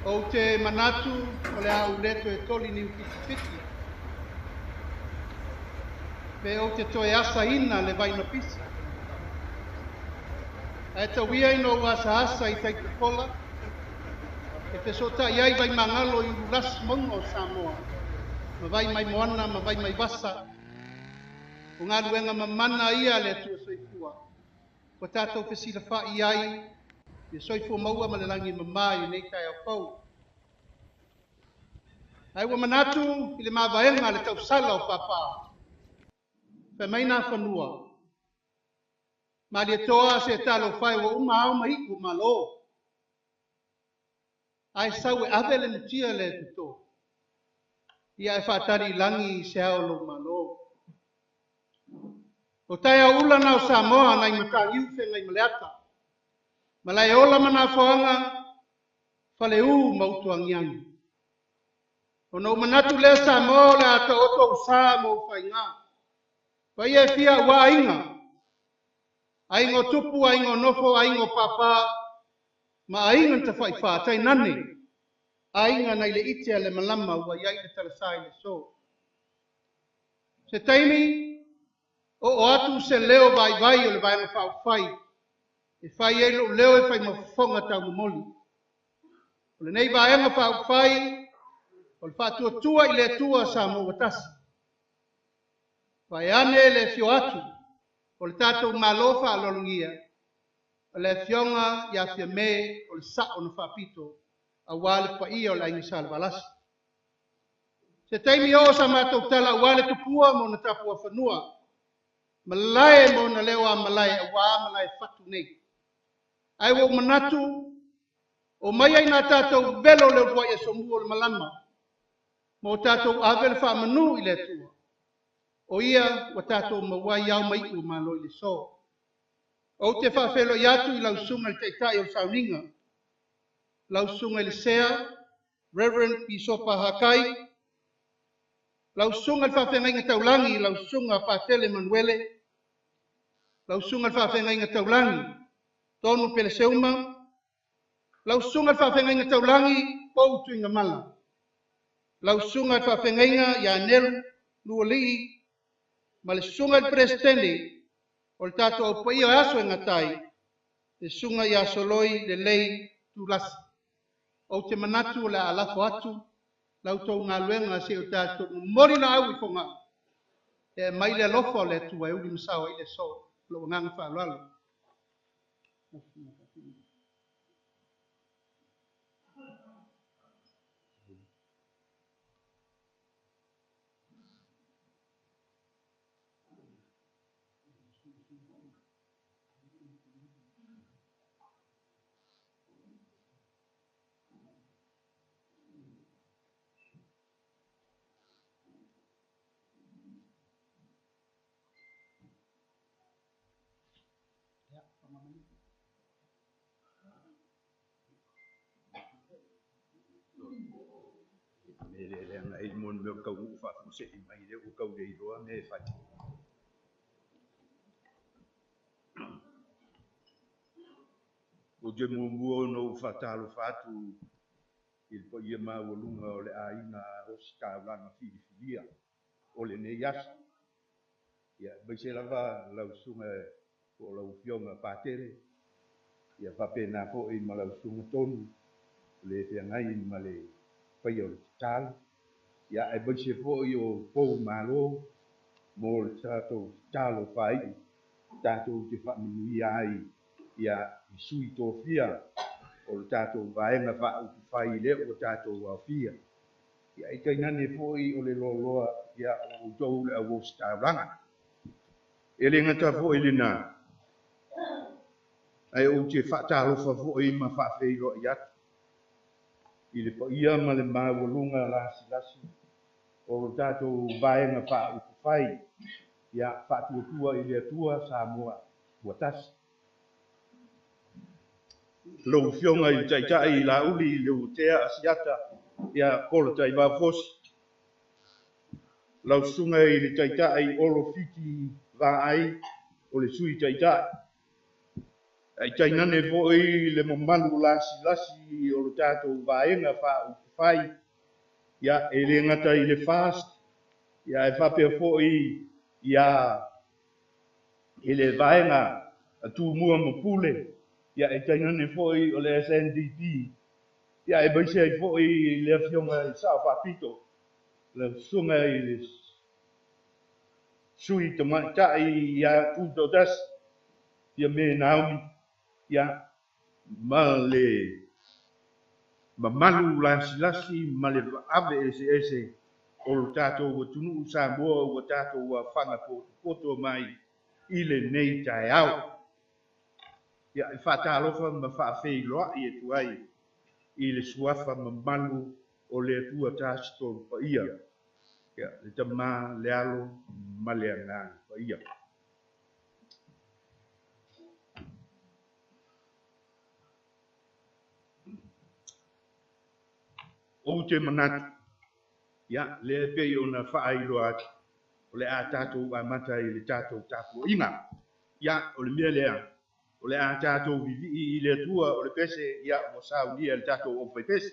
Ou te manatu o le a ou le toe toli niu fitifiti, pe ou te toe asaina le vai na pisi. Ae tau ia ina ou asaasa i tai popola, e fesootai ai vaimagalo i ululasi mauga o Samoa, ma vai mai moana ma vai mai vasa, o galuega mamana ia a le Atua Soifua, ua tatou fesilafai ai i soifua maua ma le lagi e mama i lenei taeao fou. Ae ua manatu i le mavaega a le tausala o Papa, fai mai Nafanua, Malietoa se talofa e ua uma ao ma iu o Malo, ae sau e ave le mutia lea e toto, ia ae faatali i lagi se ao o lou Malo. O taeao ula na o Samoa nai Mataniu Feagaimaleata, Malaeola ma Nafoaga, Faleu ma Utuagiagi. Ona ou manatu lea Samoa o le a taoto ou sa ma ou faiga. Paia e fia aua aiga, aiga o tupu, aiga o nofo, aiga o papa, ma aiga na tafaifa, tainane, aiga nai le ite a le malama ua i ai le talasa i le aso. Se taimi, oo atu se leo vaivai o le Vaega Faaupufai e fai ai lou leo e fai ma fofoga taumomoli. O lenei Vaega Faaupufai o le Faatuatua i le Atua Samoa ua tasi. Vaeane le afio atu o le tatou Malo faaaloalogia, o le Afioga ia Fiame o le Sao na Faapito, aua le paia o le Aiga Salevalasi. Se taimi oo sa matou tala aua le tupua ma ona tapuafanua, malae ma ona leo a malae aua malae fatu nei. Ae ua ou manatu, o mai ai nā tatou velo le uluai aso mua o le malama, ma o tatou ave le faamanu i le Atua. O ia ua tatou maua ai ao ma iu o Malo i le aso. Ou te faafeiloai atu i lau susuga i le Taitai o le Sauniga, lau susuga i le Sea, Reverend Pisopa Hakai, lau susuga i le Faafeagaiga Taulagi, lau susuga Patele Manuele, lau susuga i le Faafeagaiga Taulagi, Tonu Peleseuma, lau susuga i le Faafeagaiga Taulagi, Pou Tuigamala, lau susuga i le Faafeagaiga ia Nelu Lualii, ma le susuga i le Peresetene o le tatou Au Paia o Aso e Gata ai, le susuga ia Soloi Lelei Tulasi. Ou te manatu o le a lafo atu la outou galuega se i o tatou momoli laau i Fogaa e aumai le alofa o le Atua e uli ma sao ai le aso. Lou agaga faaaloalo. Me le leaga ai mo le mea o le taunuu faafuasei mai lea ua tau le iloa mea e fai. Ou te muamua ona ou faatalofa atu i le paia maualuga o le aiga ositaulaga filifilia o lenei aso. Ia, aemaise lava lau susuga po o lau Afioga Patele, ia faapena foi ma lau susuga Tonu, o le feagai ma le faia o le tatalo. Ia, aemaise foi o pou malo mo le tatou tatalo faaiu, tatou te faamanuia ai ia i sui tofia o le tatou Vaega Faaupufai lea ua tatou aofia. Ia, ae tainane foi o le loaloa ia o outou le au ositaulaga. E le gata foi lena, ae ou te faatalofa foi ma faafeiloai atu i le paia ma le maualuga lasilasi o le tatou Vaega Faaupufai, ia Faatuatua i le Atua Samoa ua tasi. Lau Afioga i le Taitai Laauli Leuatea Asiata ia Kola Taivao Fosi, lau Susuga i le Taitai Olo Fiti Vaai o le Sui Taitai, Ae tainane foi le mamalu lasilasi o le tatou Vaega Faaupufai, ia, e le gata i le FAST, ia ae faapea foi ia i le Vaega a Tumua ma Pule, ia e tainane foi o le SNDP, ia aemaise ai foi le Afioga i Sao Faapito, le Susuga i le Sui Tamaitai ia Tutoatasi, ia me Naomi, ia ma le mamalu lasilasi ma le ave eseese o le tatou atunuu Samoa ua tatou afaga potopoto mai i lenei taeao. Ia, e faatalofa ma faafeiloai atu ai i le suafa mamalu o le Atua Tasi Tolu Paia, ia, le Tama, le Alo ma le Agaga Paia. Ou te manatu, ia, lea e pei ona faailoa atu, o le a tatou amata i le tatou tapuaiga. Ia, o le mea lea, o le a tatou vivii i le Atua o le pese, ia, ua saunia le tatou aufaipese.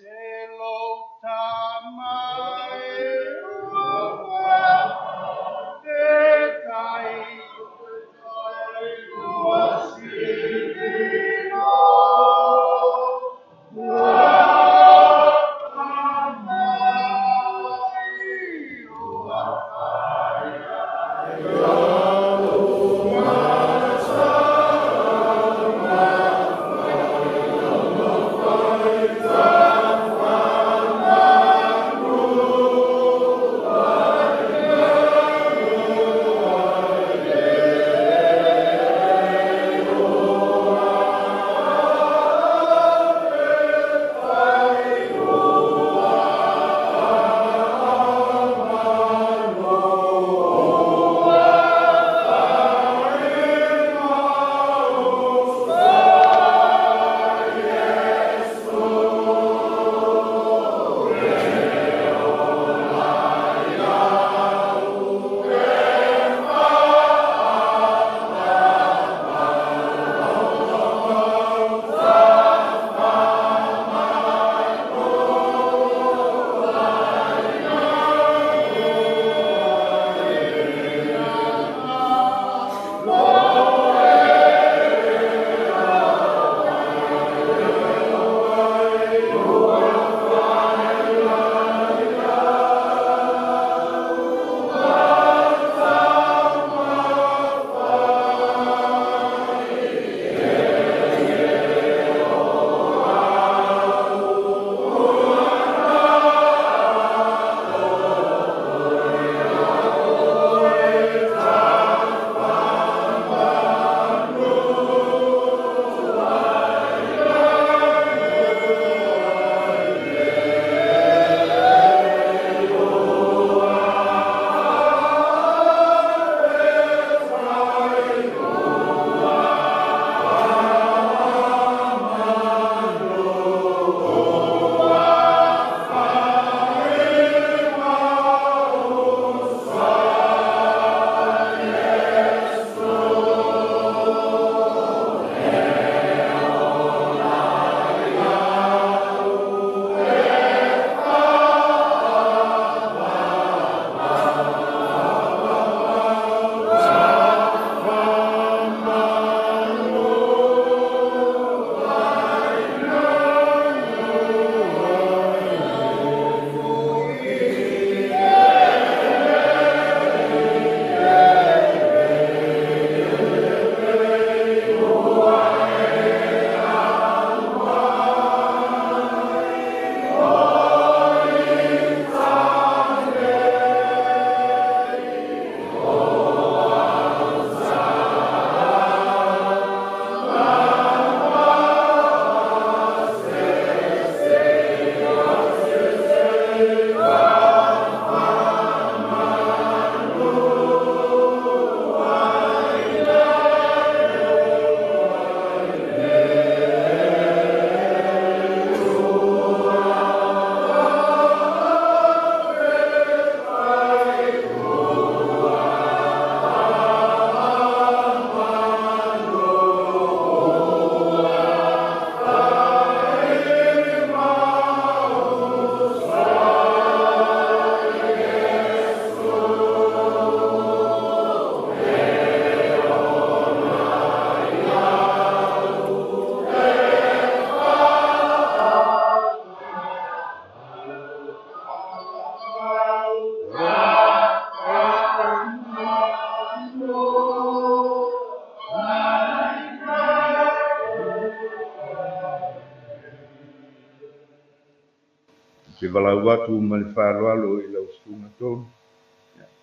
Te valaau atu ma le faaaloalo i lau Susuga Tonu,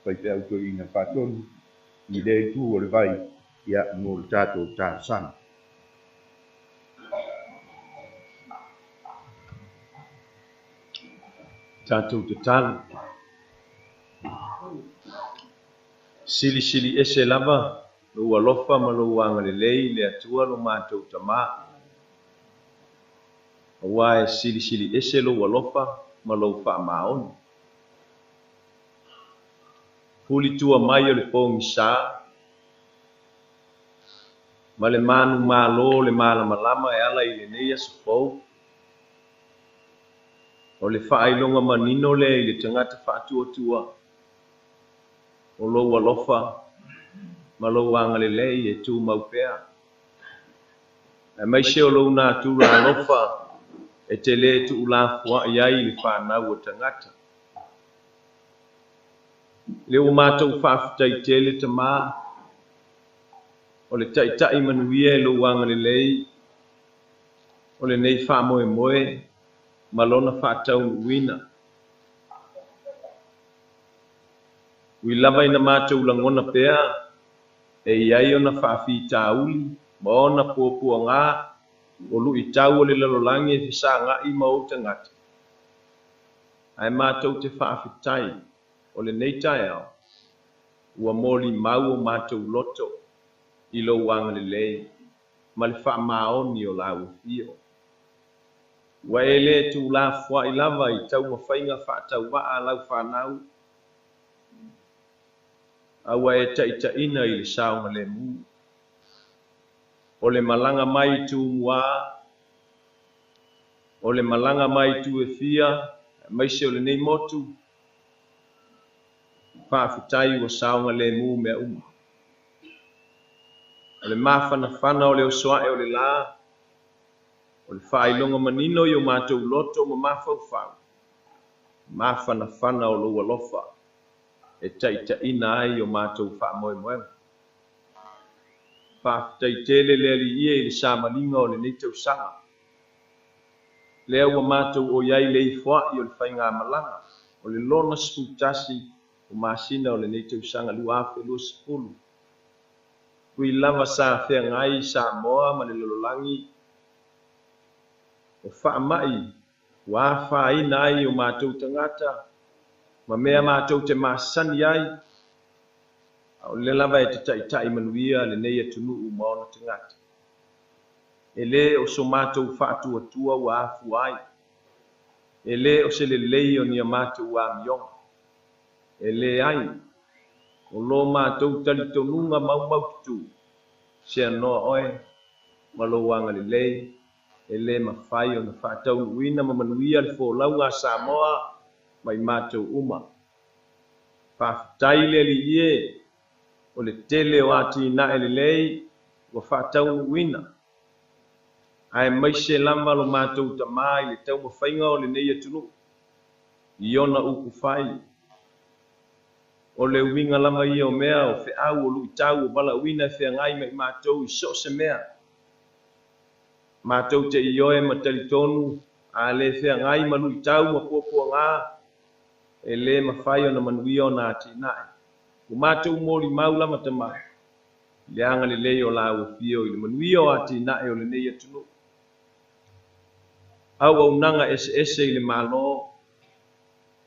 faifeau toeaina Faatonu i lea itu o le vai, ia, mo le tatou talosaga. Tatou tatalo. Silisili ese lava lou alofa ma lou agalelei i le Atua lo matou Tama, aua e silisili ese lou alofa ma lou faamaoni. Fulitua mai o le pogisa ma le manumalo o le malamalama e ala i lenei aso fou, o le faailoga manino lea i le tagata faatuatua o lou alofa ma lou agalelei e tumau pea, aemaise o lou natura alofa e te lē tuulafoai ai i le fanau o tagata. Lea ua matou faafetai tele Tama, o le taitai manuia e lou agalelei o lenei faamoemoe ma lona faataunuuina. Ui lava ina matou lagona pea e i ai ona faafitauli ma ona puapuaga o luitau o le lalolagi e fesagai ma ou tagata, ae matou te faafetai o lenei taeao ua molimau o matou loto i lou agalelei ma le faamaoni o lau afio. Ua e le tuulafoai lava i taumafaiga faatauvaa a lau fanau, a ua e taitaiina i le saogalemu. O le malaga mai i Tumua, o le malaga mai i itu e fia, aemaise o lenei motu, faafetai ua saogalemu mea uma. O le mafanafana o le oso ae o le la, o le faailoga manino i o matou loto ma mafaufau, mafanafana o lou alofa e taitaiina ai o matou faamoemoega. Faafetai tele le Alii e i le samaliga o lenei tausaga. Lea ua matou oi ai le ifoai o le faigamalaga o le lona 11 o masina o lenei tausaga 2020. Ui lava sa feagai Samoa ma le lalolagi, o faamai ua afaina ai o matou tagata ma mea matou te masani ai, a o lea lava e te taitai manuia lenei atunuu ma ona tagata. E lē o so matou faatuatua ua afua ai, e lē o se lelei o ni a matou amioga. E leai, o lo matou talitonuga maumaututu, seanoa oe ma lou agalelei, e lē mafai ona faataunuuina ma manuia le folauga a Samoa ma i matou uma. Faafetai le Alii e, o le tele o atinae lelei ua faataunuuina, aemaise lava lo matou Tama i le taumafaiga o lenei atunuu i ona upu fai. O le uiga lava ia o mea o feau o luitau o valaauina e feagai ma i matou i so o se mea. Matou te ioe ma talitonu a le feagai ma luitau ma puapuaga, e lē mafai ona manuia ona atinae. Ua matou molimau lava Tama i le agalelei o lau afio i le manuia o atinae o lenei atunuu. Auaunaga eseese i le Malo,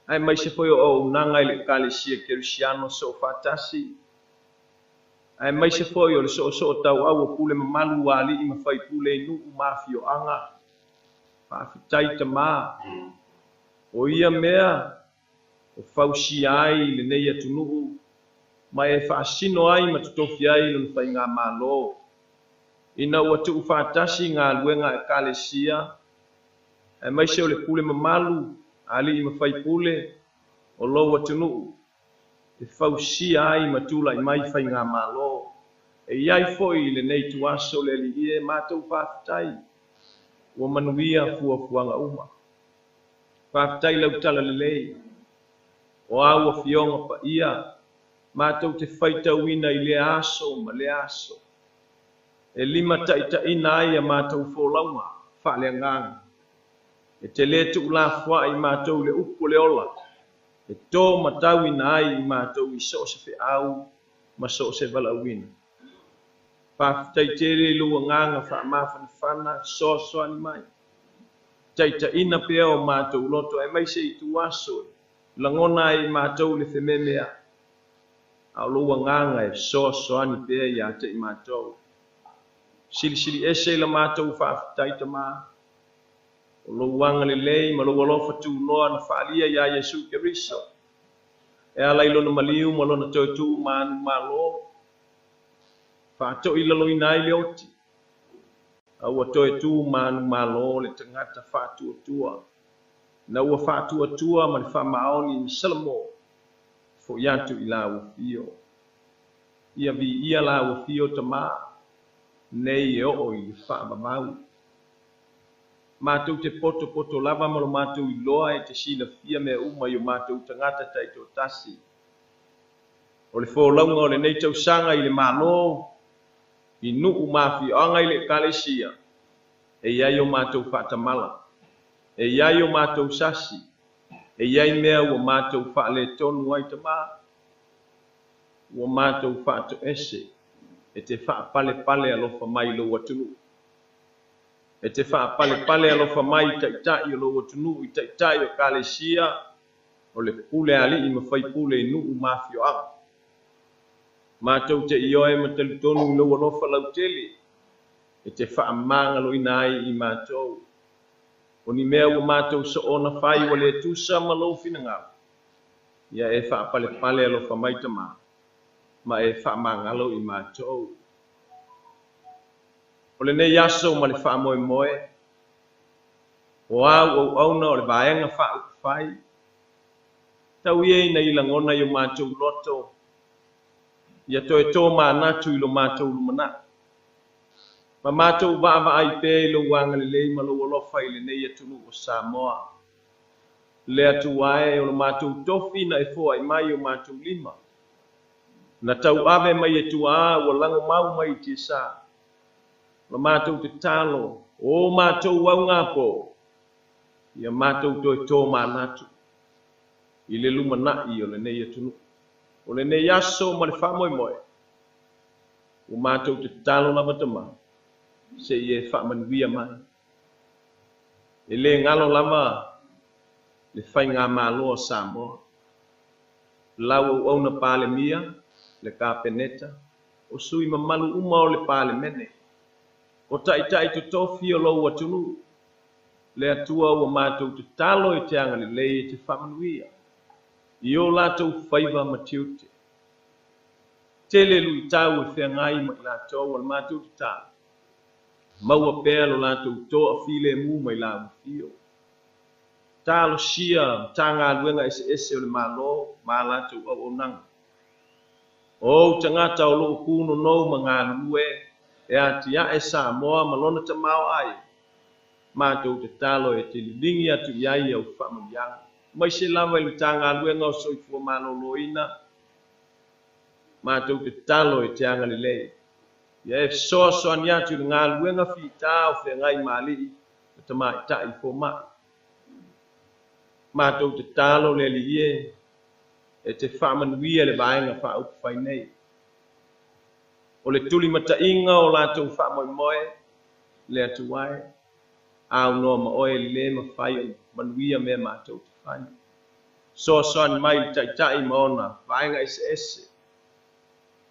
aemaise foi o auaunaga i le Ekalesia Kerisiano Soofaatasi, aemaise foi o le soosootauau o pule mamalu a alii ma faipule i nuu ma afioaga. Faafetai Tama, o ia mea o fausia ai lenei atunuu ma e faasino ai ma totofi ai lona faigamalo, ina ua tuufaatasi galuega a Ekalesia, aemaise o le pule mamalu a alii ma faipule o lou atunuu, e fausia ai ma tulai mai faigamalo e i ai foi i lenei ituaso le Alii e matou faafetai ua manuia fuafuaga uma. Faafetai lau talalelei, o āu afioga paia matou te faitauina i lea aso ma lea aso, e limataitaiina ai a matou folauga faaleagaga. E te lē tuulafoaʻi matou i le upu o le ola, e tō matauina ai i matou i so o se feau ma so o se valaauina. Faafetai tele i lou agaga faamafanafana fesoasoani mai. Taitaiina pea o matou loto aemaise i ituaso e lagona ai i matou le fememeai, a o lou agaga e fesoasoani pea ia te i matou. Silisili ese i la matou faafetai Tama, o lou agalelei ma lou alofa tunoa na faaalia iā Iesu Keriso, e ala i lona maliu ma lona toe tuu manumalo, faatoilaloina ai le oti, a ua toe tu manumalo le tagata faatuatua, ina ua faatuatua ma le faamaoni ma Salamo, fo'i atu i lau afio. Ia viia lau afio Tama, nei e oo i le faavavau. Matou te potopoto lava ma lo matou iloa e te silafia mea uma i o matou tagata taitoatasi. O le folauga o lenei tausaga i le Malo, i nuu ma afioaga i le Ekalesia, e i ai o matou faatamala, e i ai o matou sasi, e i ai mea ua matou faaletonu ai Tama, ua matou faatoese e te faapalepale alofa mai i lou atunuu. E te faapalepale alofa mai i taitai o lou atunuu, i taitai o Ekalesia, o le pule a alii ma faipule i nuu ma afioaga. Matou te ioe ma talitonu i lou alofa lautele e te faamagaloina ai i matou. O ni mea ua matou soona fai ua le tusa ma lou finagalo, ia e faapalepale alofa mai Tama, ma e faamagalo i matou. O lenei aso ma le faamoemoe, o au auauna o le Vaega Faaupufai, tau ia ina i lagona i o matou loto, ia toe tomanatu i lo matou lumanai, ma matou vaavaai pea i lou agalelei ma lou alofa i lenei atunuu o Samoa. Le Atua e, o lo matou tofi na e foai mai i o matou lima, na tauave mai e tuaa ua lagomau mai i tiasa. O la matou tatalo, o matou augāpo, ia matou toe tomanatu i le lumanai o lenei atunuu. O lenei aso ma le faamoemoe, ua matou tatalo lava Tama, se i e faamanuia mai. E le galo lava le faigamalo a Samoa, lau auauna Palemia, le Kapeneta, o sui mamalu uma o le Palemene, o taitai totofi o lou atunuu, le Atua ua matou tatalo e te agalelei e te faamanuia i o latou faiva ma tiute. Tele luitau e feagai ma i latou o le matou tatalo, maua pea lo latou toafilemu mai lau afio. Talosia Matagaluega eseese o le Malo ma a latou auaunaga. O ou tagata o lo o punonou ma galulue e atiae Samoa ma lona tamaoaiga, matou tatalo e te liligi atu i ai au faamanuiaga, aemaise lava i le Matagaluega o Soifua Maloloina, matou tatalo e te agalelei ia e fesoasoani atu i le galuega fita o feagai ma alii ma tamaitai fomai. Matou tatalo le Alii e, e te faamanuia le Vaega Faaupufai nei. O le tulimataiga o latou faamoemoe, le Atua e, aunoa ma oe e le mafai ona manuia mea matou te fai. Fesoasoani mai i le Taitai ma ona vaega eseese.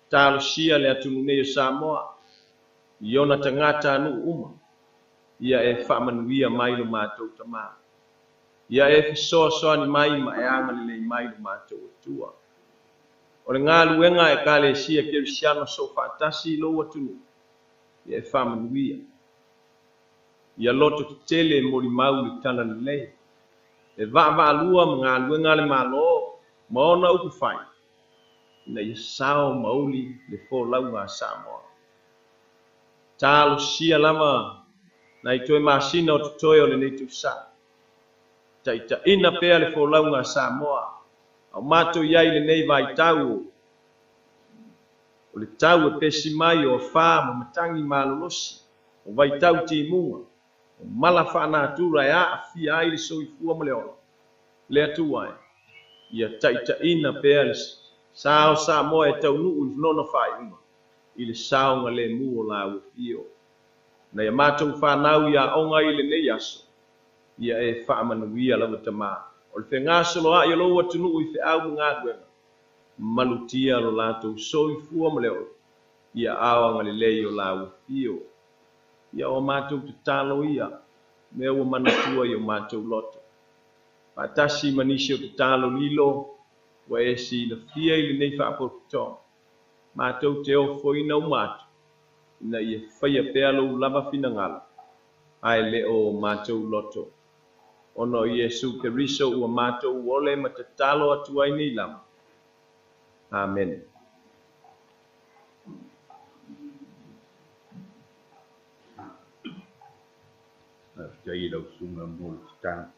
Talosia le atunuu nei o Samoa i ona tagatanuu uma, ia e faamanuia mai lo matou Tama. Ia e fesoasoani mai ma e agalelei mai lo matou Atua. O le galuega a Ekalesia Kerisiano Soofaatasi i lou atunuu, ia e faamanuia. Ia loto tetele e molimau le talalelei, e vaavaalua ma galuega a le Malo ma ona upu fai, ina ia sao ma uli le folauga a Samoa. Talosia lava nai toe masina o totoe o lenei tausaga. Taitaiina pea le folauga a Samoa a o matou i ai i lenei vaitau o le tau e pesi mai o afa ma matagi malolosi o vaitau timuga. O mala faanatura e aafia ai le soifua ma le ola. Le Atua e, ia taitaiina pea le sa o Samoa e taunuu i lona faaiuga i le saogalemu o Lau Afio. Nai a matou fanau i aoga i lenei aso, ia e faamanuia lava Tama. O le fegasoloai o lou atunuu i feau ma galuega, malutia lo latou soifua ma le ola, i aao agalelei o Lau Afio. Ia o matou tatalo ia, mea ua manatua i o matou loto. Faatasi ma nisi o tatalo lilo, ua e silafia i lenei faapotopotoga, matou te ofoina uma atu, ina ia faia pea lou lava finagalo, ae le o matou loto. Ona o Iesu Keriso ua matou ole ma tatalo atu ai nei lava. Amene. Faafetai i lau susuga mo le tatalo.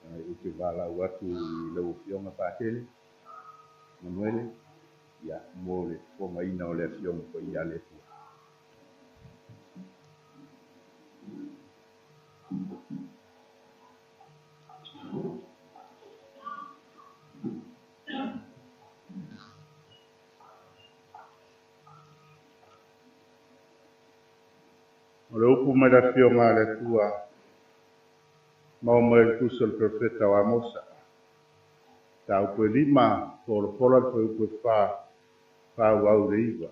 Ae ou te valaau atu i lau Afioga Patele Manuele, ia, mo le fofogaina o le Afioga Paia a le Atua. O le upu mai le Afioga a le Atua, maua mai le tusi o le perofeta o Amosa. Mataupu e 5, polapola le fuaiupu e 4, faaauau le 9.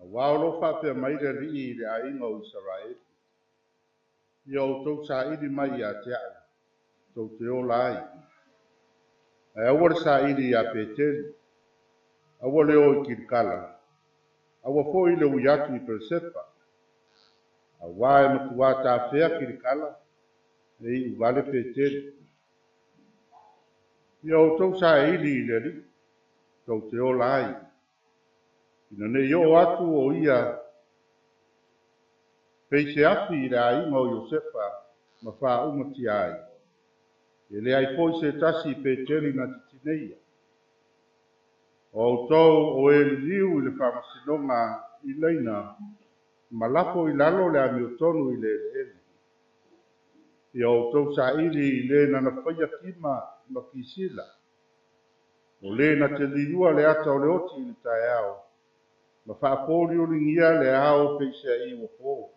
Auā o lo o faapea mai le Alii i le aiga o Isaraelu, ia outou saili mai ia te au, tou te ola ai. Ae aua le saili ia Peteli, aua le o i Kilikala, aua foi le ui atu i Peresepa. Auā e matuā tafea Kilikala, e iu vale Peteli. Ia outou saili i le Alii, tou te ola ai. Ina nei oo atu o ia pei se afi i le aiga o Iosefa ma faaumatia ai. E leai foi se tasi i Peteli na te tineia. O outou o e liliu i le faamasinoga i laina ma lafo i lalo le amiotonu i le eleele. Ia outou saili i le na faia kima ma kisila. O le na te liua le ata o le oti i le taeao, ma faapolioligia le ao peiseai ua po.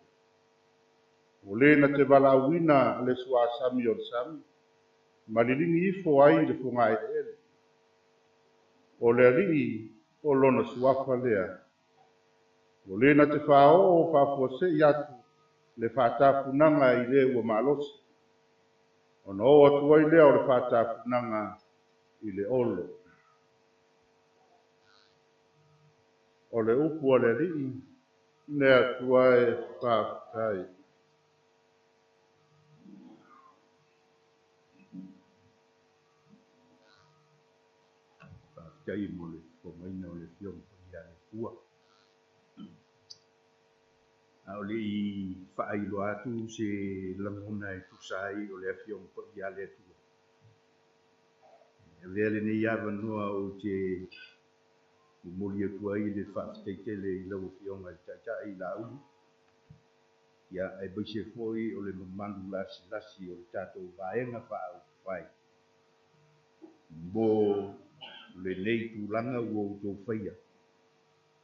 O le na te valaauina le suasami o le sami, ma liligi ifo ai le fogaeleele. O le Alii o lona suafa lea. O le na te faaoo faafuasei atu le faatapunaga i le ua malosi. Ona oo atu ai lea o le faatapunaga i le olo. O le upu a le Alii, le Atua e faafetai. Faafetai mo le fofogaina o le Afioga Paia a le Atua. A o le i faailoa atu se lagona e tusa ai o le Afioga Paia a le Atua. E avea lenei avanoa ou te momoli atu ai le faafetai tele i lau Afioga i le Taitai Laauli, ia aemaise foi o le mamalu lasilasi o le tatou vaega faaupufai mo lenei tulaga ua outou faia.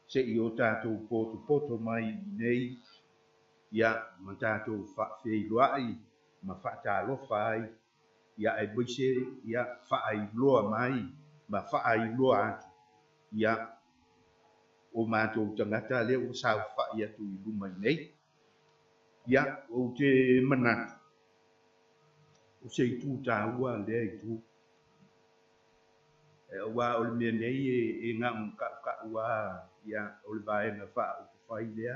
Se i o tatou potopoto mai i nei, ia ma tatou faafeiloai ma faatalofa ai, ia aemaise ia faailoa mai ma faailoa atu, ia o matou tagata lea ua saofai atu i luma i nei. Ia, ou te manatu, o se itu tāua lea itu. E auā o le mea nei e gaugakaukau a, ia, o le vaega faaupufai lea,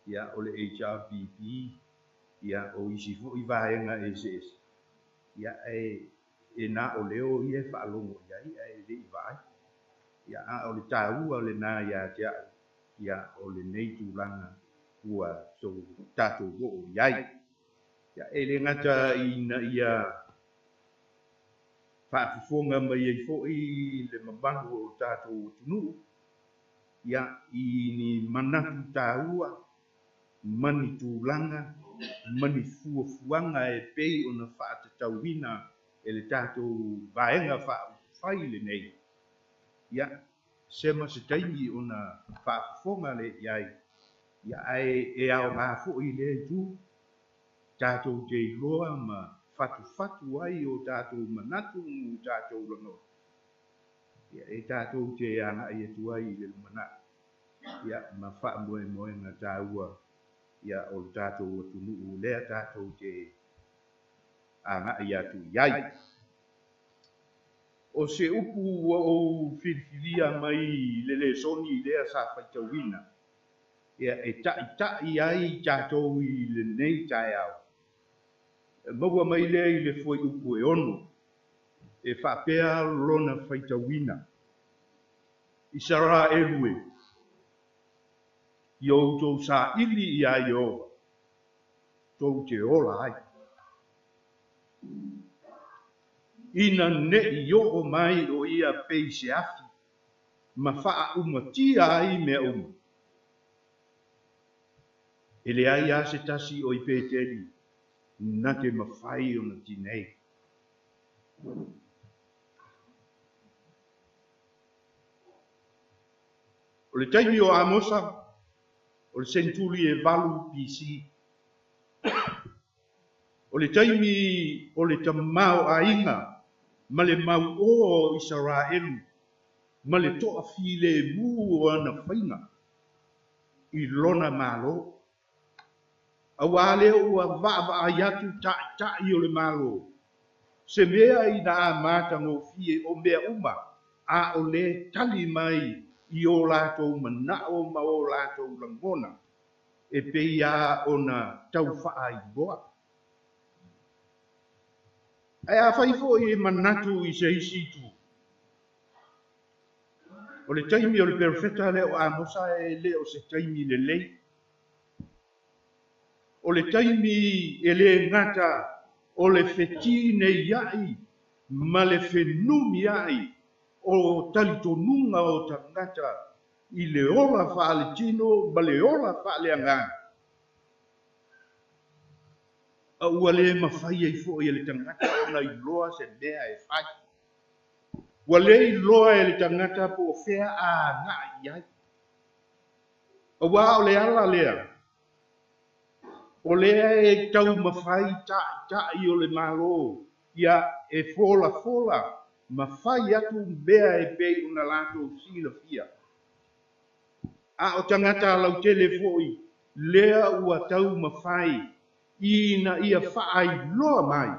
ia, o le HRPP, ia, o isi foi vaega eseese, ia, e na o leo ia e faalogo i ai, ae le i vaai. Ia, a o le tāua lena ia te au, ia, o lenei tulaga ua tatou oo i ai. Ia, e le gata ina ia faafofoga mai ai foi le mamalu o tatou atunuu, ia, i ni manatu tāua, ma ni tulaga ma ni fuafuaga e pei ona faatatauina e le tatou Vaega Faaupufai lenei, ia, se ma se taimi ona faafofoga lea i ai, ia, ae e aoga foi i lea itu, tatou te iloa ma fatufatu ai o tatou manatu ma o tatou lagona, ia, e tatou te agai atu ai i le lumanai, ia, ma faamoemoega taua, ia, o le tatou atunuu lea tatou te agai atu i ai. O se upu ua ou filifilia mai le lesoni lea sa faitauina, ia, e taʻitaʻi ai tatou i lenei taeao, e maua mai lea i le fuaiupu e 6, e faapea lona faitauina, Isaraelu e, ia outou saili iā Ieova, tou te ola ai. Ina neʻi oo mai ʻo ia pei se afi ma faaumatia ai mea uma. E leai lava se tasi o i Peteli na te mafai ona tinei. O le taimi o Amosa, o le seneturi e 8 BC. O le taimi o le tamaoaiga ma le mauʻō o Isaraelu ma le toafilemu o ana faiga i lona Malo. Auā lea ua vaavaai atu taʻitaʻi o le Malo, se mea ina matagofie o mea uma, a o lē tali mai i o latou manaʻo ma o latou lagona e pei lava ona tau faailoa. Ae afai foi e manatu i se isi itu, o le taimi o le perofeta lea o Amosa e le o se taimi lelei. O le taimi e lē gata o le fetineiaʻi ma le fenumiaʻi o talitonuga o tagata i le ola faaletino ma le ola faaleagaga, a ua lē mafai ai foi e le tagata ona iloa se mea e fai. Ua lē iloa e le tagata po o fea a agai i ai. Auā o le ala lea, o lea e taumafai taʻitaʻi o le Malo ia e folafola ma fai atu mea e pei ona latou silafia. A o tagata lautele foi lea ua taumafai ina ia faailoa mai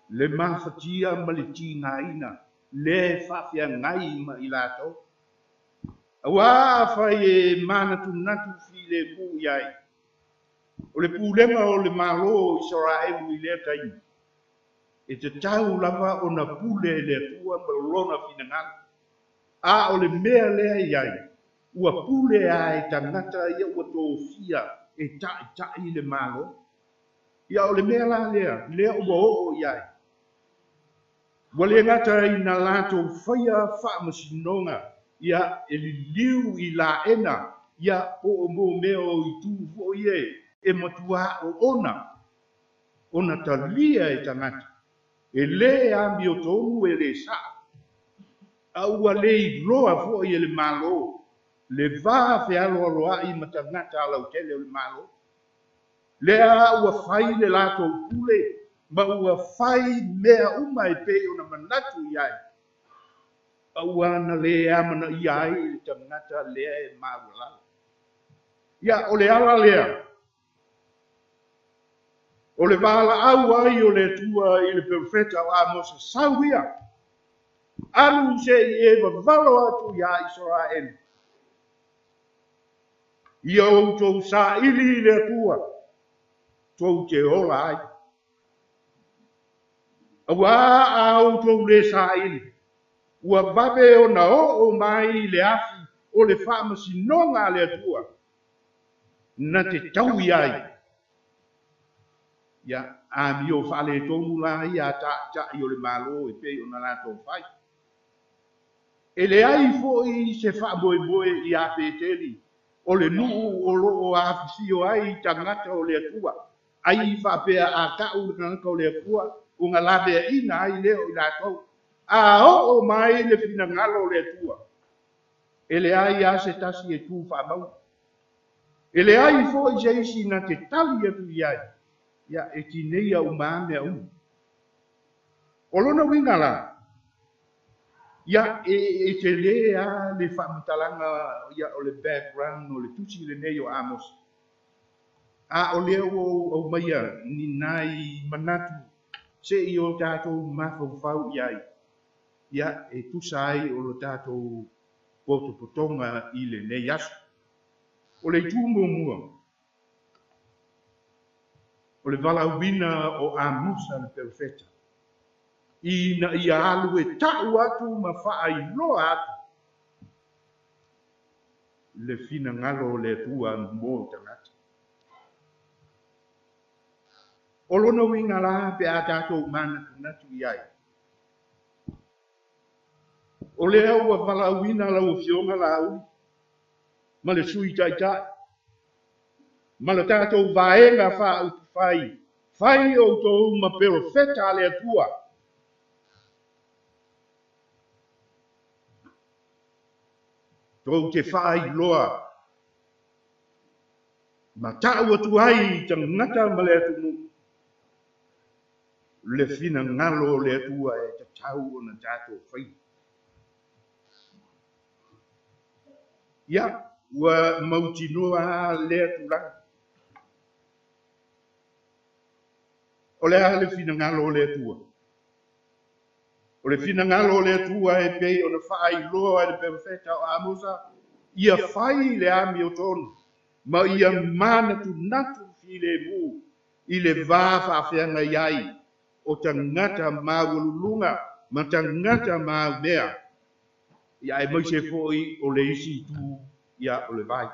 le mafatia ma le tigaina lea e faafeagai ma i latou. Auā afai e manatunatu filemu i ai, o le pulega o le Malo o Isaraelu i lea taimi, e tatau lava ona pule le Atua ma lona finagalo. A o le mea lea i ai, ua pule lava e tagata ia ua tofia e taʻitaʻi le Malo. Ia o le mea la lea, lea ua oo i ai. Ua le gata ina latou faia faamasinoga ia e liliu i laena ia po o mo mea o itu foi e e matuā oona ona talia e tagata, e lē amiotonu e lē saʻo, a ua le iloa foi e le Malo le va fealoaloaʻi ma tagata lautele o le Malo. Lea ua fai le latou pule ma ua fai mea uma e pei ona manatu i ai, a ua na lē amanaia ai le tagata lea e maualalo. Ia, o le ala lea o le valaau ai o le Atua i le perofeta o Amosa, Sau ia, alu se i e vavalo atu iā Isaraelu. Ia outou saili i le Atua, tou te ola ai. Auā a outou lē saili, ua vave ona oo mai le afi o le faamasinoga a le Atua, na te taui ai. Ia, amio faaletonu la ia taʻitaʻi o le Malo e pei ona latou fai. E leai foi se faamoemoe iā Peteli. O le nuu o loo afifio ai tagata o le Atua. Ai faapea a tau le tagata o le Atua ona laveaiina ai lea o i latou. A oo mai le finagalo o le Atua, e leai lava se tasi e tu faamauga. E leai foi se isi na te tali atu i ai, ia e tineia uma lava mea uma. O lona uiga la, ia e tele lava le faamatalaga ia o le background o le tusi lenei o Amosa. A o lea ua ou aumaia ni nai manatu se i o tatou mafaufau i ai, ia e tusa ai o le tatou potopotoga i lenei aso. O le itu muamua, o le valaauina o Amosa le perofeta, ina ia alu e tau atu ma faailoa atu le finagalo o le Atua mo tagata. O lona uiga la pe a tatou manatunatu i ai, o lea ua valaauina lau Afioga Laauli ma le Sui Taitai ma le tatou Vaega Faaupufai, fai outou ma perofeta a le Atua. Tou te faailoa ma tau atu ai i tagata ma le atunuu le finagalo o le Atua e tatau ona tatou faia. Ia, ua mautinoa lea tulaga. O le a le finagalo o le Atua? O le finagalo o le Atua e pei ona faailoa e le perofeta o Amosa, ia fai le amiotonu ma ia manatunatu filemu i le va faafeagai ai o tagata maualuluga ma tagata maumea, ia aemaise foi o le isi itu ia o le vai.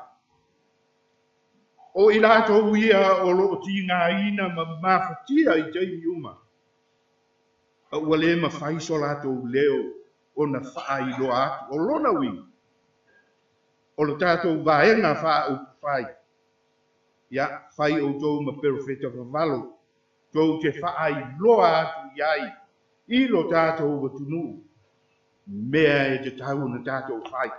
O i latou ia o loo tigaina ma mafatia i taimi uma, a ua le mafai so latou leo ona faailoa atu. O lona uiga, o le tatou Vaega Faaupufai, ia fai outou ma perofeta vavalo, tou te faailoa atu i ai i lo tatou atunuu mea e tatau ona tatou fai.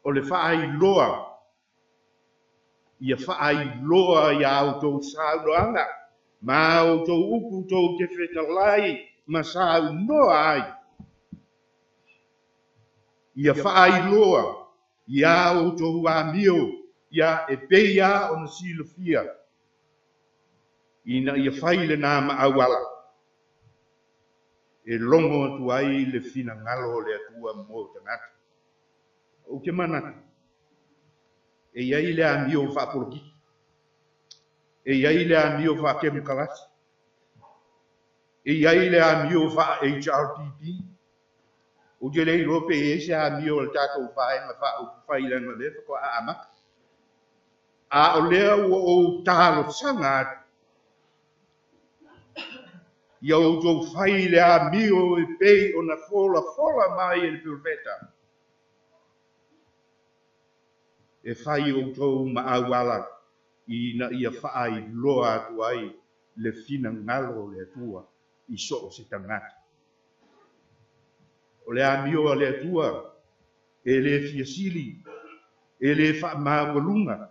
O le faailoa, ia faailoa iā outou saunoaga ma outou upu tou te fetalai ma saunoa ai. Ia faailoa iā outou amio ia e pei lava ona silafia ina ia fai lena ma auala e logo atu ai le finagalo o le Atua mo tagata. Ou te manatu, e i ai le amio faapolokiki, e i ai le amio faakemokarasi, e i ai le amio faa-HRPP. Ou te le iloa pe i ai se amio a le tatou Vaega Faaupufai leaga o lea faatoa amata. A o lea ua ou talosaga atu, ia outou fai le amio e pei ona folafola mai e le perofeta, e fai outou ma auala ina ia faailoa atu ai le finagalo o le Atua i so o se tagata. O le amio a le Atua e le fia sili, e le faamaualuga,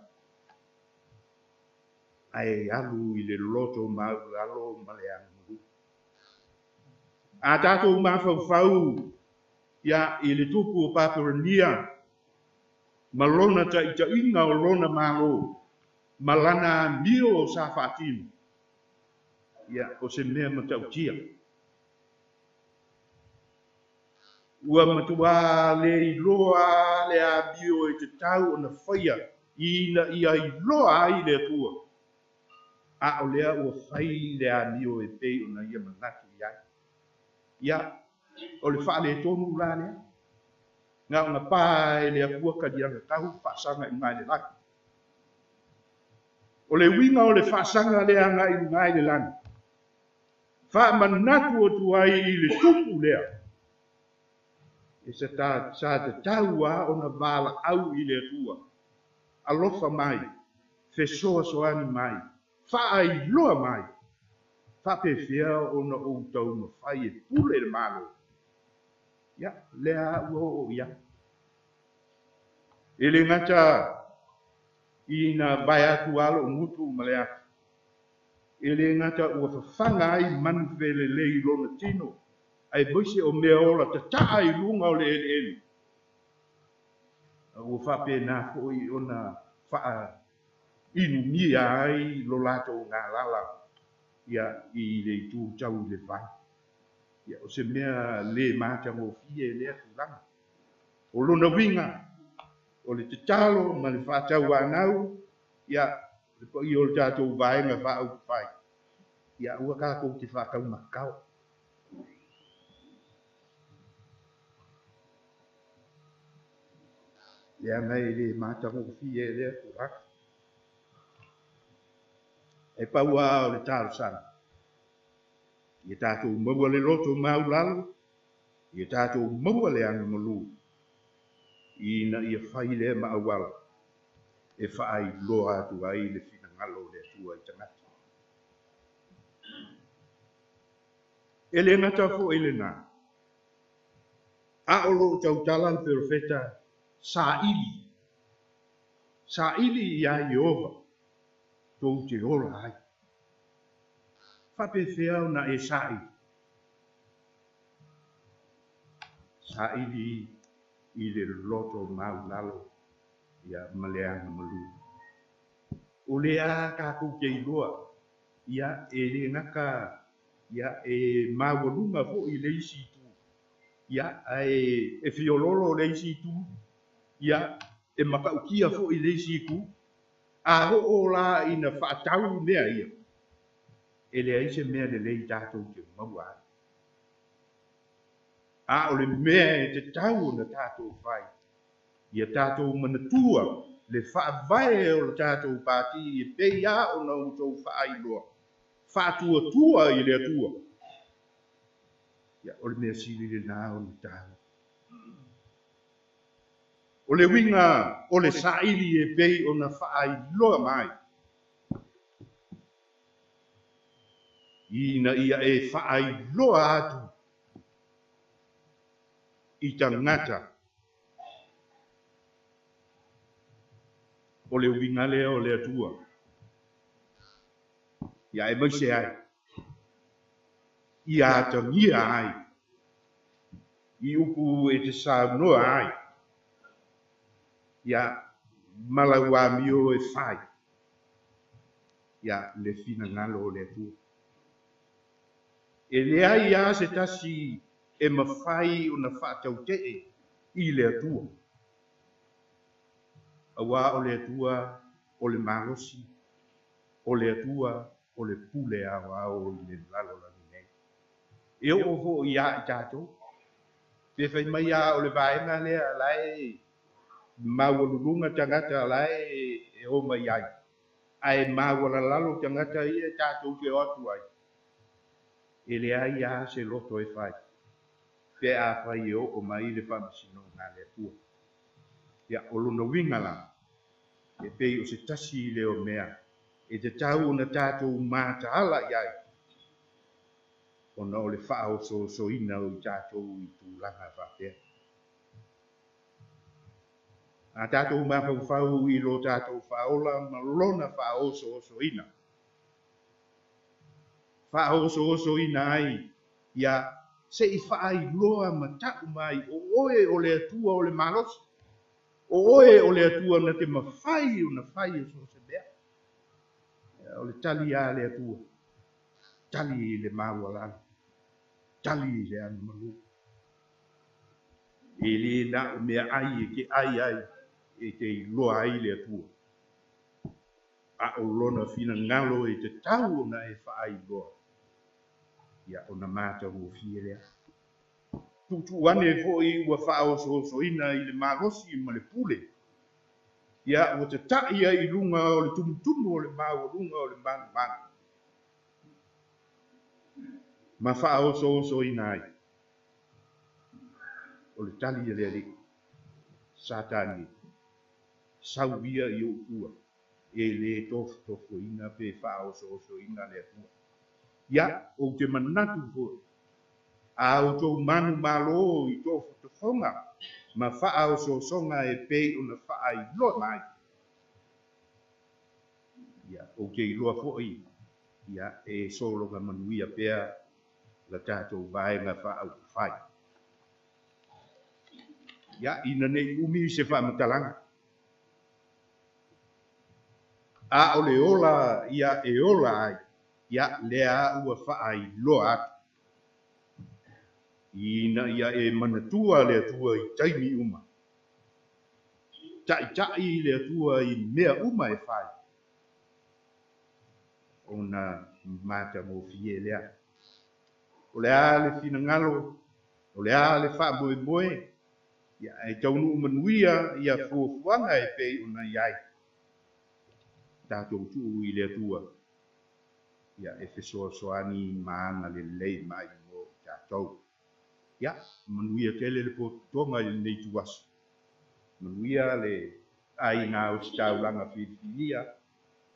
ae alu i le loto maualalo ma le agamalu. A tatou mafaufau ia i le tupu o Papelonia ma lona taitaiga o lona Malo ma lana amio sa faatino, ia o se mea matautia. Ua matua le iloa le amio e tatau ona faia ina ia iloa ai le Atua, a o lea ua fai le amio e pei ona ia manatu i ai. Ia, o le faaletonu la lea, na ona pa e le Atua kaliaga tau faasaga i luga i le lagi. O le uiga o le faasaga lea agai i luga i le lagi, faamanatu atu ai i le tupu lea, E sa tatau lava ona valaau i le Atua, alofa mai, fesoasoani mai, faailoa mai, faapefea ona ou taumafai e pule le Malo. Ia, lea ua oo i ai. E le gata ina vae atu lava lou gutu ma le afi, e le gata ua fafaga ai manu felelei i lona tino, aemaise o mea ola tataa i luga o le eleele. Ua faapena foi ona faainumia ai lo latou galala ia i le itu tau i le vai. Ia, o se mea le matagofie lea tulaga. O lona uiga, o le tatalo ma le faatauanau, ia, le paia o le tatou Vaega Faaupufai, ia aua tatou te faataumatatao. Leaga e le matagofie lea tulaga. E pau lava o le talosaga, ia tatou maua le loto maulalo, ia tatou maua le agamalu, ina ia fai lea ma auala e faailoa atu ai le finagalo o le Atua i tagata. E le gata foi lena, a o loo tautala le perofeta, saili, saili ia Ieova, tou te ola ai. Faapefea ona e saili? Saili i le loto maulalo ia ma le agamalu. O lea tatou te iloa, ia e le gata ia e maualuga foi le isi itu, ia ae e fiololo le isi itu, ia e matautia foi le isi itu. A oo la ina faatau mea ia, e leai se mea lelei tatou te maua ai. A o le mea e tatau ona tatou fai, ia tatou manatua le faavae o le tatou pati e pei lava ona outou faailoa, faatuatua i le Atua. Ia, o le mea sili lena ona taua. O le uiga o le saili e pei ona faailoa mai, ina ia e faailoa atu i tagata. O le uiga lea o le Atua. Ia aemaise ai, ia atagia ai, i upu e te saunoa ai, ia ma lau amio e fai, ia le finagalo o le Atua. E leai lava se tasi e mafai ona faatautee i le Atua. Aua o le Atua o le malosi, o le Atua o le pule aoao i le lalolagi nei. E oo foi ia i tatou, pe fai mai lava o le vaega lea la e maualuluga tagata la e o mai ai, ae maualalalo tagata ia e tatou te o atu ai, e leai lava se loto e fai, pe a fai e oo mai le faamasinoga a le Atua. Ia, o lona uiga la, e pei o se tasi lea o mea e tatau ona tatou mataala i ai, ona o le faaosoosoina o i tatou i tulaga faapea. A tatou mafaufau i lo tatou faaola ma lona faaosoosoina, faaosoosoina ai, ia se i faailoa ma ta'u mai, o oe o le Atua o le malosi, o oe o le Atua na te mafai ona fai o so o se mea. O le tali a le Atua, tali i le maualalo, tali i le agamalu. E le na o mea ai e te ai ai, e te iloa ai le Atua. A o lona finagalo e tatau ona e faailoa, ia ona matagofie lea. Tuutuu ane foi ua faaosoosoina i le malosi ma le pule, ia ua tatai ai i luga o le tumutumu o le maualuga o le manumanu, ma faaosoosoina ai. O le tali a le Alii, Satani, sau ia i ou tua, e lē tofotofoina pe faaosoosoina le Atua. Ia, ou te manatu foi, a outou manumalo i tofotofoga ma faaosoosoga e pei ona faailoa mai, ia, ou te iloa foi, ia, e sologa manuia pea la tatou Vaega Faaupufai. Ia, ina ne i umi se faamatalaga, a o le ola ia e ola ai, ia, lea ua faailoa atu. Ina ia e manatua le Atua i taimi uma. Taitai le Atua i mea uma e fai. Ona matagofie lea. O le a le finagalo, o le a le faamoemoe, ia e taunuu manuia ia fuafuaga e pei ona i ai. Tatou tuu i le Atua, ia e fesoasoani ma agalelei mai mo i tatou. Ia, manuia tele le pototoga i lenei ituaso. Manuia le aiga ositaulaga filifilia,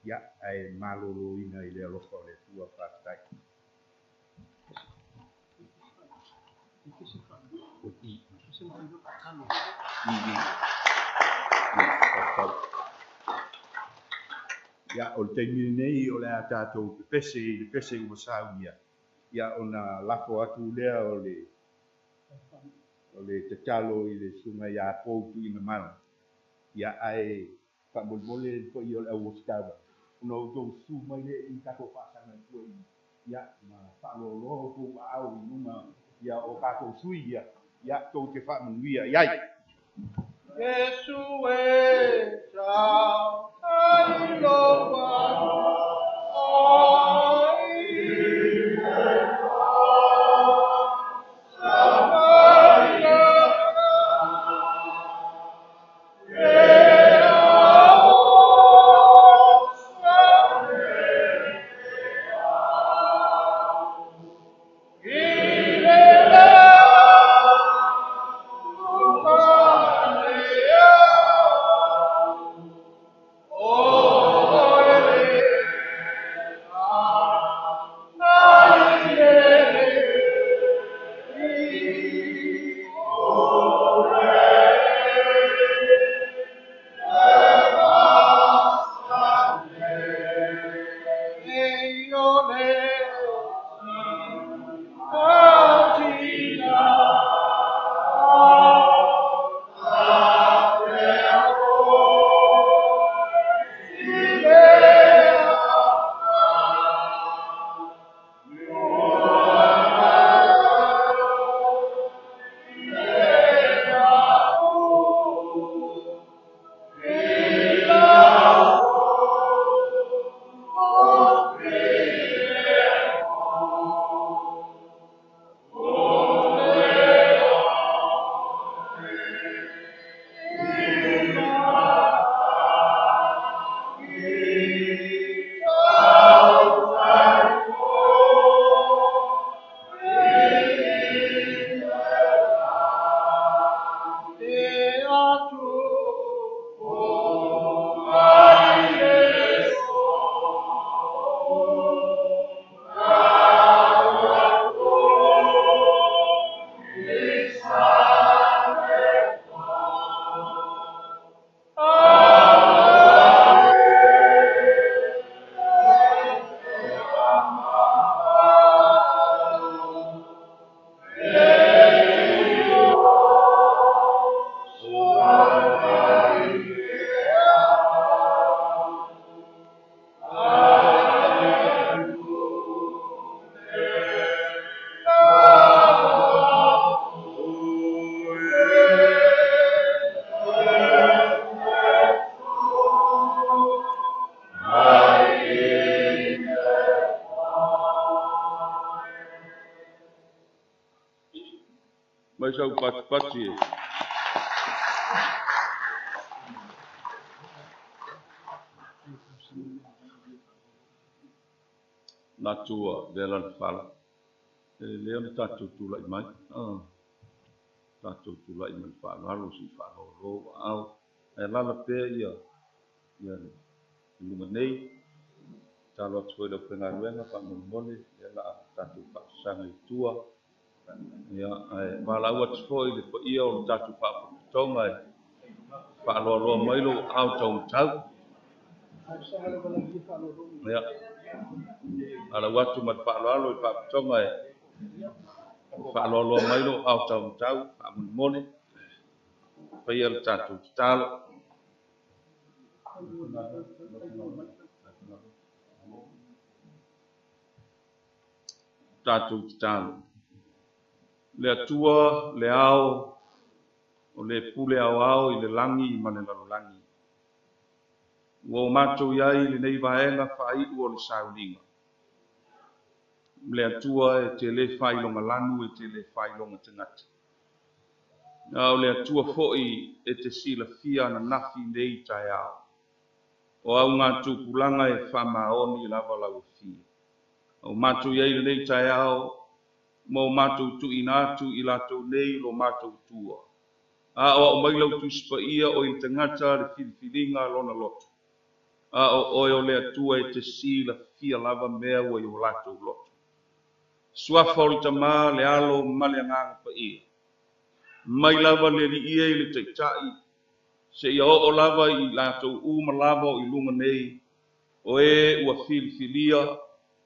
ia, ae maloloina i le alofa o le Atua. Faafetai. Ia, o le taimi lenei o le a tatou pepese i le pese ua saunia, ia ona lafo atu lea o le tatalo i le susuga ia Pou Tuigamala. Ia, ae faamolemole le paia o le au ositaulaga, ona outou susu mai lea i tatou faasaga i tua i, ia, ma faaaloaloa outou aao i luga, ia, o tatou sui ia, ia, tou te faamanuia i ai. Iesu e sa ai loa ai Mai sau patipati e. Natu ua vela le fala. E lelei ona tatou tulai mai. tatou tulai ma le faaaloalo se i faaaloalo ou aao ae alaala pea ia ia le luga nei. Tatalo atu foi i le aufaigaluega faamolemole lea la a tatou faasaga i tua. Ia ae valaau atu foi i le paia o le tatou Faalapotopotoga e faaaloaloa mai lou aao taumatau. Ia valaau atu ma le faaaloalo i le Faalapotopotoga e faaaloaloa mai lou aao taumatau faamolemole. Faia le tatou tatalo. Tatou tatalo. Le Atua, le Ao, o le pule aoao i le lagi ma le lalolagi. Ua o matou i ai i lenei vaega faaiu o le sauniga. Le Atua e te le faailoga lanu e te le faailoga tagata. A o le Atua foi e te silafia ananafi nei taeao. O augatupulaga e faamaoni lava lau afio. A o matou i ai i lenei taeao, ma o matou tuuina atu i latou nei lo matou tua. A o ao mai lau Tusi Paia o i le tagata le filifiliga a lona loto. A o oe o le Atua e te silafia lava mea ua i o latou loto. Suafa o le Tama, le Alo ma le Agaga Paia. Mai lava le Alii e i le Taitai, seia oo lava i latou uma lava o i luga nei, o e ua filifilia,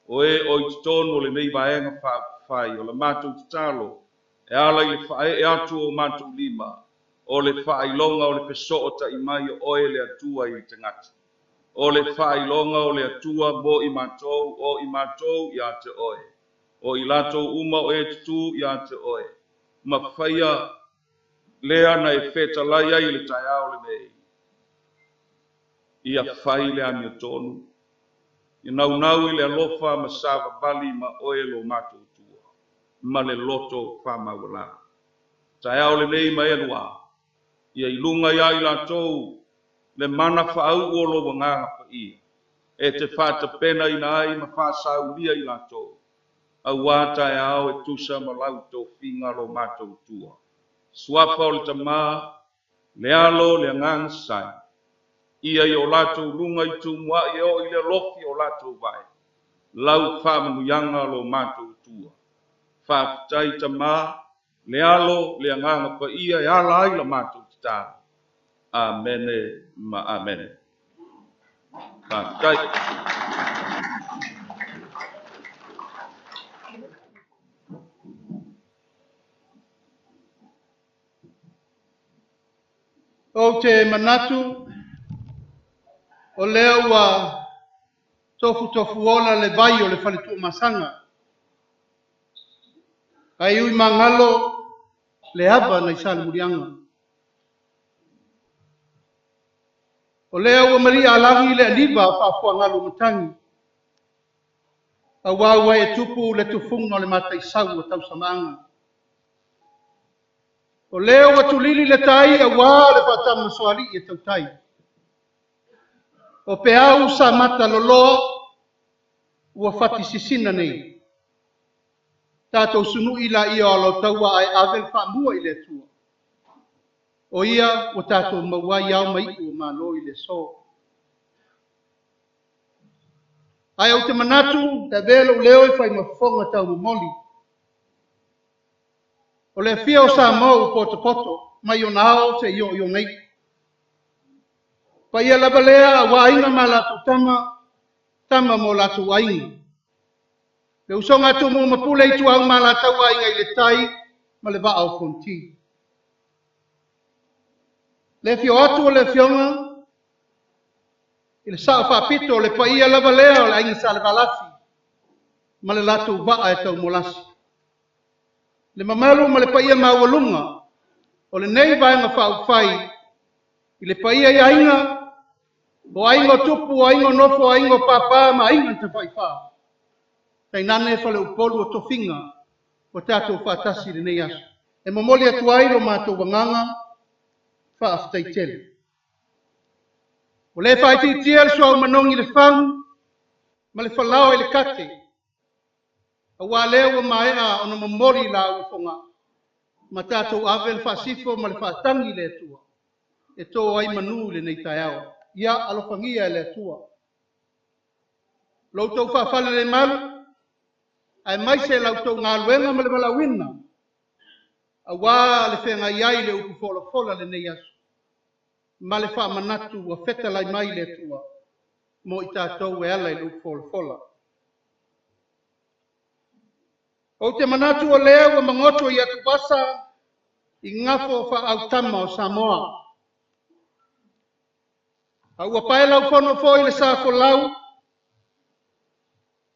o e o i totonu o lenei Vaega Faaupufai, o la matou tatalo e ala i le faaee atu o o matou lima, o le faailoga o le fesootai mai o oe le Atua i le tagata. O le faailoga o le Atua mo i matou, o i matou ia te oe, o i latou uma o e tutū ia te oe, ma faia lea na e fetalai ai i le taeao lenei. Ia fai le amiotonu, ia naunau i le alofa ma savavali ma oe lo matou Atua, ma le loto faamaualalo. Taeao lenei ma elua, ia i luga ia i latou le mana faauu o lou Agaga Paia, e te faatapenaina ai ma faasaulia i latou, auā taeao e tusa ma lau tofiga lo matou Atua. Suafa o le Tama, le Alo, le Agaga Sai, ia i o latou luga i tumua'i e oo i le alofi o latou vae, lau faamanuiaga lo matou Atua. Faafetai Tama, le Alo, le Agaga Paia e ala ai la matou tatalo. Amene ma amene. Faafetai. Ou te manatu o lea ua tofutofuola le vai o le fale tuumasaga, ae ui magalo le ava nai Salemuliaga. O lea ua malia alagi le aniva a faafuagalu o matagi, auā ua ee tupu le tufuga o le mataisau o tausamaaga. O lea ua tulili le tai auā le faatamasoalii e tautai. O peau sa mata loloa ua fati sisina nei. Tatou sunui laia o Alataua ae ave le faamua i le Atua. O ia ua tatou maua ai ao ma iu o Malo i le aso. Ae ou te manatu e avea lou leo e fai ma fofoga taumomoli. O le afio o Samoa ua potopoto mai ona ao seia oo i ona iu. Paia lava lea aua Aiga ma latou Tama, Tama ma o latou Aiga. Le usoga a Tumua ma Pule, Ituau ma Alataua, Aiga i le Tai ma le Vaa o Fonoti. Le afio atu o le Afioga i le Sao Faapito, o le paia lava lea o le Aiga Salevalasi ma le latou vaa e taumolasi. Le mamalu ma le paia maualuga o lenei Vaega Faaupufai i le paia i aiga, o aiga o tupu, o aiga o nofo, o aiga o papa ma aiga na tafaifa. Tainane faleupolu o tofiga ua tatou faatasi i lenei aso. E momoli atu ai lo matou agaga faafetai tele. Ua le faaitiitia le suauu manogi i le fagu ma le falao i le kate, auā lea ua maea ona momoli laau i Fogaa. Ma tatou ave le faasifo ma le faatagi i le Atua e to ai manu i lenei taeao. Ia alofagia e le Atua lo outou faafalelemalu, aemaise la outou galuega ma le valaauina, auā le feagai ai i le upu folafola lenei aso, ma le faamanatu ua fetalai mai le Atua mo i tatou e ala i le upu folafola. Ou te manatu o lea ua magoto i atuvasa i gafo faaautama o Samoa. A ua paelaufono foi le sa folau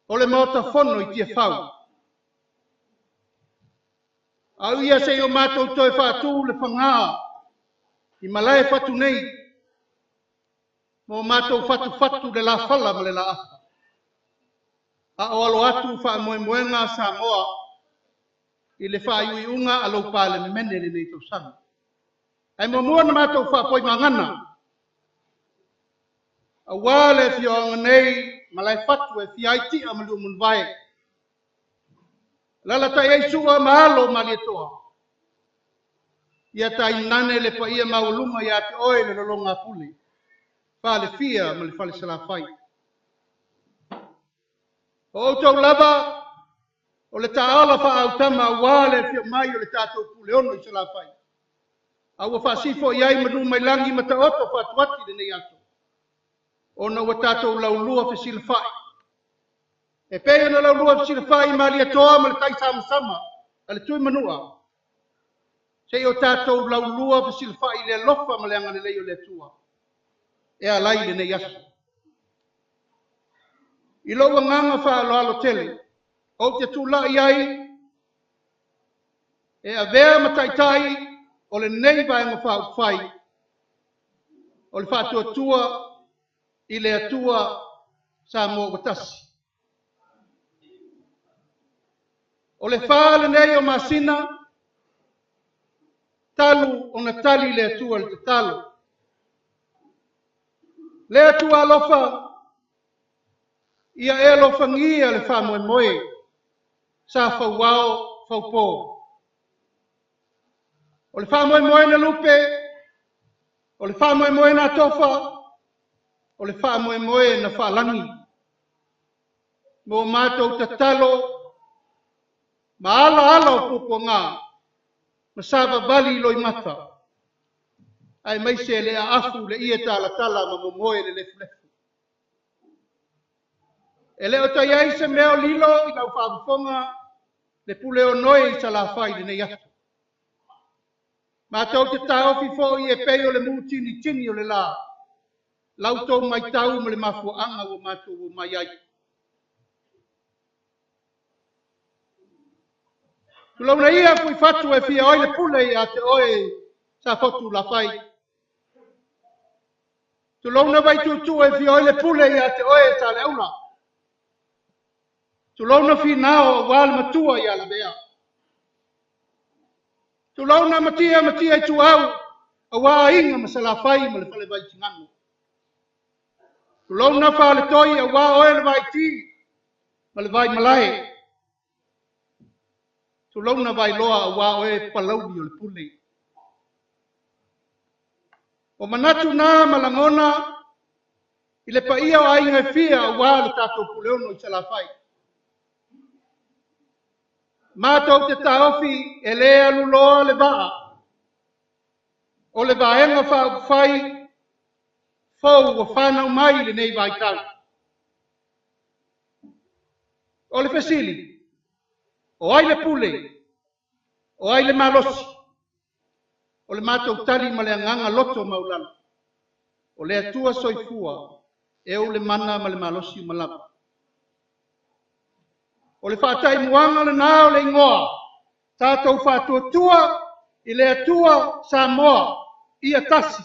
o le Maota Fono i Tiafau. A ia se i o matou toe faatu le fagā i malae fatu nei, ma o matou fatufatu le lafala ma le laafa, a o alo atu faamoemoega a Samoa i le faaiuiuga a lou Palemene lenei tausaga. Ae muamua ona matou faapoi magana, auā le afioaga nei Malaefatu e fia ai tia ma Luamanuvao, alaalatai ai Sua ma Alo o Malietoa, ia tainane le paia maualuga ia te oe le lologapule, Falefia ma le Falesalafai. O outou lava o le taala faaautama auā le afio mai o le tatou Puleono i Salafai, a ua faasifo i ai manu mai lagi ma taoto fatuati lenei aso, ona ua tatou laulua fesilafai. E pei ona laulua fesilafai Malietoa ma le taisamasama a le Tuimanua, seia o tatou laulua fesilafai i le alofa ma le agalelei o le Atua e ala i lenei aso. I lou agaga faaaloalo tele, ou te tulai ai e avea ma taitai o lenei Vaega Faaupufai o le Faatuatua i le Atua Samoa ua tasi. O le 4 lenei o masina, talu ona tali le Atua i le tatalo. Le Atua alofa, ia e alofagia le faamoemoe sa fauao faupo. O le faamoemoe na lupe, o le faamoemoe na atofa, o le faamoemoe na faalagi. Mo matou tatalo, ma ala ala o puapuaga, ma savavali i loimata, aemaise le aafu le ie talatala ma momoe le lefulefu. E le o tai ai se mea o lilo i lau faafofoga le pule onoi i Salafai lenei aso. Matou te taofi foi e pei o le mutinitini o le la, lau tou maitau ma le mafuaaga ua matou omai ai. Tulouna ia Fuifatu e fia oi le pule ia te oe Safotu Lafai. Tulouna Vaituutuu e fia oi le pule ia te oe Saleaula. Tulouna Finao auā le matua ia Lavea. Tulouna Matia Matia Ituau auā Aiga ma Salafai ma le Falevai Tigano. Tulouna Faletoi auā oe le Vaiti ma le Vaimalae. Tulouna Vailoa auā oe Palauli o le Pule. O manatu nā ma lagona i le paia o aiga e fia auā le tatou Puleono i Salafai. Matou te taofi e le aluloa le vaa o le vaega faaupufai fou ua fanau mai i lenei vaitau. O le fesili, o ai le pule, o ai le malosi? O le matou tali ma le agaga loto maulalo, o le Atua soifua e ou le mana ma le malosi uma lava. O le faataimuaga lena o le igoa, tatou faatuatua i le Atua Samoa, ia tasi.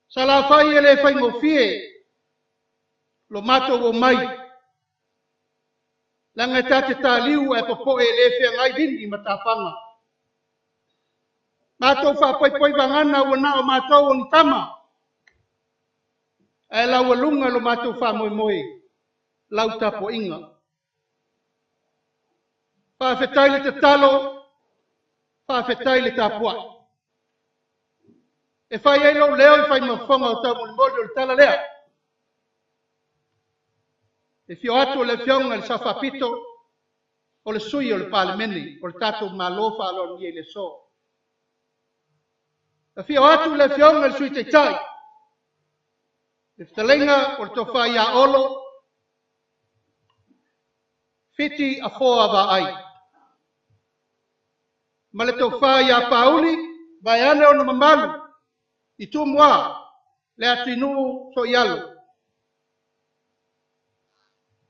Salafai e le faigofie, lo matou omai, leaga e ta te taliu ae popoe e le feagai vini ma tafaga. Matou faapoipoi vagana ua na o matou o ni tama, ae laualuga lo matou faamoemoe, lau tapuaiga. Faafetai le tatalo, faafetai le tapuai. E fai ai lou leo i faimafofoga o taumolimoli o le tala lea. E fio atu o le Afioga i le Sao Faapito, o le sui o le Palemene o le tatou Malo faaaloalogia i le aso. Afio atu le Afioga i le Sui Taitai, le fetalaiga o le Tofa ia Olo Fiti Afoa Vaai, ma le Tofa ia Pauli, vaeane ona mamalu i Tumua, le atinuu Sooialo.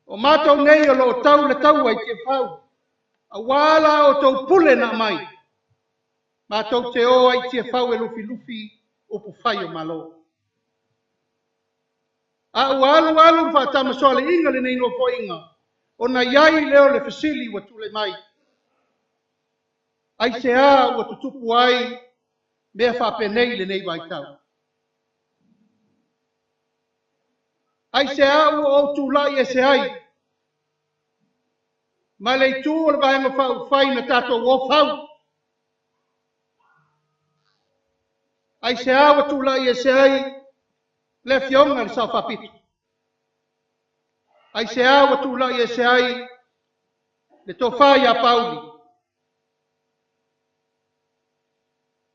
O matou nei o lo o tau le taua i Tiafau, aua la outou pule na aumai, matou te o ai i Tiafau e lufilufi upufai o Malo. A ua alu alu le faatamasoaliiga i lenei Nofoaiga, ona i ai lea o le fesili ua tulai mai. Aisea ua tutupu ai mea faapenei i lenei vaitau? Aisea ua ou tulai ese ai ma le itu o le Vaega Faaupufai na tatou o fau? Aisea ua tulai ese ai le Afioga i le Sao Faapito? Aisea ua tulai ese ai le Tofa ia Pauli?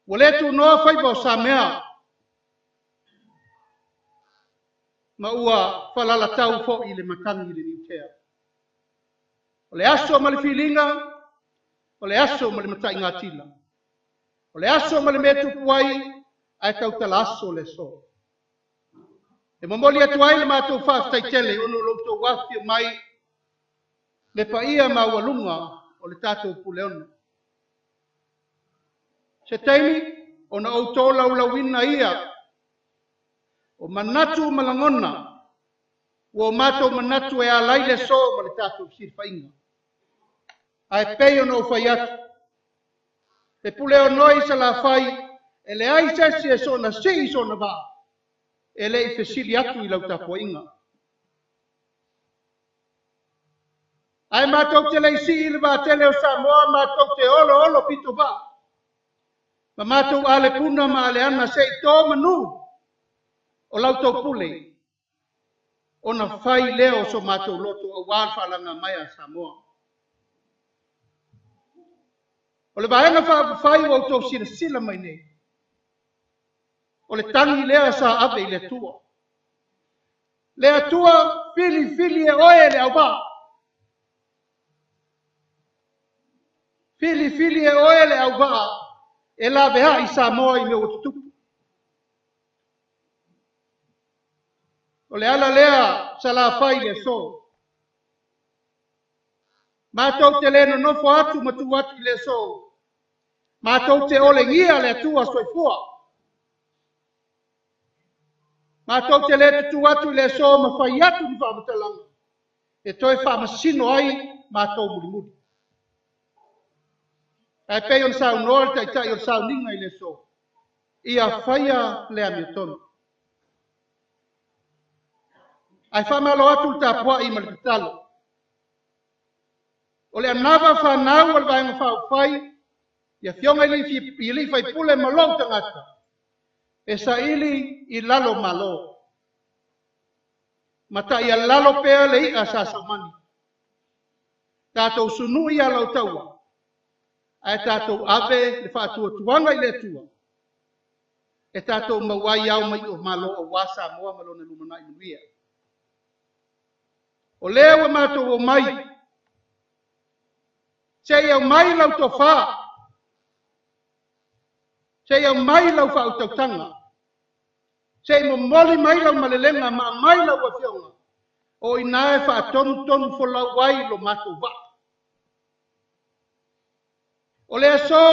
Ua le tunoa faiva o Samea ma ua falalatau foi le matagi i le niutea. O le aso ma le filiga, o le aso ma le mataigatila, o le aso ma le mea tupu ai, ae tautala aso le aso. E momoli atu ai le matou faafetai tele ona o lo outou afifio mai le paia maualuga o le tatou Puleono. Se taimi ona ou tolaulauina ia o manatu ma lagona ua o matou manatu e ala ai le aso ma le tatou fesilafaiga. Ae pei ona ou fai atu, le Puleono i Salafai, e leai se isi e soona sii sona vaa, e le i fesili atu i lau tapuaiga. Ae matou te le i sii i le vaatele o Samoa, matou te oloolo pito vaa, ma matou alepuna ma aleana se i to manu o lau tau pule, ona fai lea o so matou loto aua le faalaga mai a Samoa. O le Vaega Faaupufai ua outou silasila mai nei, o le tagi lea sa ave i le Atua. Le Atua, filifili e oe le auvaa. Filifili e oe le auvaa e laveai Samoa i mea ua tutupu. O le ala lea Salafai i le aso. Matou te le nonofo atu ma tu atu i le aso. Matou te olegia le Atua soifua. Matou te le tutu atu i le aso ma fai atu ni faamatalaga e toe faamasino ai matou mulimuli. Ae pei ona saunoa le Taitai o le sauniga i le aso, ia faia le amiotonu. Ae faamalo atu le tapuai ma le tatalo. O le anava fanau o le Vaega Faaupufai, i afioga i alii faipule ma lou tagata, e saili i lalo malo. Ma taialalo pea le i'a sa saumani. Tatou sunui ala o taua, ae tatou ave le faatuatuaga i le Atua, e tatou maua ai ao ma iu o malo aua Samoa ma lona lumanai manuia. O lea ua matou omai, se i aumai lau tofa, se i aumai lau faautautaga, se i momoli mai lau malelega ma aumai lau afioga, o i ina e faatonutonu folau ai lo matou vaa. O le aso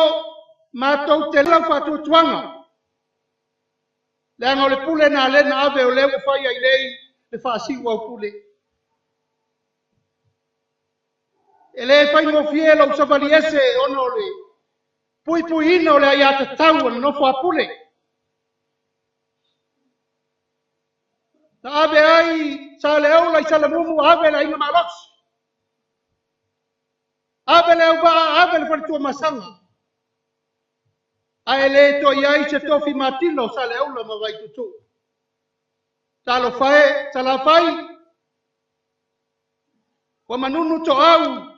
matou te lau faatuatuaga, leaga o le pule na lea na ave o lea ua fai ai nei le faasiu au pule. E le faigofie lou savali ese ona o le puipuiina o le aiatatau o le nofo a pule. Na ave ai Saleaula i Salamumu, ave le aiga malosi. Ave le auvaa, ave le faletuamasaga. Ae le toe i ai se tofi matila o Saleaula ma Vaituutuu. Talofa e, Salafai, ua manunu toau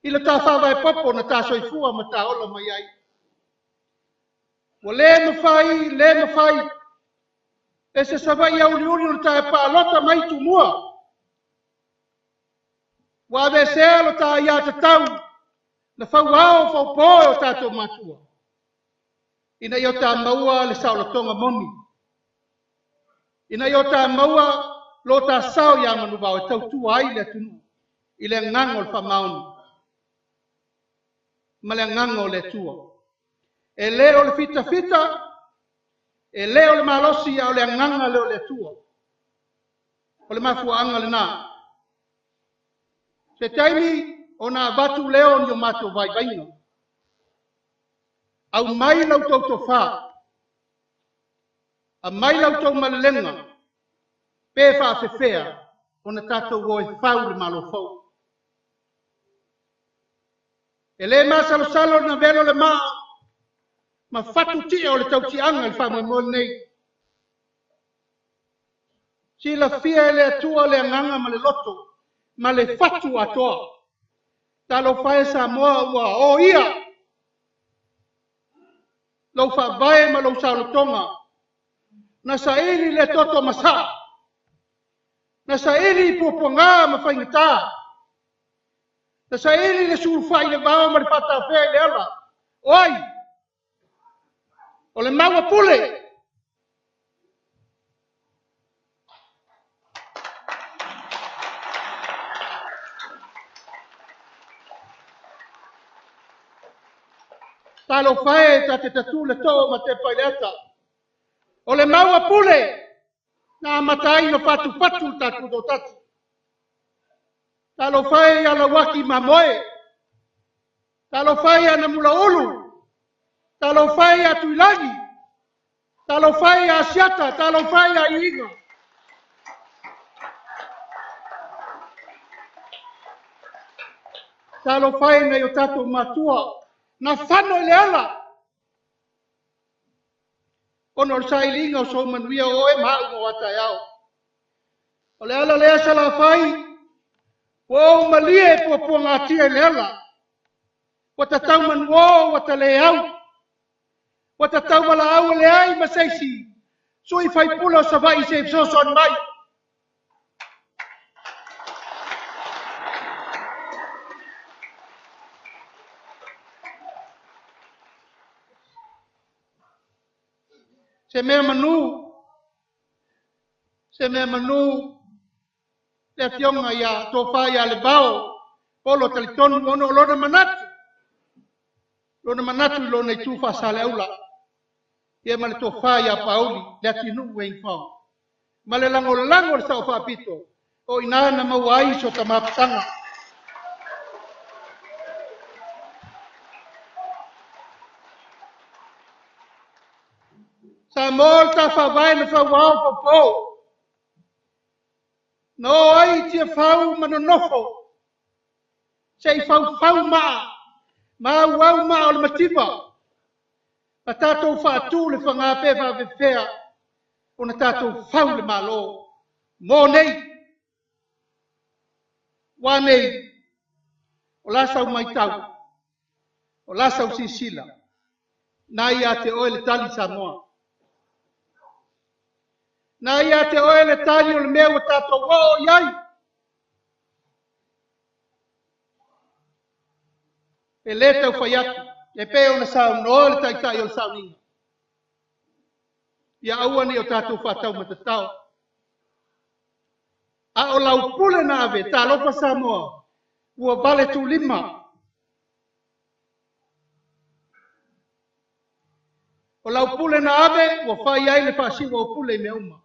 i le ta faavae popo na ta soifua ma ta ola mai ai. Ua le mafai, le mafai e se Savaii auliuli ona ta palota mai Tumua. Ua aveesea lo ta aiatatau na fauao faupo e o tatou matua, ina ia o ta maua le saolotoga moni, ina ia o ta maua lo ta sao ia Manuvao e tautua ai le atunuu i le agaga o le faamaoni ma le agaga o le Atua. E le o le fitafita, e le o le malosi, a o le agaga lea o le Atua. O le mafuaaga lena. Se taimi ona avatu lea o ni o matou vaivaiga. Aumai lau tou tofa, aumai lau tou malelega, pe faafefea ona tatou o e fau le Malo fou. E le masalosalo na velo le maa ma fatu tia o le tautiaga i le faamoemoe lenei. Silafia e le Atua le agaga ma le loto ma le fatu atoa. Talofa e Samoa ua oia lou faavae ma lou saolotoga. Na saili le toto masaa, na saili i puapuaga ma faigata, na saili le sulufai i le vao ma le faatafea i le ala. O ai? O le maua pule. Talofa e ta te tatu le too ma te pai le ata. O le maua pule na amata ai na fatufatu le tatou toatasi. Talofa e ia Lauaki Mamoe. Talofa e ia Namulaulu. Talofa e ia Tuilagi. Talofa e ia Asiata. Talofa e ia Iiga. Talofa e nai o tatou matua. Na fano i le ala. Ona o le sailiga o sou manuia o oe ma au ma o taeao. O le ala lea Salafai, ua ou malie e puapuagatia i le ala. Ua tatau manuo, ua taleau. Ua tatau valaau e leai ma seisi. Sui faipule o Savaii se i fesoasoani mai. Se mea manu, se mea manu, le afioga ia Tofa ia Levao, Polo talitonu ona o lona manatu. Lona manatu i lona itu faasaleaula. Ia ma le tofa ia Pauli, le atinuu e ifao. Ma le lagolago le sao faapito, o ina na maua ai so tamaputaga. Sa mo le tafavae na fauao paupau. Na o ai tiafau ma nonofo. Se i faufau maa, ma auau maa o le mativa. Ma tatou faatu le faga pe faafefea, ona tatou fau le Malo. Mo nei, ua nei, o la sau maitau, o la sau sisila, na ia te oe le tali Samoa. Na ia te oe le tali o le mea ua tatou oo i ai. E le taufai atu, e pei ona saunoa le taitai o le sauniga. Ia aua ne i o tatou faataumatatao. A o lau pule na ave, talofa Samoa, ua vale tulima. O lau pule na ave, ua fai ai le faasiu o pule i mea uma.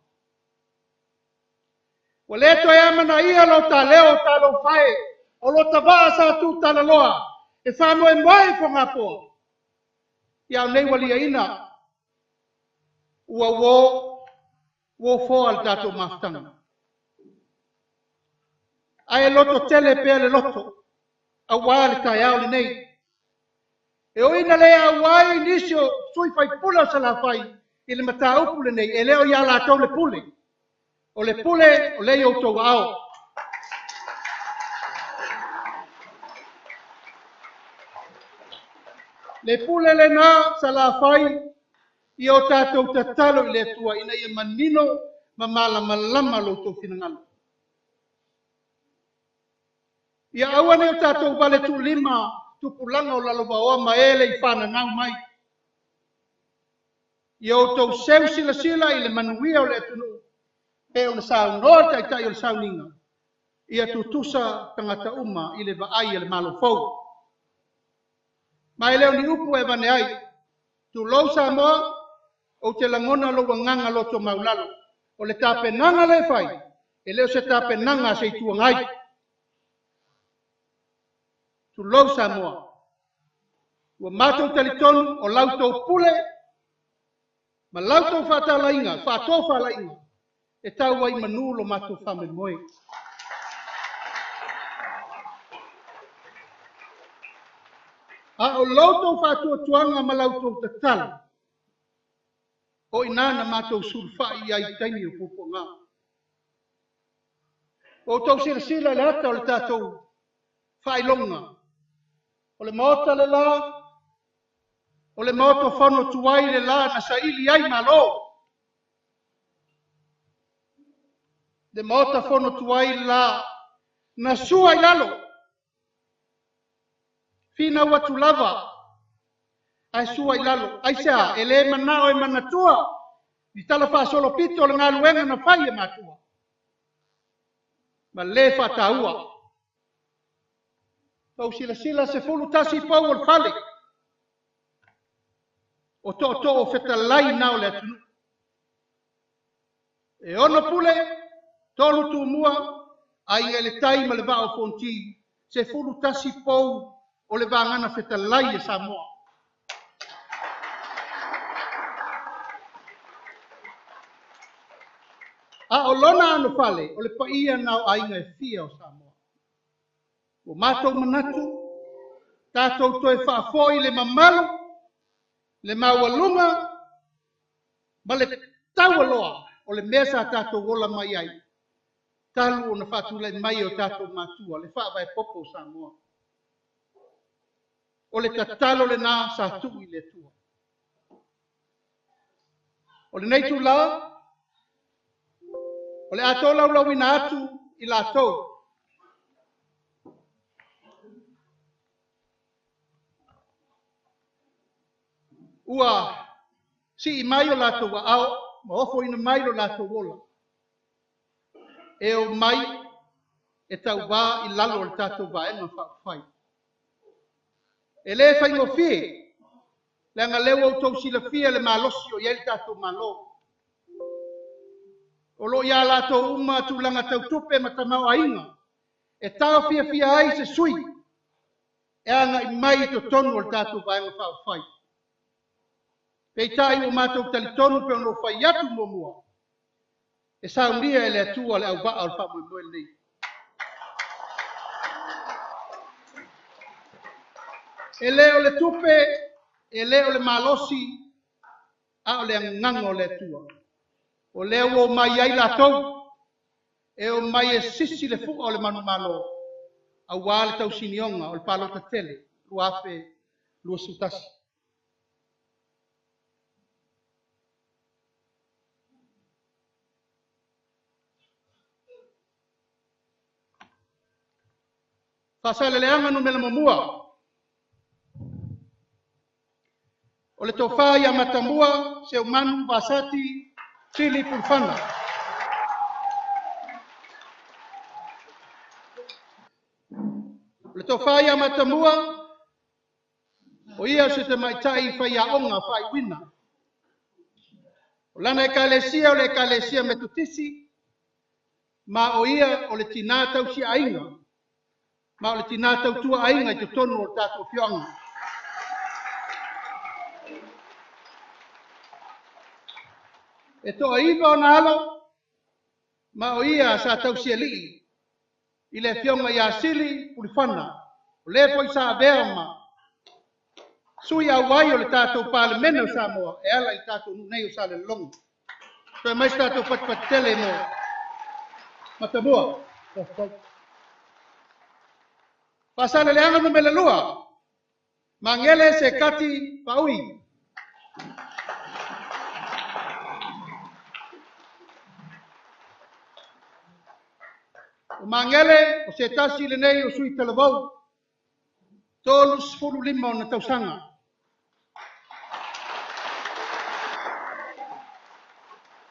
Ua le toe amanaia lo ta leo talofa e, o lo ta vaa sa tu talaloa, e faamoemoe i Fogapoa. Ia o nei ua liaina, ua uo foa le tatou mafutaga. Ae loto tele pea le loto, Auā le taeao lenei. E ui ina le auai nisi o sui faipule o Salafai i le mataupu lenei, e le o ia latou le pule. O le pule o lea i outou aao. Le pule lena Salafai ia o tatou tatalo i le Atua ina ia manino ma malamalama lo outou finagalo. Ia aua ne i o tatou valetuulima tupulaga o lalovaoa ma e le i fananau mai. Ia outou seu silasila i le manuia o le atunuu pei ona saunoa le Taitai o le sauniga, ia tutusa tagata uma i le vaai a le Malo fou. Ma e le o ni upu e avane ai. Tulou Samoa, ou te lagona lou agaga loto maulalo. O le tapenaga lea e fai, e le o se tapenaga a se Itu Agai. Tulou Samoa, ua matou talitonu o la outou pule ma la outou faatalaina, faatofalaiga, e tau ai i manu lo matou faamoemoe. A o lo outou faatuatuaga ma la outou tatalo, o i ina na matou sulufai i ai i taimi o puapuaga. Ua outou silasila i le ata o le tatou faailoga, o le Maota le la, o le Maota fono tuai le la na saili ai Malo. Le Maota fono tuai le la na sua i lalo, finau atu lava, ae sua i lalo. Aisea, e le manao e manatua i tala faasolopito o le galuega na fai e matua ma le faataua. Tou silasila 11 pou o le fale, o tootoo o fetalai na o le atunuu. E 6 pule, 3 tumua, aiga i le tai ma le vaa o Fonoti, 11 pou o le vagana fetalai e Samoa. A o lona anofale, o le paia na o aiga e fia o Samoa. Ua matou manatu, tatou toe faafoi le mamalu, le maualuga, ma le taualoa o le mea sa tatou ola mai ai, talu ona faatulai mai o tatou matua, le faavae popo o Samoa. O le tatalo lena sa tuu i le Atua. O lenei tula, o le a tolaulauina atu i latou ua sii mai o latou aao ma ofoina mai lo latou ola, e o mai e tauvā i lalo o le tatou vaega faaupufai. E le faigofie, leaga lea ua outou silafia le malosi o i ai le tatou Malo. O lo o ia latou uma tulaga tautupe ma tamaoaiga e taofiafia ai se sui e agai mai i totonu o le tatou vaega faaupufai. Peitai ua matou talitonu pe ona ou fai atu muamua, e saunia e le Atua le auvaa o le faamoemoe lenei. E le o le tupe, e le o le malosi, a o le agaga o le Atua. O lea ua omai ai latou, e omai e sisi le fua o le manumalo, auā le tausinioga o le palota tele 2021. Faasaleleaga numera 1. O le tofa ia Matamua, Seumanu Vasati, Fili Pulufana. O le tofa ia Matamua, o ia o se tamaitai faiaoga faaiuina. O lana ekalesia o le ekalesia Metotisi, ma o ia o le tina tausiaiga, ma o le tina tautua aiga i totonu o le tatou afioaga. E toaiva ona alo, ma o ia sa tausialii i le afioga ia Sili Pulufana, O le foi sa avea ma sui auai o le tatou Palemene o Samoa e ala i le tatou nuu nei o Salelologa. Toe mai se tatou patipati tele mo Matamua. Faasaleleaga Nu.2, Magele Sekati Paui. O Magele o se tasi lenei o sui talavou, 35 ona tausaga.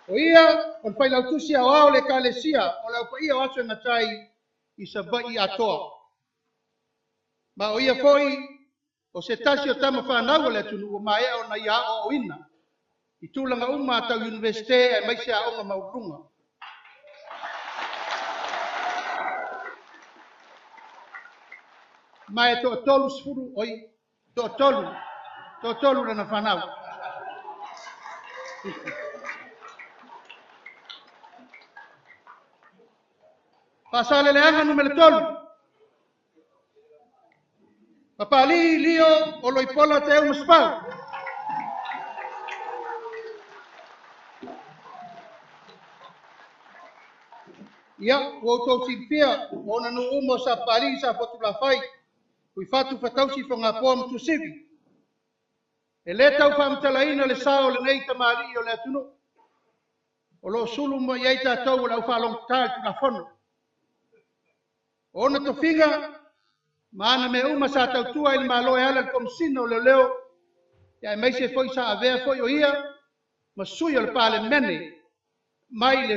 O ia o le failautusi aoao o le Ekalesia o le Aupaia o Aso e Gata ai i Savaii atoa. Ma o ia foi o se tasi o tama whanau o le atunuu ua maea ona ia aoaoina i tulaga uma tau Iunivesite aemaise aoga maualuluga. Ma e toatolu sefulu, oi, toatolu lana fanau. Faasaleleaga Nu.3, Papali'i Lio Oloipola Te Masefau. Ia, ua outou silafia, o ona nuu uma o Sapapalii, Safotulafai, Fuifatu, Fatausi, Fogapoa ma Tuasivi. E le tau faamatalaina le sao o lenei tamalii o le atunuu. O lo o sulu mai ai tatou o le aufaalogotata i le Tulafono. O ona tofiga, ma ana mea uma sa tautua i le Malo e ala i le Komesina o Leoleo, aemaise foi sa avea foi o ia ma sui o le Palemene mai le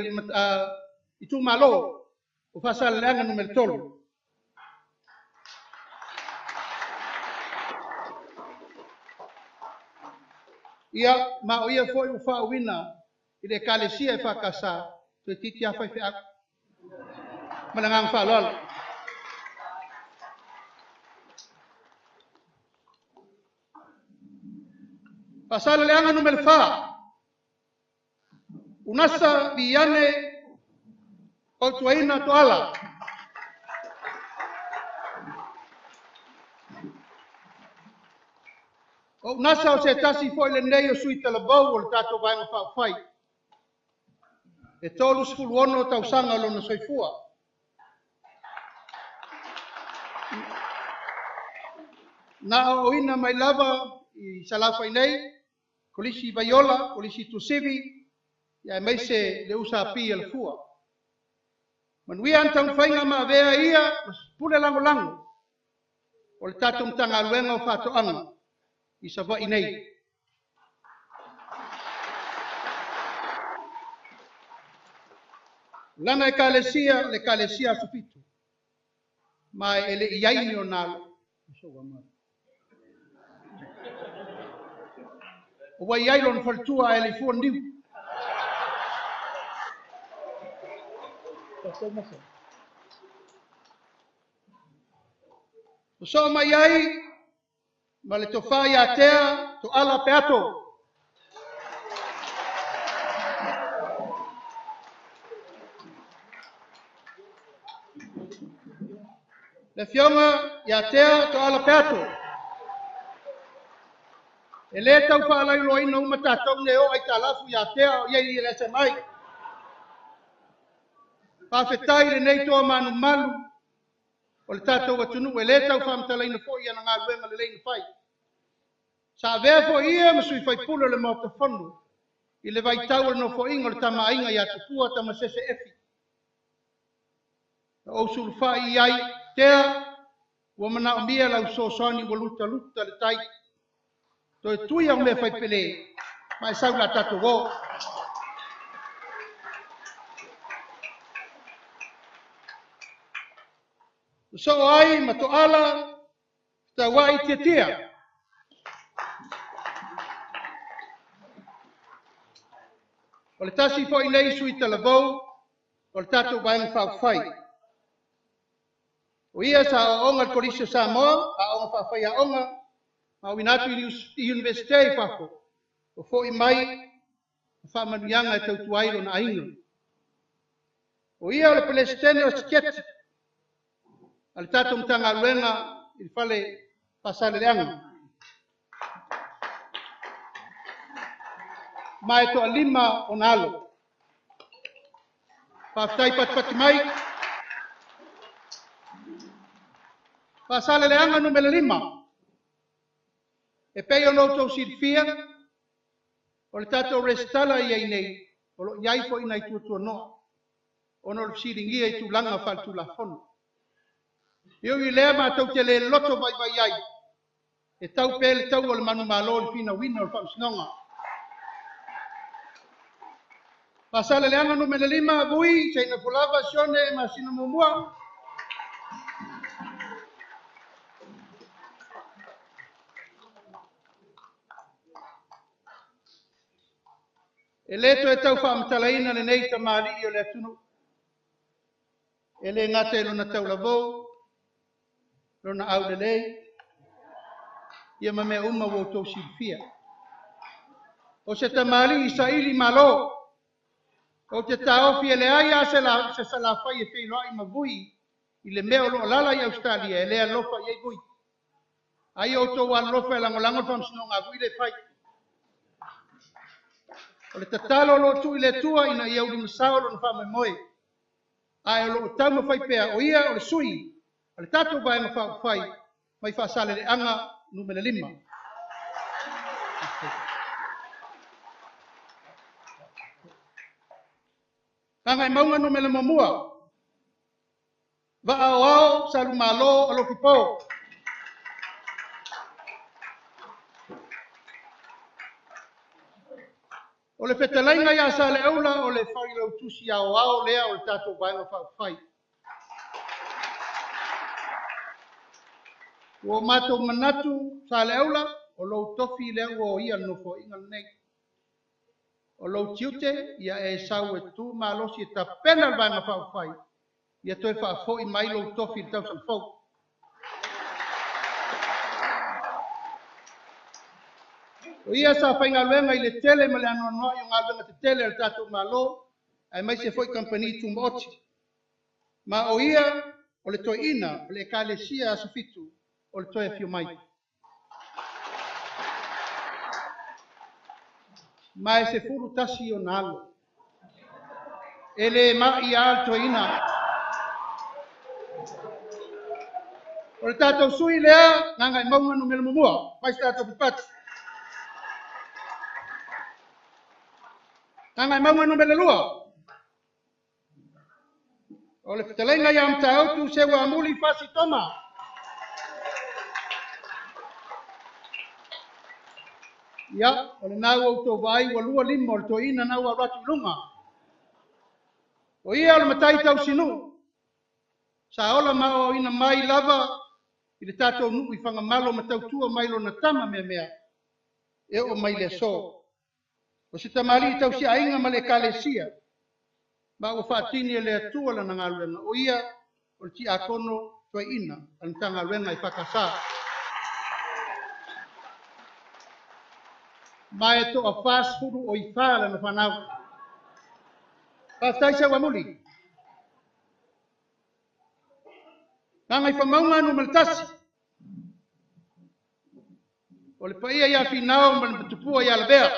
itumalo o Faasaleleaga Nu.3. Ia, ma o ia foi ua faauuina i le Ekalesia e Fakasa, toeitiiti lava faifeau. Ma le agaga faaaloalo. Faasaleleaga Nu.4, Unasa Viane Fautuaina Toala. O Unasa o se tasi foi lenei o sui talavou o le tatou Vaega Faaupufai. E 36 tausaga o lona soifua. Na aoaoina mai lava i Salafai nei, Kolisi Vaiola, Kolisi Tuasivi, aemaise le USP a Alafua. Manuia ana taumafaiga ma avea ia ma pule lagolago o le tatou Matagaluega o Faatoaga i Savaii nei. Lana Ekalesia, le Ekalesia Aso Fitu, ma e le i ai ni ona alo. Ua i ai lona faletua e le fua niu. O soo mai ai ma le tofa ia Tea Toala Peato. Le afioga ia Tea Toala Peato. E le tau faalauiloaina uma tatou nei o aitalafu ia Tea o iai i le SMI. Faafetai lenei toa malumalu o le tatou atunuu e le tau faamatalaina foi ana galuega lelei na fai. Sa avea foi ia ma sui faipule o le Maota Fono i le vaitau o le nofoaiga o le Tamaaiga ia Tupua Tamasese Efi. Na ou sulufai i ai, Tea, ua manaomia lau fesoasoani ua lutaluta le tai. Toe tui au mea faipele, ma e sau la tatou o. Soo ai ma Toala tauai tiatia. O le tasi foi nei sui talavou o le tatou Vaega Faaupufai. O ia sa aoaoga i le Kolisi o Samoa, aoga faafaiaoga, ma auina atu i Iunivesite i fafo, o foi mai ma faamanuiaga e tautua ai lona aiga. O ia o le Peresetene o Siketi a le tatou Matagaluega i le fale Faasaleleaga. Ma e toalima ona alo. Faafetai patipati mai. Faasaleleaga 5. E pei ona outou silafia, o le tatou resitala i ai nei, o lo o i ai foi nai tuatuanoa, ona o le fesiligia i tulaga faaletulafono. E ui i lea matou te le loto vaivai ai, e tau pea le tau o le manumalo i le finauina o le faamasinoga. Faasaleleaga 5, Vui, Seinafulava, Sione, Masina Muamua. E le toe tau faamatalaina lenei tamalii o le atunuu. E le gata i lona taulavou, lona aulelei, ia ma mea uma ua outou silafia. O se tamalii saili malo, ou te taofi e leai lava se Salafai e feiloai ma Vui i le mea o lo o alaala i Ausetalia e le alofa i ai Vui. Ai outou alolofa e lagolago le faamasinoga a Vui lea e fai. O le tatalo o lo o tuu i le Atua ina ia ulimasao lona faamoemoe. Ae o lo o taumafai pea o ia o le sui a le tatou Vaega Faaupufai mai Faasaleleaga 5. Gagaemauga 1. Vaaoao Salumalo Alofipo. O le fetalaiga ia Saleaula o le failautusi aoao lea o le tatou Vaega Faaupufai. Ua matou manatu Saleaula o lou tofi lea ua oia le nofoaiga lenei. O lou tiute ia e sau e tu malosi e tapena le Vaega Faaupufai ia toe faafoi mai lou tofi i le tausaga fou. O ia sa faigaluega i le tele ma le anoanoai o galuega tetele a le tatou Malo, aemaise foi kamupani tumaoti. Ma o ia o le toeaina o le Ekalesia Aso Fitu o le toe afio mai. Ma e 11 ona alo. E le mai lava le toeaina. O le tatou sui lea, Gagaemauga 1, mai se tatou pipati. Gagaemauga 2. O le fetalaiga ia Matautu Seuamuli Fasi Toma. Ia, o lena ua outou vaai ua 25 o le toeaina na ua alu atu i luga. O ia o le matai tausinuu. Sa ola ma aoaoina mai lava i le tatou nuu i Fagamalo ma tautua mai lona tama meamea e oo mai le aso. O se tamalii tausiaiga ma le ekalesia, ma ua faatini e le Atua lana galuega. O ia o le tiakono toeaina a le Matagaluega i Fakasa. Ma e toa 44 o ifa lana fanau. Faafetai Seuamuli. Gagaifomauga 1. O le paia ia Finao ma le Matupua ia Lavea.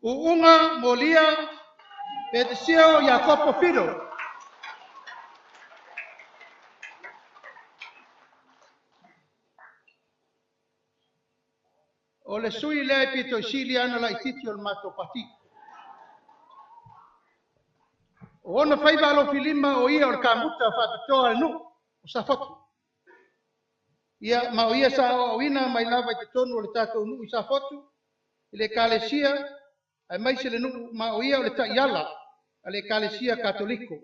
Uunga Molia Petisio Iakopo Fido. O le sui lea e pito i sili ana laitiiti o le matou pati. O ona faiva alofilima o ia o le kamuta faapitoa a le nuu o Safotu. Ia, ma o ia sa aoaoina mai lava i totonu o le tatou nuu i Safotu, i le ekalesia, aemaise le nuu, ma o ia o le taiala a le ekalesia Katoliko.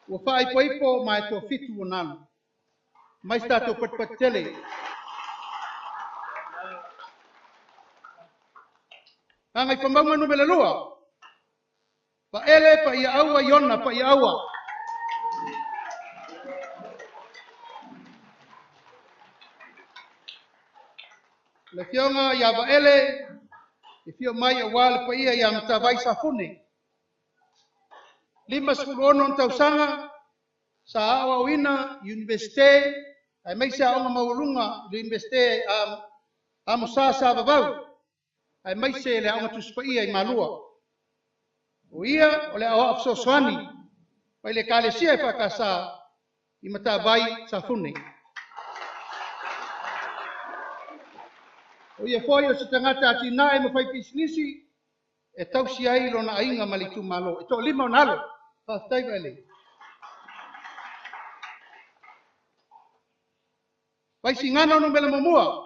Ua faaipoipo ma e toafitu ona alo. Mai se tatou patipati tele. Gagaifomauga 2. Vaele Paiaaua Iona Paiaaua. Le afioga ia Vaele E fio mai auā le paia ia Matavai Safune. 56 ona tausaga sa aoaoina Iunivesite aemaise aoga maualuga i le Iunivesite Amosa Savavau aemaise le Aoga Tusi Paia i Malua. O ia o le aoao fesoasoani mai le Ekalesia EFKS i Matavai Safune. O ia foi o se tagata atinae ma faipisinisi e tausi ai lona aiga ma le itumalo. E toalima ona alo. Faafetai Vaele. Vaisigano numera muamua.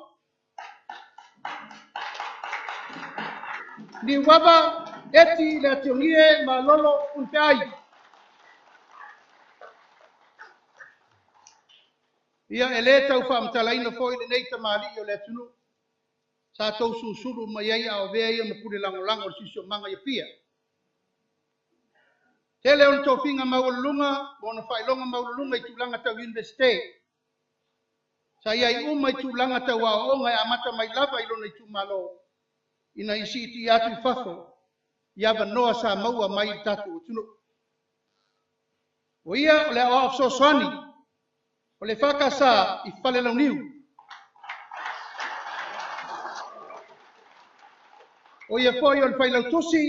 Niuava Eti le Ationgie Malolo Unpeai. Ia e lē tau faamatalaina foi lenei tamalii o le atunuu sa tou susulu mai ai a o avea ia ma pule lagolago o le Siosiomaga i Apia. Tele ona tofiga maualuluga ma ona faailoga maualuluga i tulaga tau Iunivesite. Sa i ai uma i tulaga tau aoaoga e amata mai lava i lona itumalo ina ia siitia atu i fafo i avanoa sa maua mai i le tatou atunuu. O ia o le aoao fesoasoani o le EFKS i Falelauniu. O ia foi o le failautusi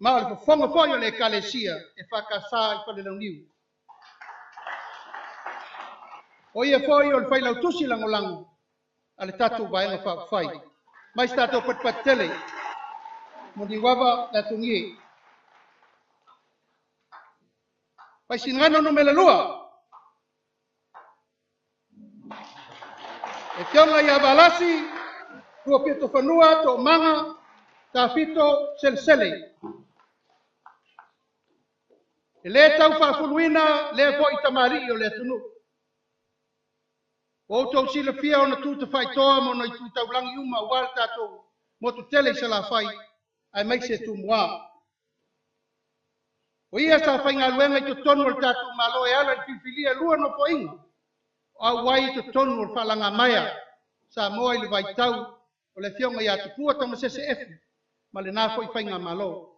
ma o le fofoga foi o le Ekalesia EFKS i Falelauniu. O ia foi o le failautusi lagolago a le tatou Vaega Faaupufai. Mai se tatou patipati tele mo Niuava le Atogie. Vaisigano numera 2. E Fioga ia Valasi, Rua Fanua, Toomaga, Tafito, Selesele. E lē tau faafuluina lea foi tamalii o le atunuu. Ua outou silafia ona tu tafaitoa ma ona itu taulagi uma auā le tatou motu tele i Salafai aemaise Tumua. O ia sa faigaluega i totonu o le tatou Malo e ala i le filifilia lua nofoaiga o auai i totonu o le faalagamaea Samoa i le vaitau o le Afioga ia Tupua Tamasese Efi ma lena foi faigamalo.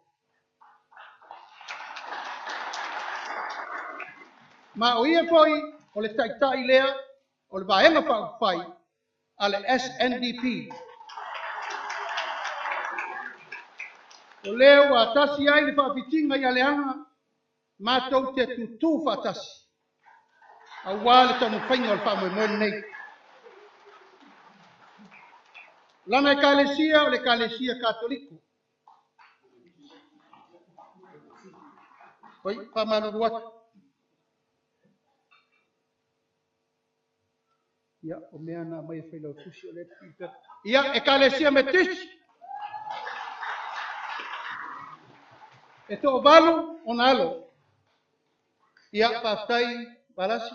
Ma o ia foi o le taitai lea o le Vaega Faaupufai a le SNDP. O lea ua atasi ai le faafitiga i aleaga matou te tutū faatasi auā le taumafaiga o le faamoemoe lenei. Lana Ekalesia o le Ekalesia Katoliko. Oi, faamalulu atu. Ia, o mea na aumai e failautusi o lea e Ia, Ekalesia Metotisi. E toavalu ona alo. Ia, faafetai Valasi.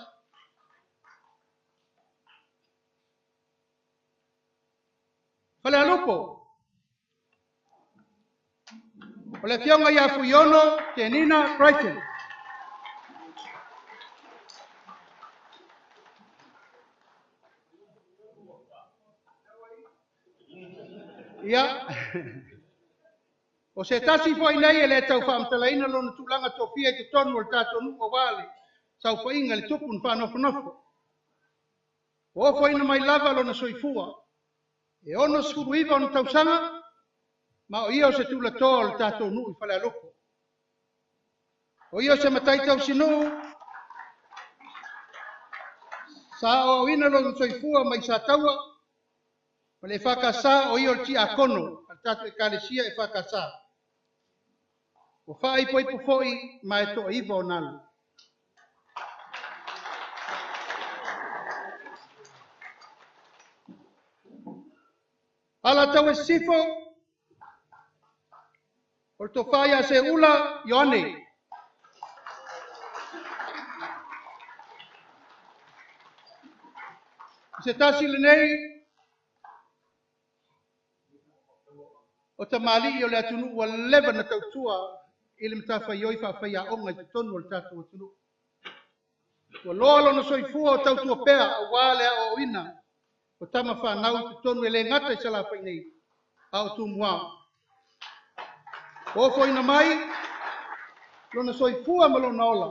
Falealupo. O le Afioga ia Fuiono Tenina Crichton. Ia, o se tasi foi nei e le tau faamatalaina lona tulaga tofia i totonu o le tatou nuu auā le saofaiga i le tupu na faanofonofo. Ua ofoina mai lava lona soifua e 69 ona tausaga ma o ia o se tulatoa o le tatou nuu i Falealupo. O ia o se matai tausinuu sa aoaoina lona soifua mai Sataua ma le EFKS o ia o le tiakono a le tatou Ekalesia EFKS. Ua faaipoipo foi ma e toaiva ona alo. Alataua i Sisifo, o le tofa ia Seuula Ioane. O se tasi lenei o tamalii o le atunuu ua leva na tautua i le matafaioi faafaiaoga i totonu o le tatou atunuu. Ua loa lona soifua o tautua pea auā le aoaoina o tama fanau i totonu e le gata i Salafai nei, a o Tumua. Ua ofoina mai lona soifua ma lona ola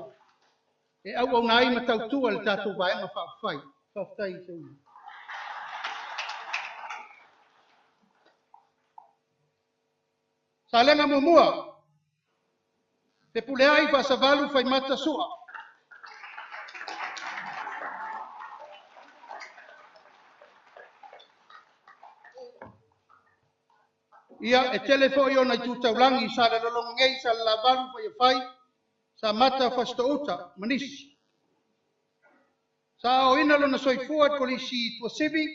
e auauna ai ma tautua le tatou Vaega Faaupufai. Faafetai i se. Salega muamua, Fepuleai Faasavalu Faimata Sua. Ia, e tele foi ona i tūtaulagi sa le lologo nei, sa le lavalu fai fai, sa mata fasitouta ma nisi. Sa aoina lona soifua i Kolisi Tuasivi,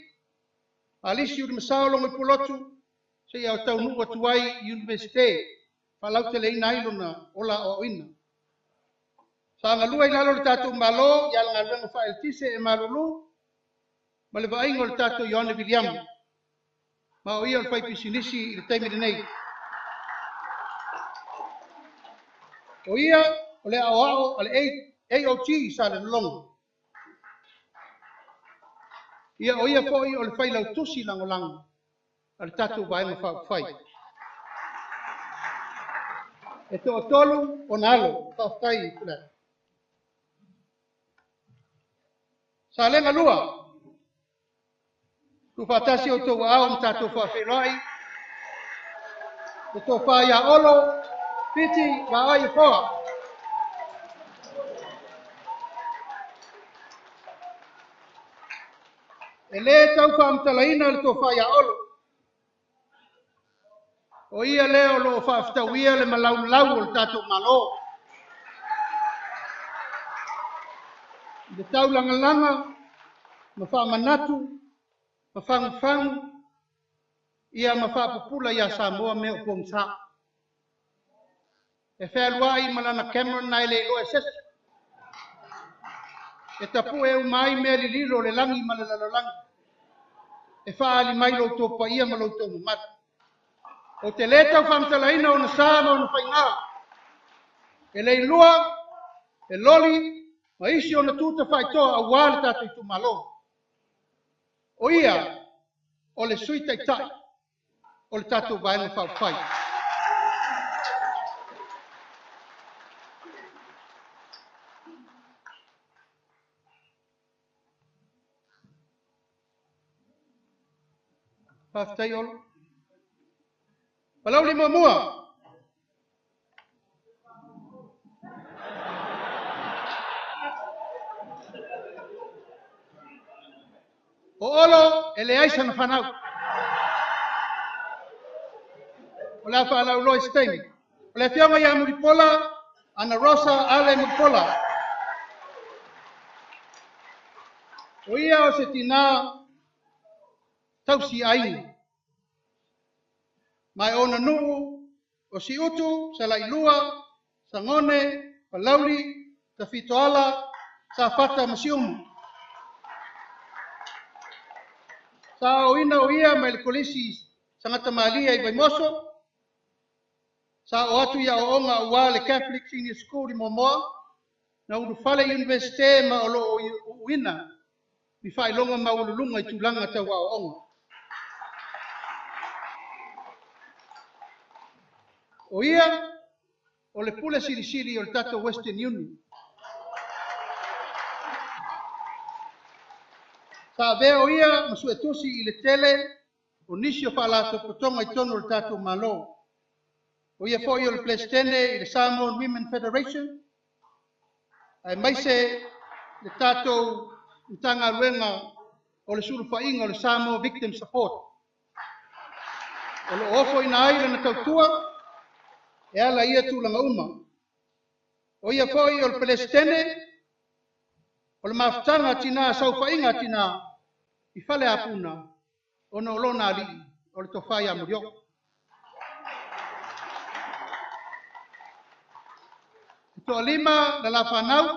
Alisi Ulumasao logo i Pulotu, seia o taunuu atu ai i Universite, faalauteleina ai lona ola aoaoina. Sa galue i lalo o le tatou Malo i ala galuega faaeletise e malulu ma le vaaiga o le tatou Ioane Viliamu. Ma o ia o le faipisinisi i le taimi lenei. O ia o le aoao a le AOG sa le lologo. Ia o ia foi o le failautusi lagolago a le tatou Vaega Faaupufai. E toatolu ona alo. Faafetai Pule. Salega lua, tuufaatasi outou aao ma tatou faafeiloai, le tofa ia Olo, Fiti, Vaai Afoa. E lē tau faamatalaina le tofa ia Olo. O ia lea o loo faafetauia le malaulau o le tatou Malo. I le taulagalaga ma faamanatu ma fagufagu ia ma faapupula ia Samoa mea o pogisa. E fealuai ma lana Cameron na e le iloa e se isi. E tapue uma ai mea lililo o le lagi ma le lalolagi. E faaali mai lo outou paia ma lo outou mamalu. Ou te lē tau faamatalaina ona sa ma ona faigā. E leilua, e loli, ma isi ona tuta faitoa auā le tatou itumalo. O ia, o le Sui Taitai o le tatou Vaega Faaupufai. Faafetai Olo. Palauli muamua. O Olo e leai sana fanau. O le a faalauiloa i se taimi. O le afioga ia Mulipola Ana Rosa Ale Mulipola. O ia o se tinā tausi aiga. Mai ona nuu o Siutu, Salailua, Sagone, Palauli, Tafitoala, Safata ma Siumu. Sa aoina o ia mai le Kolisi Sagata Malia i Vaimoso, sa o atu i aoaoga auā le Catholic Senior School i Moamoa, na ulufale i Universite ma o loo uuina ni faailoga maualuluga i tulaga tau aoaoga. O ia o le pule silisili o le tatou Western Union. Sa avea o ia ma suetusi i le tele o nisi o faalapotopotoga i totonu o le tatou Malo. O ia foi o le Peresetene i le Samoan Women Federation, aemaise le tatou Matagaluega o le sulufaiga o le Samoa Victim Support. O loo ofoina ai lana tautua e ala ia tulaga uma. O ia foi o le Peresetene o le mafutaga a tina, saofaiga a tina i fale apuna ona o lona alii o le tofa ia Murioo. E toalima la fanau,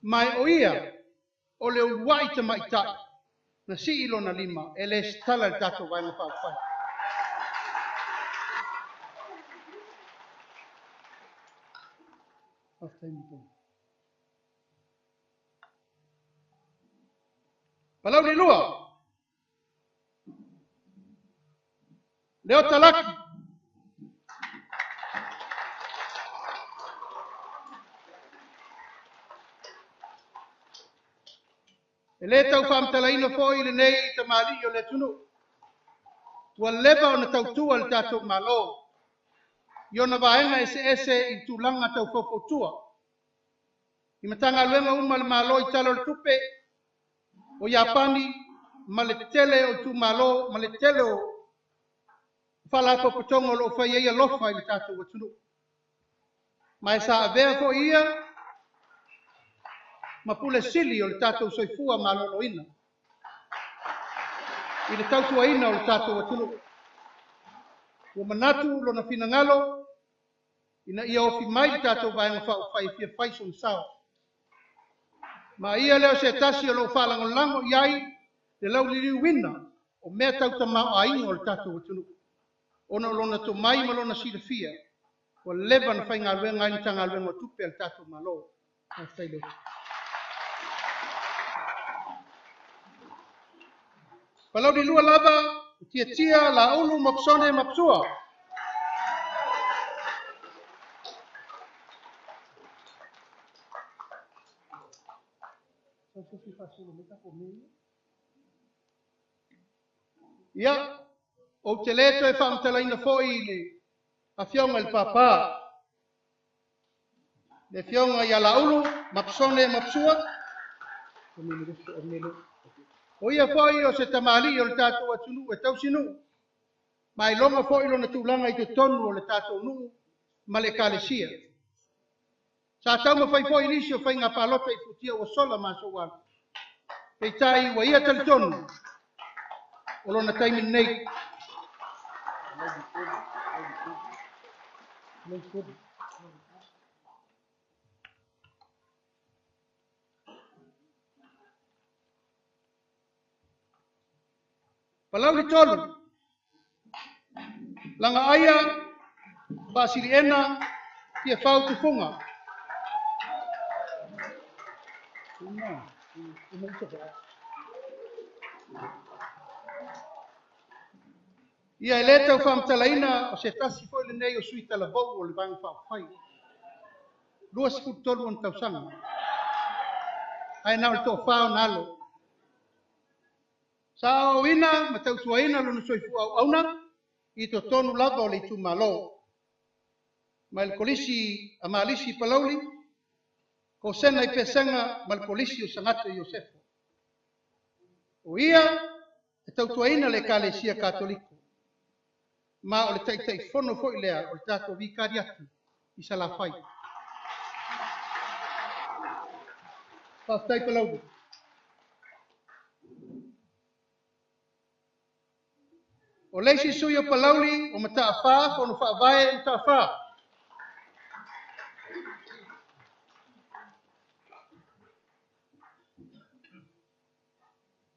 mai o ia o le uluai tamaitai na sii lona lima e le setala le tatou Vaega Faaupufai. Faafetai Mulipola. Palauli lua. Leota Laki. E lē tau faamatalaina foʻi lenei tamalii o le atunuu ua leva ona tautua le tatou Malo i ona vaega eseese i tulaga tau faufautua i Matagaluega uma a le Malo i Tala o le Tupe o Iapani ma le tele o itumalo ma le tele o faalapotopotoga o loo fai ai alofa i le tatou atunuu. Ma e sa avea foi ia ma pule sili o le tatou soifua maloloina i le tautuaina o le tatou atunuu. Ua manatu lona finagalo ina ia ofi mai le tatou Vaega Faaupufai e fia fai sona sao. Ma ia lea o se tasi o loo faalagolago i ai le lauliliuina o mea tau tamaoaiga o le tatou atunuu, ona o lona tomai ma lona silafia ua leva ona faigaluega ai le Matagaluega o Tupe a le tatou Malo. Faafetai Leota. Palauli 2 lava, Tiatia Laulu Mopsone Mapsua. Ia, ou te lē toe faamatalaina foi i le afioga i le Papa, le afioga ia Laulu Mapsone Mapsua, o ia foi o se tamalii o le tatou atunuu e tausinuu, ma iloga foi lona tulaga i totonu o le tatou nuu ma le ekalesia. Sa taumafai foi nisi o faiga palota i futia ua sola ma aso ua alu. Peitai ua ia talitonu o lona taimi lenei. Palauli 3, Lagaaia Faasiliena Tiafau Tufuga. Ia e lē tau faamatalaina o se tasi foi lenei o sui talavou o le Vaega Faaupufai. 23 ona tausaga, ae na o le toafa ona alo. Sa aoaoina ma tautuaina lona soifua auauna i totonu lava o le itumalo. Mai le Kolisi a Malisi i Palauli, Kosena i Pesega ma le Kolisi o Sagata i Iosefo. O ia e tautuaina le Ekalesia Katoliko, ma o le Taitaifono foi lea o le tatou Vikariati i Salafai. Faafetai Palauli. O le isi sui o Palauli o Mataafa Fono Faavae Mataafa.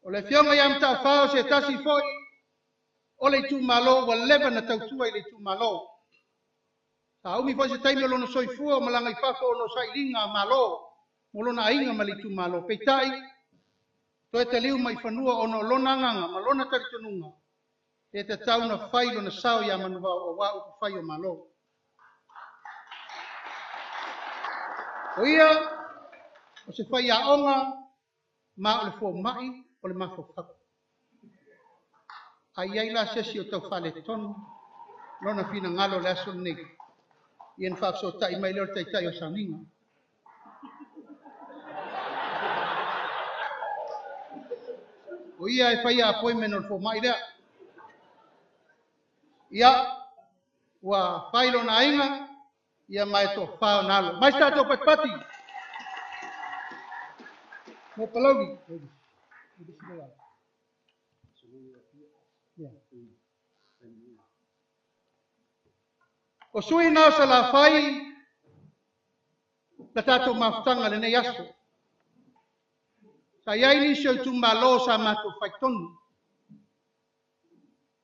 O le afioga ia Mataafa o se tasi foi o le itumalo ua leva na tautua i le itumalo. Sa umi foi se taimi o lona soifua o malaga i fafo ona o sailiga malo mo lona aiga ma le itumalo. Peitai, toe taliu mai fanua ona o lona agaga ma lona talitonuga e tatau na fai lona sao ia Manuvao aua upufai o Malo. O ia o se faiaoga ma o le fomai o le mafaufau. A i ai la se isi o tau faaletonu lona finagalo le aso lenei, ia na faafesootai mai lea o le taitai o sauniga. O ia e faia appointment o le fomai lea. Ia, ua fai lona aiga, ia ma e toafa ona alo. Mai se tatou patipati. Mo Palauli. O sui na o Salafai la tatou mafutaga lenei aso. Sa i ai nisi o itumalo sa matou faitonu.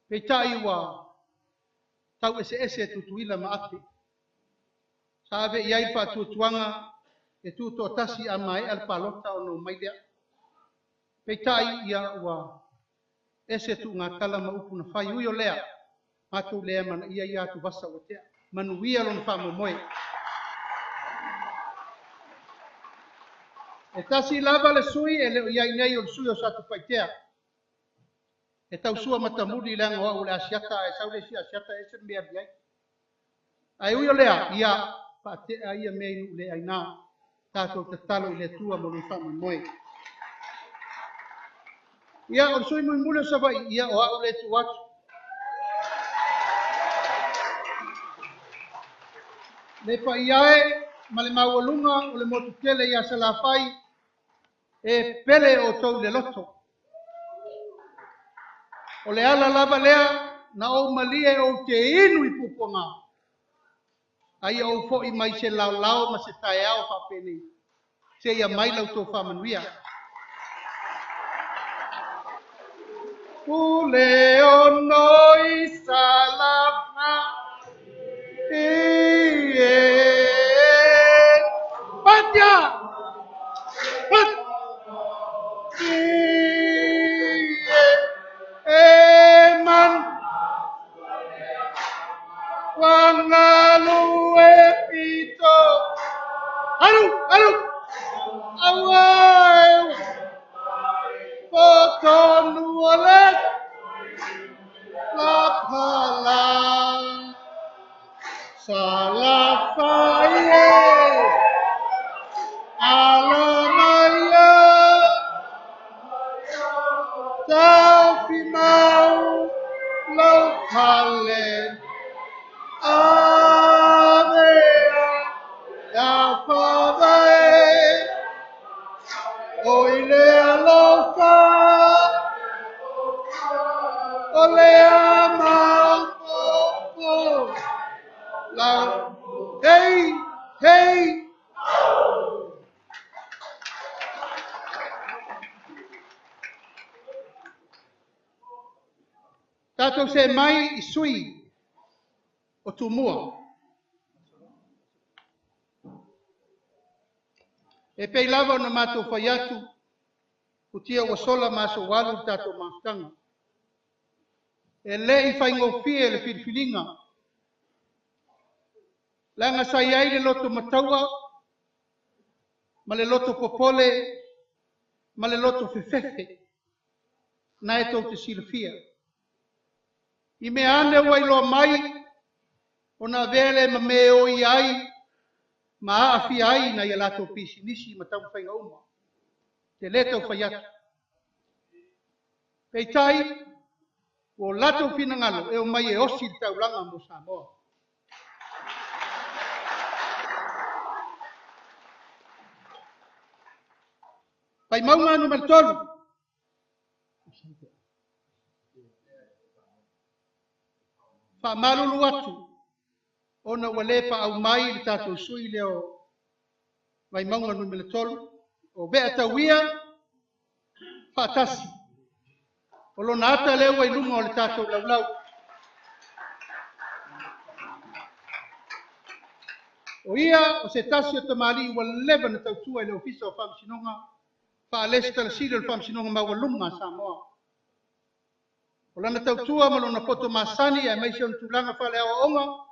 Peitai ua tau eseese Tutuila ma Ape. Sa ave i ai le faatuatuaga e tutoatasi a maea le palota ona omai lea. Peitai ia ua ese tuugatala ma upu na fai ui o lea. Matou le amanaia ia atuvasa ua tea. Manuia lona faamoemoe. E tasi lava le sui e le o i ai nei o le sui o Satupaitea. E tausua matamuli leaga o au o le Asiata ae sau le isi Asiata e ese le mea e alu i ai. Ae ui o lea, ia faatea ia mea i nuu le aina. Tatou tatalo i le Atua mo lona faamoemoe. Ia, o le sui mulimuli o Savaii, ia o au le tu atu. Le paia e ma le maualuga o le motu tele ia Salafai, e pele outou i le loto. O le ala lava lea na ou malie ou te inu i puapuaga, a ia ou foi mai se laolao ma se taeao faapenei, seia mai la outou faamanuia. Pule ono i Salafai e Patia! Pat! E man Wangalu e pito Alu! Alu! Aua! Potonu o le la pala Salafai e Alamaia Taufi mau lau pale Avea Ia favae O i le alofa O le maopopo Lau Hei! Hei! Tatou see mai i sui o Tumua. E pei lava ona matou fai atu, futia ua sola ma aso ua alu le tatou mafutaga. E le i faigofie le filifiliga, leaga sa i ai le loto mataua ma le loto popole ma le loto fefefe, na e tou te silafia. I mea ane ua iloa mai, ona avea lea ma mea e oia ai ma aafia ai nai a latou pisinisi ma taumafaiga uma. Te le tau fai atu. Peitai, ua o latou finagalo e omai e osi le taulaga mo Samoa. Vaimauga numera 3. Faamalulu atu ona ua le paau mai le tatou sui lea o Vaimauga numera 3, o Vea Tauia faatasi. O lona ata lea ua i luga o le tatou laulau. O ia o se tasi o tamalii ua leva na tautua i le Ofisa o Faamasinoga, faa-Resitala Sili o le Faamasinoga Maualuga a Samoa. O lana tautua ma lona poto masani aemaise ona tulaga faaleaoaoga,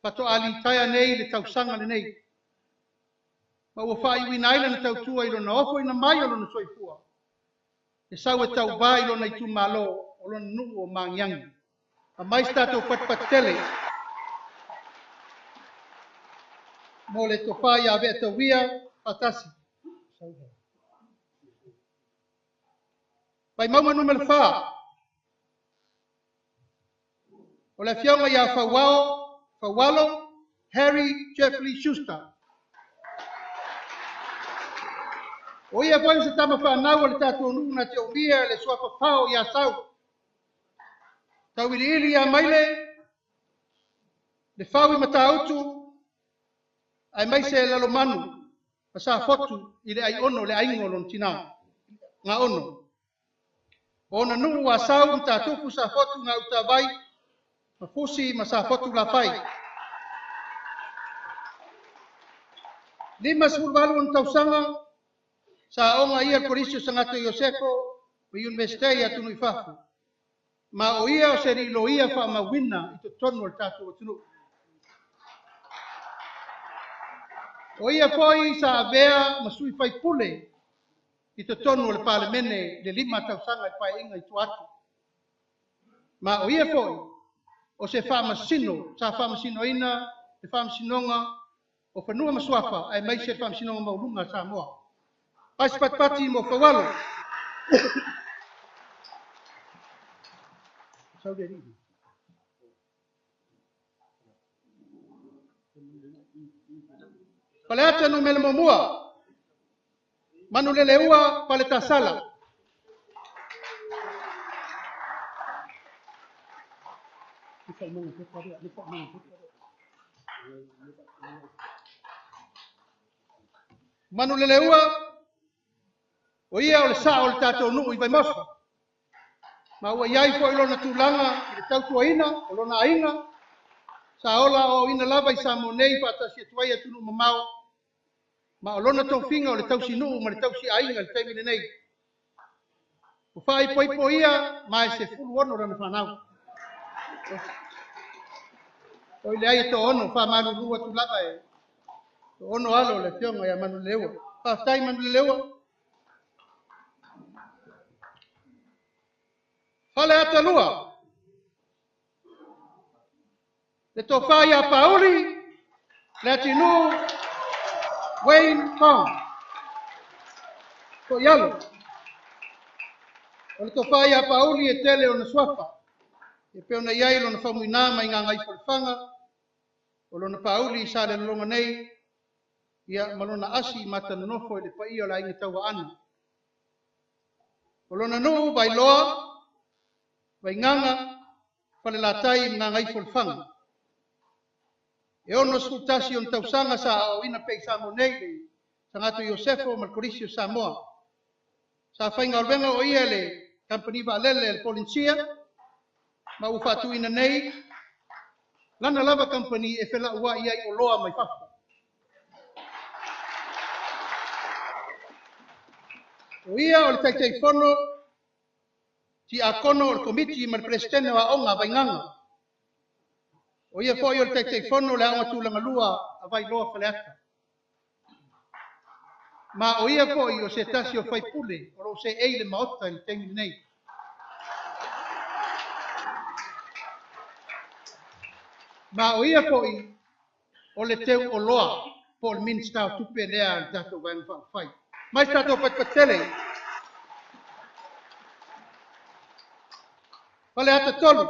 faatoa litaea nei i le tausaga lenei. Ma ua faaiuina ai lana tautua i lona ofoina mai o lona soifua, e sau e tauvā i lona itumalo o lona nuu o Magiagi. Aumai se tatou patipati tele mo le tofa ia Vea Tauia faatasi. Vaimauga numera 4. O le afioga ia Fauao, Faualo, Harry Jeffrey Schuster. O ia foi o se tama whanau o le tatou nuu na te umia le suafa pao ia Sau. Tauiliili ia Maile, le fau i Matautu, aemaise Lalomanu, ma Safotu i le aiono le aiga o lona tina, ngā ono. O ona nuu a Sau, Matatupu, Safotu, ngā utavai, ma Fusi ma Safotu lafai. 58 ona tausaga, sa aoga ia le Kolisi o Sagato Iosefo ma Iunivesite i atunuu i fafo. Ma o ia o se alii loia faamauina i totonu o le tatou atunuu. O ia foi sa avea ma sui faipule i totonu o le Palemene le 5 tausaga i Paeaiga i tua atu. Ma o ia foi o se faamasino sa faamasinoina le Faamasinoga o Fanua ma Suafa aemaise le Faamasinoga Maualuga a Samoa. Ai se patipati mo Faualo. Faleata numera 1, Manuleleua Paletasala. Manuleleua, o ia o le sao o le tatou nuu i Vaimoso. Ma ua i ai foi lona tulaga i le tautuaina o lona aiga, sa ola aoaoina lava i Samoa nei faatasi atu ai atunuu mamao, ma o lona tofiga o le tausinuu ma le tausiaiga i le taimi lenei. Ua faaipoipo ia ma e 16 lana fanau. O i leai e toaono, faamalulu atu lava e toaono alo o le afioga ia Manuleleua. Faafetai Manuleleua. Faleata 2, le tofa ia Pauli, Leatinuu, Wayne Kong. Toialo. O le tofa ia Pauli e tele ona suafa. E pei ona i ai lona faumuina mai Gagaifomauga, o lona Pauli sa le lologa nei, ia ma lona asi matanonofo i le paia o le aiga Tauaana. O lona nuu Vailoa, Vaigaga, Falelatai ma Gagaifomauga. E 61 ona tausaga sa aoaoina pea i Samoa nei le Sagato Iosefo ma le Kolisi o Samoa. Sa faigaluega o ia le Kamupani Vaalele le Polenisia, ma ua faatuina nei lana lava kamupani e felauai ai oloa mai fafo. O ia o le Taitaifono Tiakono o le Komiti ma le Peresetene o Aoga a Vaigaga. O ia foi o le Taitaifono o le Aoga Tulagalua a Vailoa Faleata. Ma o ia foi o se tasi o faipule o loo seei le Maota i le taimi lenei. Ma o ia foi o le teu oloa po o le Minisita o Tupe lea a le tatou Vaega Faaupufai. Mai se tatou patipatitele. Faleata 3,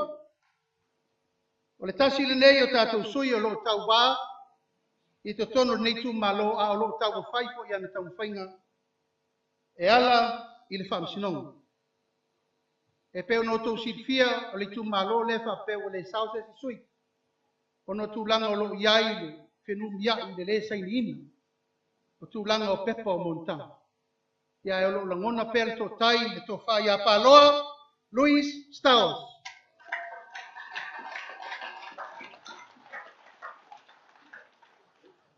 o le tasi lenei o tatou sui o loo tauvā i totonu o lenei itumalo, a o loo taumafai foi ana taumafaiga e ala i le faamasinoga. E pei ona outou silafia o le itumalo lea faapea ua le sao se isi sui, ona o tulaga o loo i ai le fenumiai le lē sainiina o tulaga o pepa o monotaga. Ia ae o loo lagona pea le toatai le tofa ia Paloa Louis Stowers.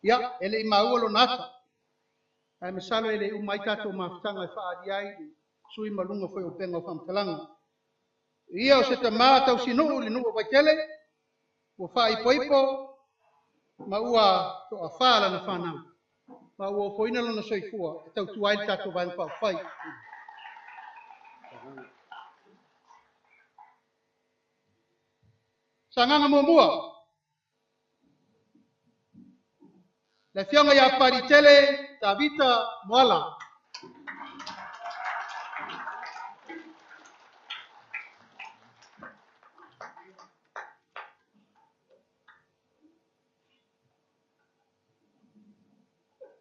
Ia, e le i maua lona ata, ae masalo e le uma ai tatou mafutaga e faaali ai le sui ma luga foi o upega o faamatalaga. Ia o se tamā tausinuu i le nuu o Vaitele, ua faaipoipo ma ua toafā lana fanau, ma ua ofoina lona soifua e tautua ai le tatou Vaega Faaupufai. Sagaga 1, le afioga ia Palitele Tavita Moala.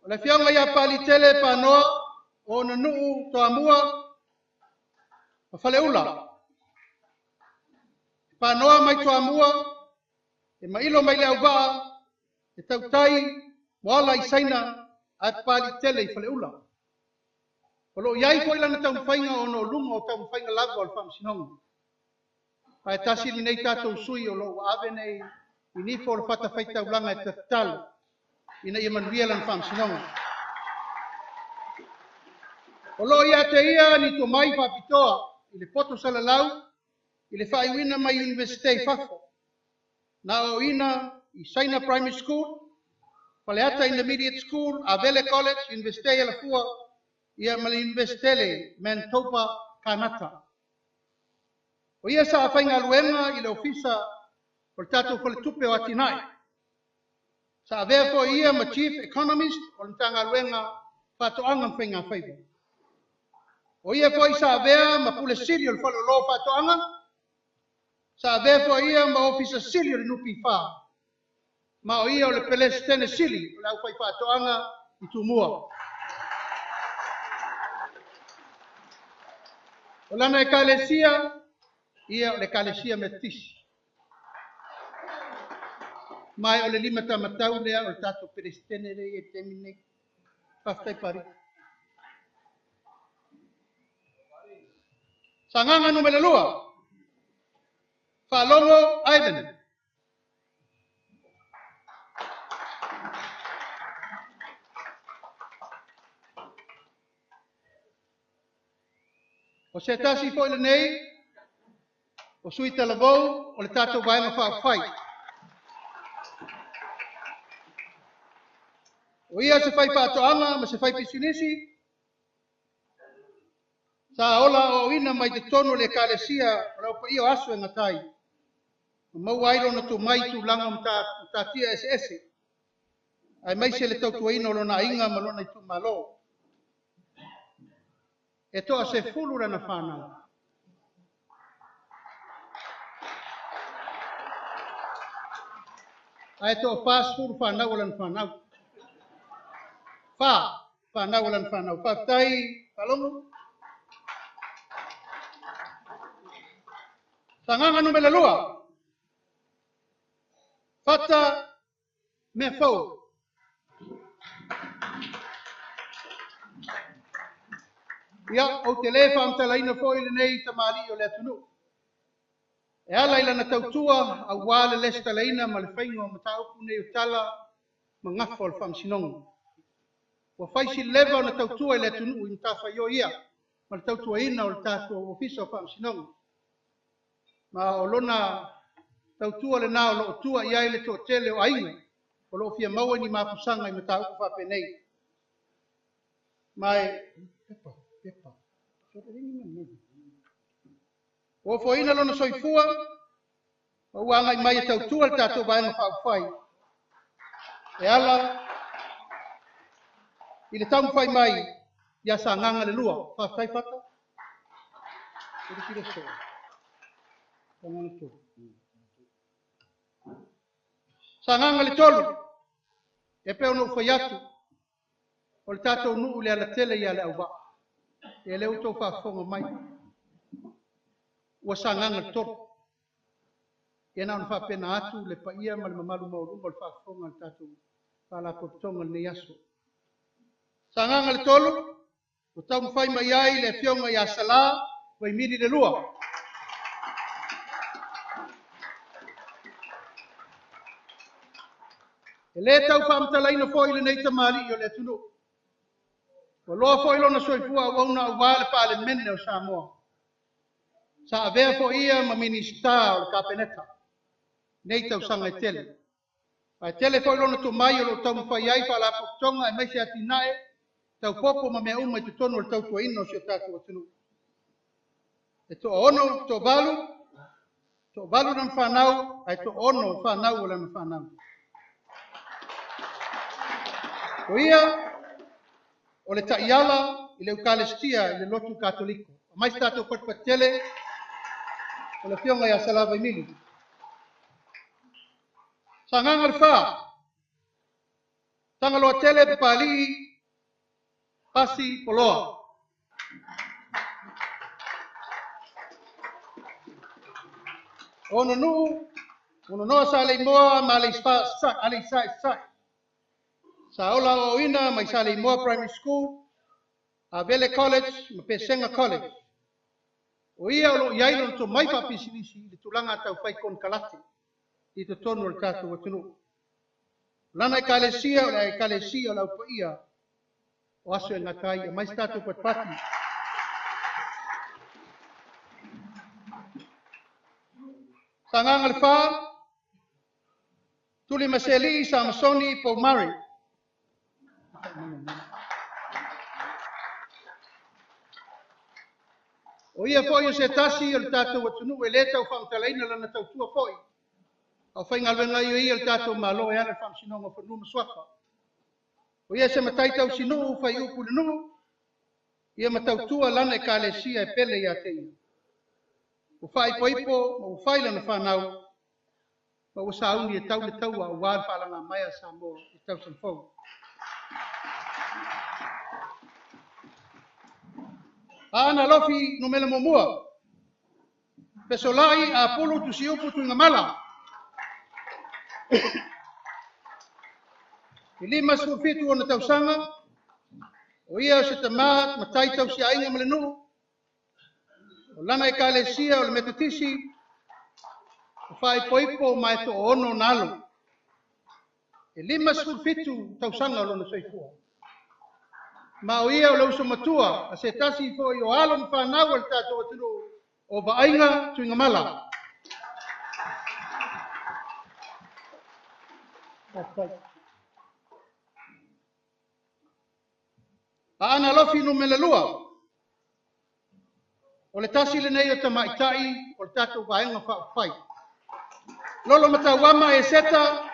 O le afioga ia Palitele Panoa o ona nuu Toamua ma Faleula. Panoa mai Toamua, e mailo mai le auvaa, e tautai Moala i Saina ae Palitele i Faleula. O loo i ai foi lana taumafaiga ona o luga o taumafaiga lava o le faamasinoga. Ae tasi lenei tatou sui o loo ua ave nei i nifo o le fatafaitaulaga e tatalo ina ia manuia lana faamasinoga. O loo ia te ia ni tomai faapitoa i le poto salalau i le faaiuina mai Iunivesite i fafo. Na aoaoina i Saina Primary School, Faleata Intermediate School, Avele College, Iunivesite i Alafua, ia ma le Iunivesitele Manitoba, Kanata. O ia sa faigaluega i le Ofisa o le tatou Faletupe o Atinae. Sa avea foi ia ma Chief Economist o le Matagaluega Faatoaga ma Faigafaiva. O ia foi sa avea ma Pule Sili o le Faleoloa o Faatoaga, sa avea foi ia ma Ofisa Sili o le NPF, ma o ia o le Pelesitene Sili o le Aufaifaatoaga i Tumua. O lana ekalesia, ia o le Ekalesia Metotisi. Ma o le limatamatau lea o le tatou Pelesitene lea e i ai i le taimi lenei. Faafetai Pari. Sagaga 2, Faalogo Ivan. O se tasi foi lenei o sui talavou o le tatou Vaega Faaupufai. O ia se faifaatoaga ma se faipisinisi, sa ola aoaoina mai totonu o le Ekalesia o le Au Paia o Aso e Gata ai, ma maua ai lona tomai i tulaga o matatia eseese, aemaise le tautuaina o lona aiga ma lona itumalo. E toa 10 lana fanau. Ae toa 40 fanau o lana fanau. 4 fanau o lana fanau. Faafetai, Faalogo. Sagaga 2, Fata Meafou. Ia, ou te le faamatalaina foi lenei tamalii o le atunuu. E ala i lana tautua aua le lesitalaina ma le faiga o mataupu nei o tala ma gafa o le faamasinoga. Ua fai si leva ona tautua i le atunuu i matafaioi ia ma le tautuaina o le tatou Ofisa o Faamasinoga. Ma o lona tautua lena o lo o tua i ai le toatele o aiga o lo o fia maua ni mapusaga i mataupu faapenei. Ma e pepa, pepa. Ua ofoina lona soifua, ma ua agai mai e tautua le tatou Vaega Faaupufai, e ala i le taumafai mai ia Sagaga le 2. Faafetai Fata. Sagaga le 3, e pei ona ou fai atu, o le tatou nuu i le alatele ia le auvaa. E le ua faafofoga mai. Ua Sagaga le 3. Ia na ona faapena atu le paia ma le mamalu maualuga o le faafofoga o le tatou Faalapotopotoga i lenei aso. Sagaga le 3, ua taumafai mai ai le afioga ia Sala Vaimili le 2. E le tau faamatalaina foi lenei tamalii o le atunuu. Ua loa foi lona soifua auauna aua le Palemene o Samoa. Sa avea foi ia ma Minisita o le Kapeneta nei tausaga e tele. Ae tele foi lona tomai o lo o taumafai ai faalapotopotoga aemaise atinae taupopo ma mea uma i totonu o le tautuaina o si o tatou atunuu. E toa 6, toa 8, toa 8 lana fanau, ae toa 6 fanau o lana fanau. O ia, o le taiala i le Eukalestia i le lotu Katoliko. Mai se tatou patupatele o le afioga ia Sala Vaimili. Sagaga le 4, Tagaloa tele Papalii, Pasi Poloa. Ona nuu, ona noa sa leimoa ma aleisa i sae. Sa ola aoaoina mai Saleimoa Primary School, Avele College ma Pesega College. O ia o lo o i ai lona tomai faapisinisi i le tulaga taufai konekarate i totonu o le tatou atunuu. Lana ekalesia o le ekalesia o le Au Paia o Aso e Gata ai, aumai se tatou patipati. Sagaga le Fa, Tulimaseali'i Samasoni Poumare. O ia foi o se tasi o le tatou atunuu e lē tau faamatalaina lana tautua foi a o faigaluega ai o ia i le tatou Malo e ala i le Faamasinoga o Fanua ma Suafa. O ia o se matai tausinuu faiupu i le nuu, ia ma tautua lana Ekalesia e pele ia te ia. Ua faaipoipo ma ua fai lana fanau ma ua sauni e tau le taua aua le faalagamaea a Samoa i tausaga fou. Aana Alofi 1, Fesolai Apulu Tusiupu Tuigamala. E 57 ona tausaga, o ia o se tamā matai tausiaiga ma le nuu, o lana Ekalesia o le Metotisi, o faaipoipo ma e toaono ona alo. E 57 tausaga o lona soifua. Ma o ia o le uso matua a se tasi foi o alo ma fanau a le tatou atunuu o Vaaiga Tuigamala. Aana Alofi 2, o le tasi lenei o tamaitai o le tatou Vaega Faaupufai. Lolo Matauama Eseta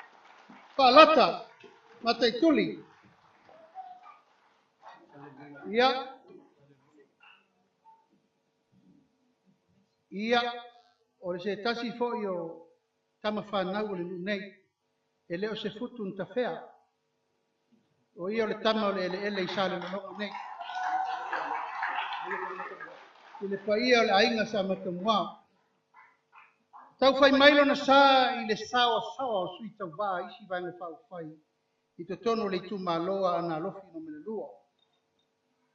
Faalata Mataituli. Ia, o le se tasi foi o tama fanau o le nuu nei, e le o se futu na tafea. O ia o le tama o le eleele i Salelologa nei. I le paia o le aiga sa Matamua. Tau fai mai lona sa i le saoasaoa o sui tauvā a isi Vaega Faaupufai i totonu o le itumalo a Aana Alofi 2.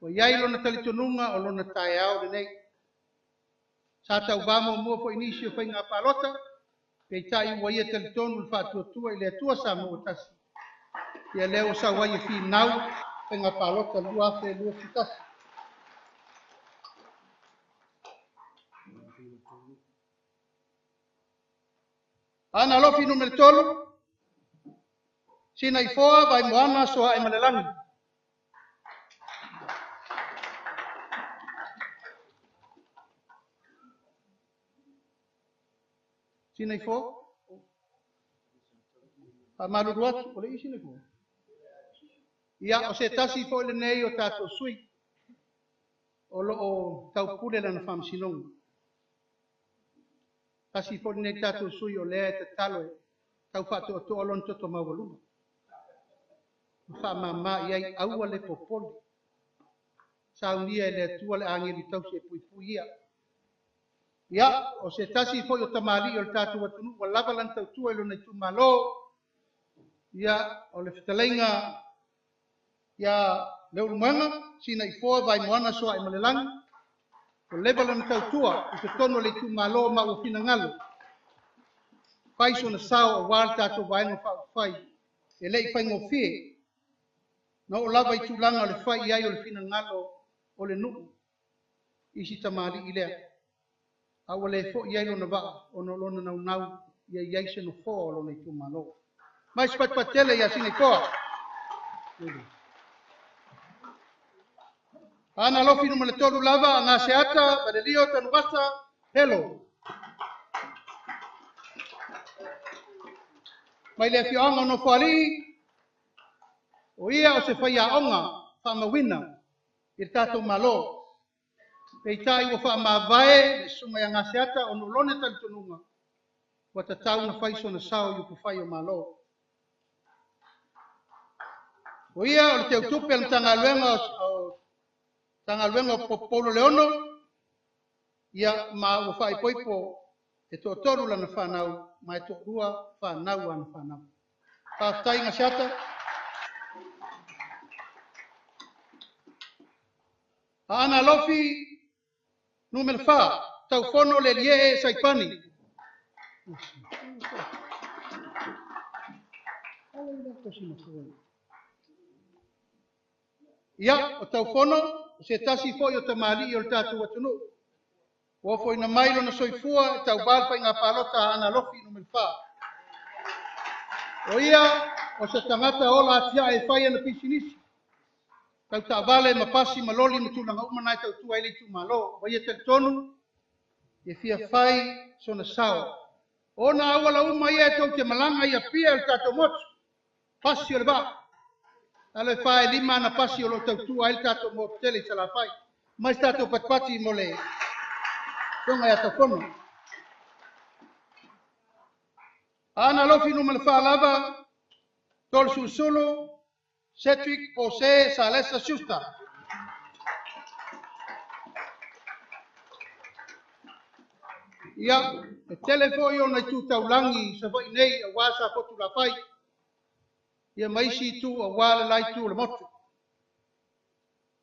Ua i ai lona talitonuga o lona taeao lenei. Sa tauvā muamua foi i nisi o faiga palota, peitai ua ia talitonu i le faatuatua i le Atua Samoa ua tasi. Ia lea ua sau ai e finau faiga palota 2021. Aana Alofi 3, Sinaifoa Vaimoana Soaemalelagi. Sinaifoa? Faamalulu atu, o le i Sinaifoa? Ia, o se tasi foi lenei o tatou sui o lo o taupule lana faamasinoga. Tasi foi lenei tatou sui o lea e tatalo e tau faatoatoa lona toto maualuga. Ma faamama i ai aua le popole. Saunia e le Atua le agelu tausi e puipui ia. Ia, o se tasi foi o tamalii o le tatou atunuu ua lava lana tautua i lona itumalo. Ia, o le fetalaiga ia Leulumoega, Sinaifoa Vaimoana Soaemalelagi, ua leva lana tautua i totonu o le itumalo ma ua finagalo. Fai sona sao aua le tatou Vaega Faaupufai e le i faigofie. Na oo lava i tulaga o le fai i ai o le finagalo o le nuu i si tamalii lea. A ua le foi i ai lona vaa ona o lona naunau ia i ai se nofoa o lona itumalo. Mai se patupatele ia Sinaifoa. Aana Alofi 3 lava, Gaseata, Valelio, Tanuvasa, Helo. Mai le afioaga o Nofoalii, o ia o se faiaoga faamauina i le tatou Malo. Peitai ua faamavae le susuga ia Gaseata ona o lona talitonuga ua tatau ona fai sona sao i upufai o Malo. O ia o le teutupe o le Matagaluega o Popolo Leono, ia ma ua faaipoipo e toatolu lana fanau ma e toalua fanau ana fanau. Faafetai Gaseata. Aana Alofi 4, Taufono le Lie'e Saipani. Ia, o Taufono, o se tasi foi o tamalii o le tatou atunuu. Ua ofoina mai lona soifua e tauvā le faiga palota a Aana Alofi Nu.4. O ia o se tagata ola atiae e fai ana pisinisi, tau taavale ma pasi ma loli ma tulaga uma na e tautua ai le itumalo. Ua ia talitonu e fia fai sona sao. O ona auala uma ia e tou te malaga i Apia i le tatou motu, pasi o le vaa. Lalo e 4 e 5 ana pasi o lo o tautua ai le tatou motu tele i Salafai. Mai se tatou patipati mo le afioga ia Taufono. Aana Alofi Nu.4 lava, Toeolesulusulu Cedric Jose Salesa Schuster. Ia, e tele foi ona itu taulagi i Savaii nei aua Safotulafai, ia ma isi itu aua le la itu o le motu.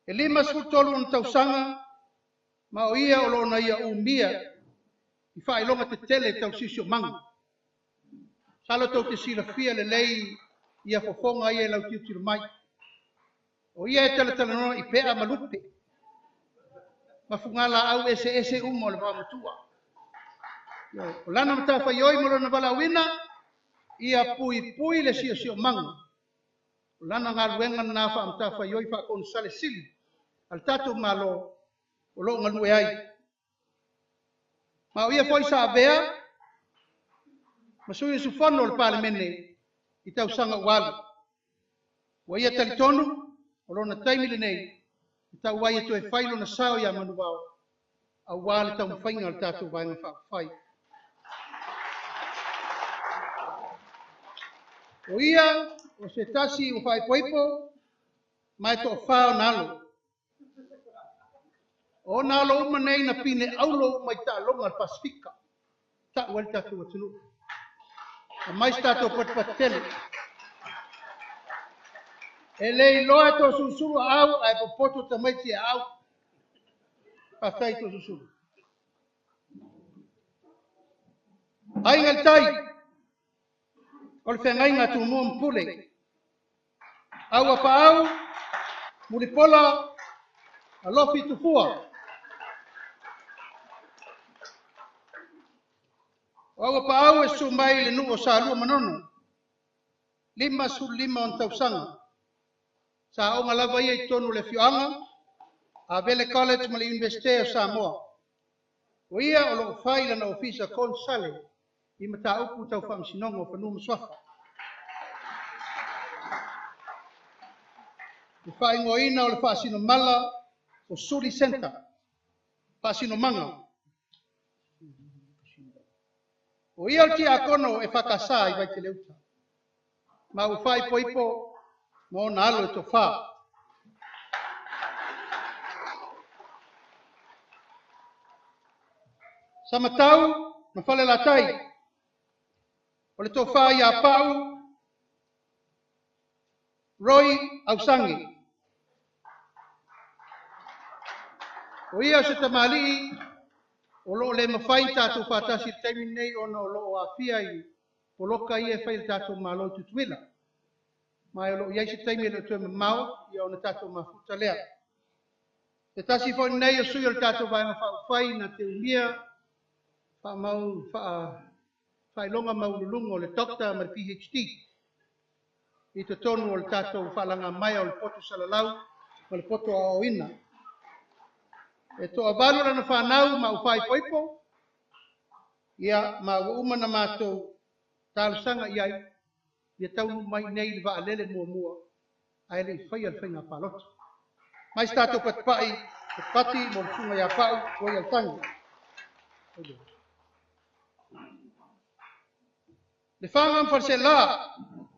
E 53 ona tausaga, ma o ia o lo o na ia umia i faailoga tetele tau siosiomaga. Masalo tou te silafia lelei ia fofoga ia e lautilotilo mai. O ia e talatalanoa i pea ma lupe, ma fugalaau eseese uma o le vaomatua. O lana matafaioi ma lona valaauina, ia puipui le siosiomaga. O lana galuega lena faamatafaioi faakonesale sili a le tatou Malo o lo o galue ai. Ma o ia foi sa avea ma sui usufono o le Palemene i tausaga ua alu. Ua ia talitonu o lona taimi lenei e tau ai e toe fai lona sao ia Manuvao aua le taumafaiga o le tatou Vaega Faaupufai. O ia o se tasi ua faaipoipo ma e toafa ona alo. O ona alo uma nei na pine aulo uma i taaloga a le Pasefika. Tau ai le tatou atunuu. Aumai se tatou patipati tele. E le iloa e Toeolesulusulu aau ae popoto tamaiti e aau. Faafetai Toeolesulusulu. Aiga i le Tai, o le feagaiga a Tumua ma Pule. Aua Paau, Mulipola, Alofi Tufua. O Aua Paau e susu mai le nuu o Salua Manono, 55 ona tausaga. Sa aoga lava ia i totonu o le afioaga, Avele College ma le Iunivesite o Samoa. O ia o lo o fai lana ofisa konesale i mataupu tau faamasinoga o fanua ma suafa. Le faaigoaina o le faasinomala o Suli Center, faasinomaga. O ia o le tiakono e fakasa i Vaiteleuta, ma ua faaipoipo ma ona alo e tofa. Samatau ma Falelatai, o le tofa ia Pau Roy Ausage. O ia o se tamalii o lo o le mafai tatou faatasi i le taimi lenei ona o lo o aafia i poloka ia e fai e le tatou Malo i Tutuila. Ma o lo o i ai se taimi e le o toe mamao ia ona tatou mafuta lea. Se tasi foi lenei o sui o le tatou Vaega Faaupufai na te umia faailoga maualuluga o le Doctor ma le PhD i totonu o le tatou faalaga maea o le poto salalau ma le poto aoaoina. E toavalu lana fanau ma ua faaipoipo, ia ma ua uma na matou talosaga i ai, ia taunuu mai nei le vaalele muamua ae le i faia le faiga palota. Mai se tatou patipai, patipati mo le susuga ia Pau, Roy Ausage. Lefaga ma Faleaseela,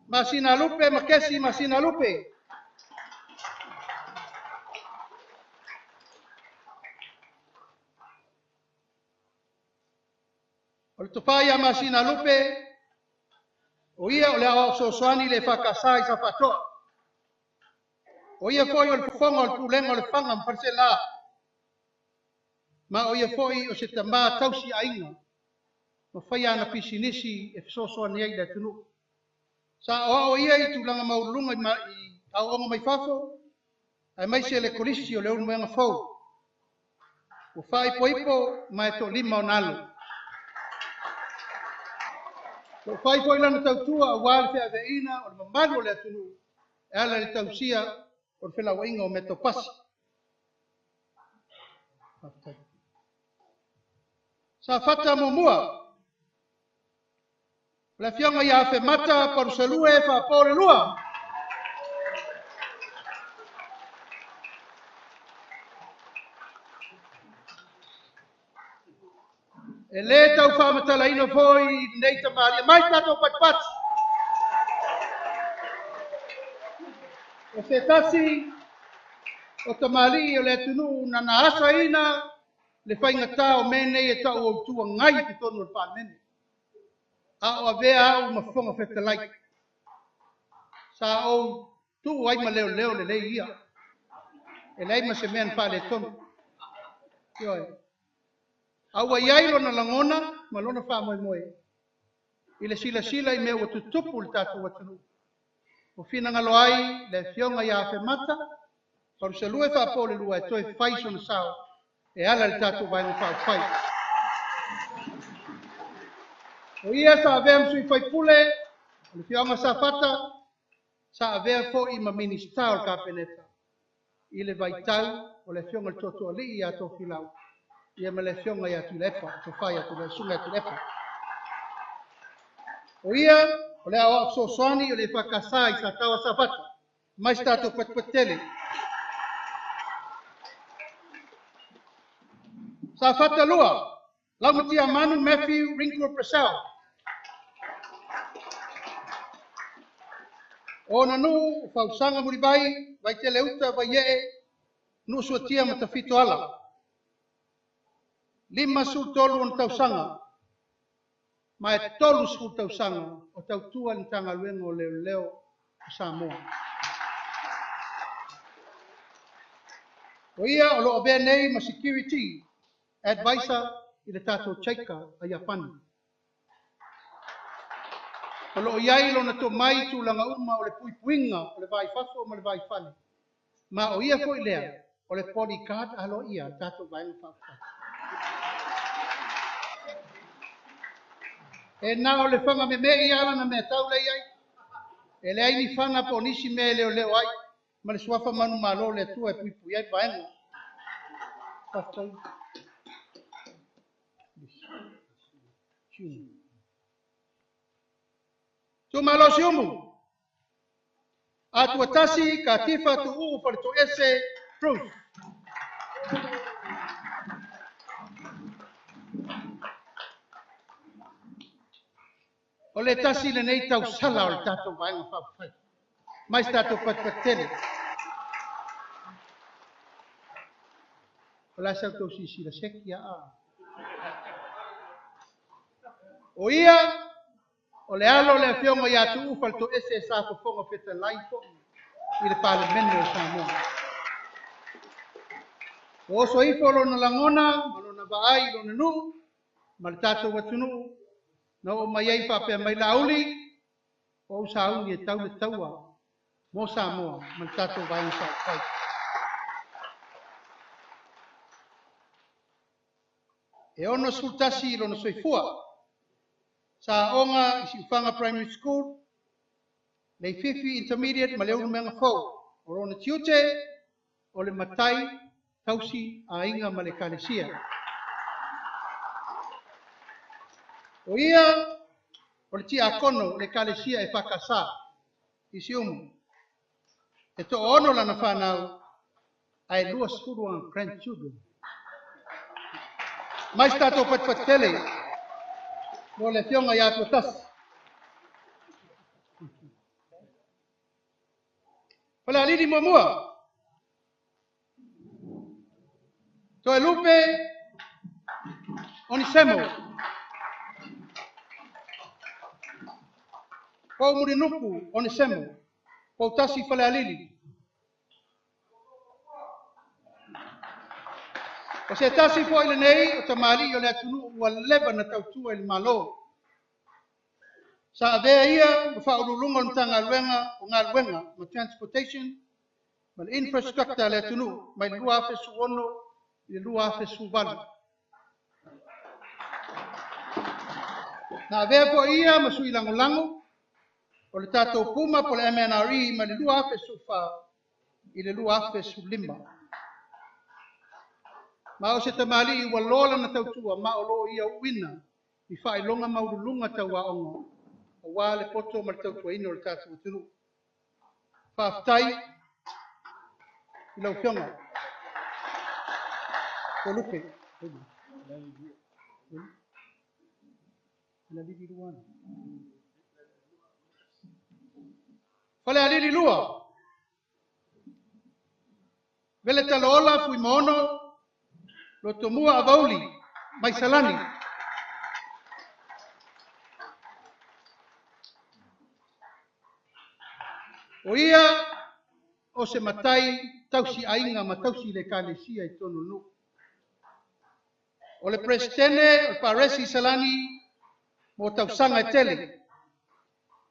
Masina Lupe ma Kesi Masina Lupe. O le tofa ia Masina Lupe, o ia o le aoao fesoasoani i le EFKS i Safaatoa. O ia foi o le fofoga o le pulega o Lefaga ma Faleaseela. Ma o ia foi o se tamā tausi aiga ma faia ana pisinisi e fesoasoani ai i le atunuu. Sa aoao ia i tulaga maualuluga i aoaoga mai fafo, aemaise le kolisi o le Ulumuega Fou. Ua faaipoipo ma e toalima ona alo. O lo o fai foi lana tautua aua le feaveaiina o le mamalu o le atunuu e ala i le tausia o le felauaiga o mea tau pasi. Faafetai. Safata muamua, o le Afioga ia Afemata Palusalue Faapo le 2. E lē tau faamatalaina foi i lenei tamaaliiga mai tatou patipati. O se tasi o tamalii o le atunuu na na asaina le faigatā o mea nei e tau o Itu Agai i totonu o le Palemene. A o avea au ma Fofoga Fetalai, sa ou tuu ai ma leoleo lelei ia. E leai ma se mea na faaletonu. Ioe. A ua i ai lona lagona ma lona faamoemoe i le silasila i mea ua tutupu i le tatou atunuu. Ua finagalo ai le Afioga ia Afemata, Palusalue Faapo le 2 e toe fai sona sao e ala i le tatou Vaega Faaupufai. O ia sa avea ma sui faipule o le Afioga Safata, sa avea foi ma Minisita o le Kapeneta i le vaitau o le Afioga i le Tootooalii ia Tofilau ia ma le Afioga ia Tuilaepa, Tofa ia Tuilaepa, Susuga ia Tuilaepa. O ia o le aoao fesoasoani o le EFKS i Sataoa Safata, mai se tatou patipati tele. Safata 2, Laumatiamanu Matthew Ringo Purcell. O ona nuu, o Fausaga Mulivai, Vaitele Uta, Vaiee, Nuusuatia ma Tafitoala. 53 ona tausaga, ma e 30 tausaga o tautua i le Matagaluega o Leoleo o Samoa. O ia o lo o avea nei ma security advisor i le tatou Chika a Iapani. O lo o i ai lona tomai i tulaga uma o le puipuiga o le va i fafo ma le va i fale. Ma o ia foi lea o le bodyguard aloaia a le tatou Vaega Faaupufai. E na o le faga memei ala na mea tau lea i ai. E leai ni fana po o nisi mea e leoleo ai ma le suafa manumalo o le Atua e puipui ai vaega. Faafetai. Itumalo Siumu. Atuatasi Katifa Tuuu Faletoese Bruce. O le tasi lenei tausala o le tatou Vaega Faaupufai. Mai se tatou patipati tele. O la sa outou silasila seki a. O ia, o le alo o le Afioga ia Tuuu Faletoese sa fofoga fetalai foi i le Palemene o Samoa. O oso ifo lona lagona ma lona vaai i lona nuu ma le tatou atunuu na oo mai ai faapea mai Laauli, o ou sauni e tau le taua mo Samoa ma le tatou Vaega Faaupufai. E 61 lona soifua. Sa aoga i Siufaga Primary School, Leififi Intermediate ma Leulumoega Fou. O lona tiute o le matai tausi aiga ma le ekalesia. O ia o le tiakono o le ekalesia EFKS i Siumu. E toaono lana fanau ae 20 ona grandchildren. Mai se tatou patipati tele mo le Afioga ia Atuatasi. Falealili muamua, Toelupe Onisemo. Pou Mulinupu Onisemo. Poutasi Falealili. O se tasi foi lenei o tamalii o le atunuu ua leva na tautua i le Malo. Sa avea ia ma faauluuluga o le Matagaluega o Galuega ma Transportation ma le Infrastructure a le atunuu mai le 2016 i le 2018. Na avea fo'i ia ma sui lagolago o le tatou Puma po o le MNRE mai le 2014 i le 2015. Ma o se tamalii ua loa lana tautua ma o lo o ia uuina i faailoga maualuluga tau aoga aua le poto ma le tautuaina o le tatou atunuu. Faafetai i lau Afioga. Toelupe. Falealili 2. Vele Talaola Fuimaono, Lotomua Avauli, mai Salani. O ia o se matai tausi aiga ma tausi le ekalesia i totonu o le nuu. O le Peresetene o le Paresi Salani mo tausaga e tele.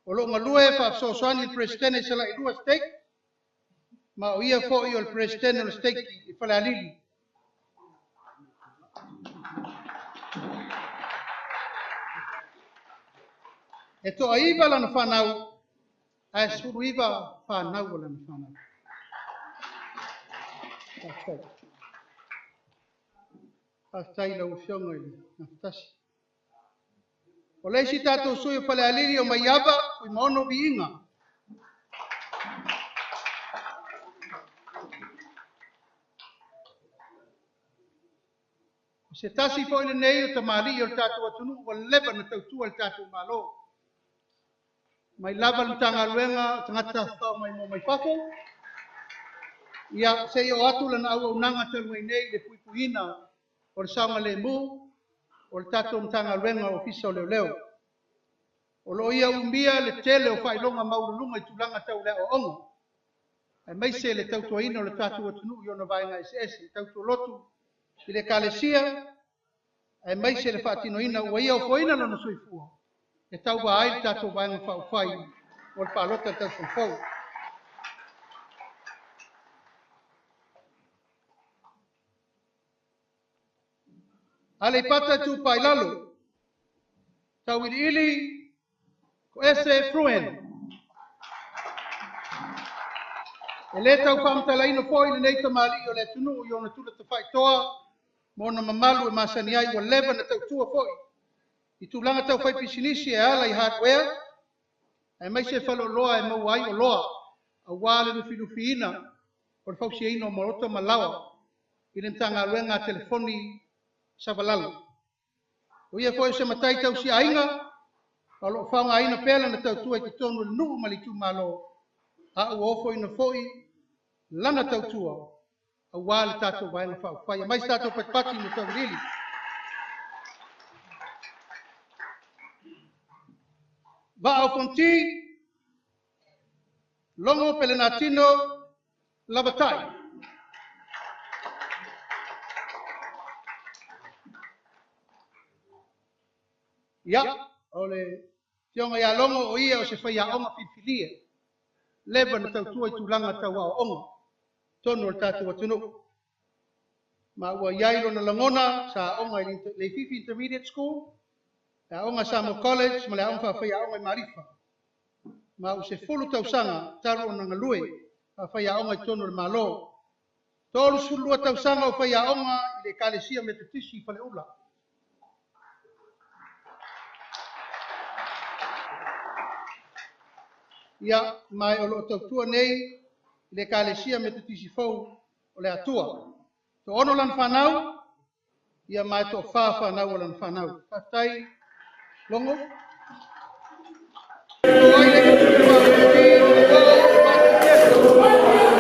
O loo galue faafesoasoani i le Peresetene i Salailua Stake, ma o ia foi o le Peresetene o le Stake i Falealili. E toaiva lana whanau, ae 19 whanau o lana whanau. Faafetai. Faafetai i lau Afioga i le Gafatasi. O le isi tatou sui o Falealili o Maiava, Fuimaono Viiga. O se tasi foi lenei o tamalii o le tatou atunuu ua leva na tautua le tatou Malo. Mai lava le Matagaluega o Tagata Tafafao Maimoa Mai Fafo, ia se i oo atu lana auaunaga talu ai nei i le puipuiina o le saogalemu o le tatou Matagaluega o Ofisa o Leoleo. O lo o ia umia le tele o faailoga maualuluga i tulaga tau le aoaoga, aemaise le tautuaina o le tatou atunuu i ona vaega eseese, tautualotu i le ekalesia, aemaise le faatinoina ua ia ofoina lona soifua e tauva ai le tatou Vaega Faaupufai mo le palota i le tausaga fou. Aleipata Itupa i Lalo, Tauiliili Toese Fruen. E le tau faamatalaina foi lenei tamalii o le atunuu i ona tula tafaitoa ma ona mamalu e masani ai, ua leva na tautua foi i tulaga tau fai pisinisi e ala i hardware, aemaise faleoloa e maua ai oloa aua le lufilufiina o le fausiaina o maota ma laoa i le Matagaluega a Telefoni Savalalo. O ia foi o se matai tausiaiga, o lo o faaaogaina pea lana tautua i totonu o le nuu ma le itumalo, a ua ofoina foi lana tautua aua le tatou Vaega Faaupufai. Aumai se tatou patipati mo Tauiliili. Vaa o Fonoti, Logo Pelenatino Lavatai. Ia, o le Afioga ia Logo o ia o se faiaoga filifilia, leva na tautua i tulaga tau aoaoga totonu o le tatou atunuu. Ma ua i ai lona lagona sa aoga i le Leififi Intermediate School, le aoga Samoa College ma le aoga faafaiaoga i Malifa. Ma ua 10 tausaga talu ona galue faafaiaoga i totonu o le Malo. 32 tausaga o faiaoga i le Ekalesia Metotisi i Faleula. Ia, ma o lo o tautua nei i le Ekalesia Metotisi fou o le Atua. 6 lana whanau, ia ma e 4 whanau o lana whanau. Faafetai, Logo. Se tasi foi lenei o tatou lava mai ele ma mai.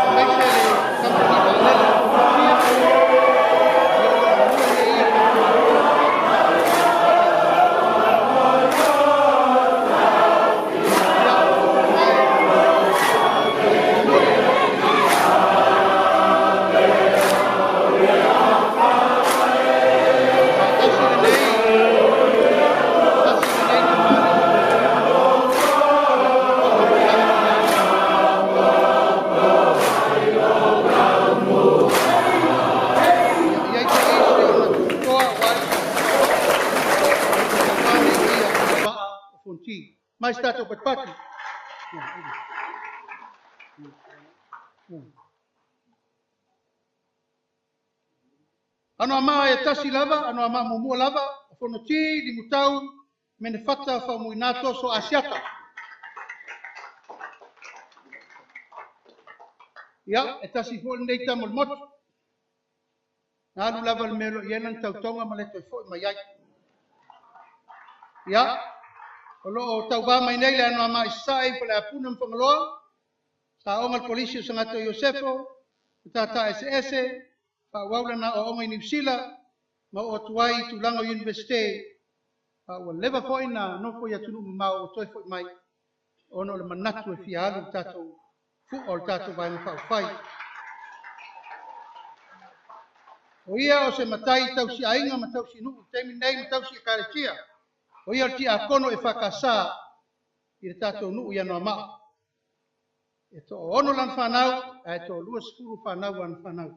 Aemaise le Fonoti. Mai se tatou patipati. Anoamaa e tasi lava, Anoamaa muamua lava, o Fonoti, Limutau, Menefata, Faumuina, Toso, Asiata. Ia, e tasi foi lenei tama o le motu. Na alu lava le mea o lo o i ai lana tautoga ma le toe foi mai ai. Ia, o lo o tauvā mai nei le Anoamaa i Sasae i Faleapuna ma Fagaloa, saoga le polisi o Sagata Iosefo, Matata Eseese, faaauau lana aoaoga i Niu Sila, ma oo atu ai i tulaga o Iunivesite, a ua leva foi na nofo i atunuu mamao ua toe foi mai ona o le manatu e fia alu i le tatou fu'a o le tatou Vaega Faaupufai. O ia o se matai tausiaiga ma tausinuu i le taimi lenei ma tausi ekalesia. O ia o le tiakono EFKS i le tatou nuu i Anoamaa. E toaono lana fanau, ae toa-20 fanau a ana fanau.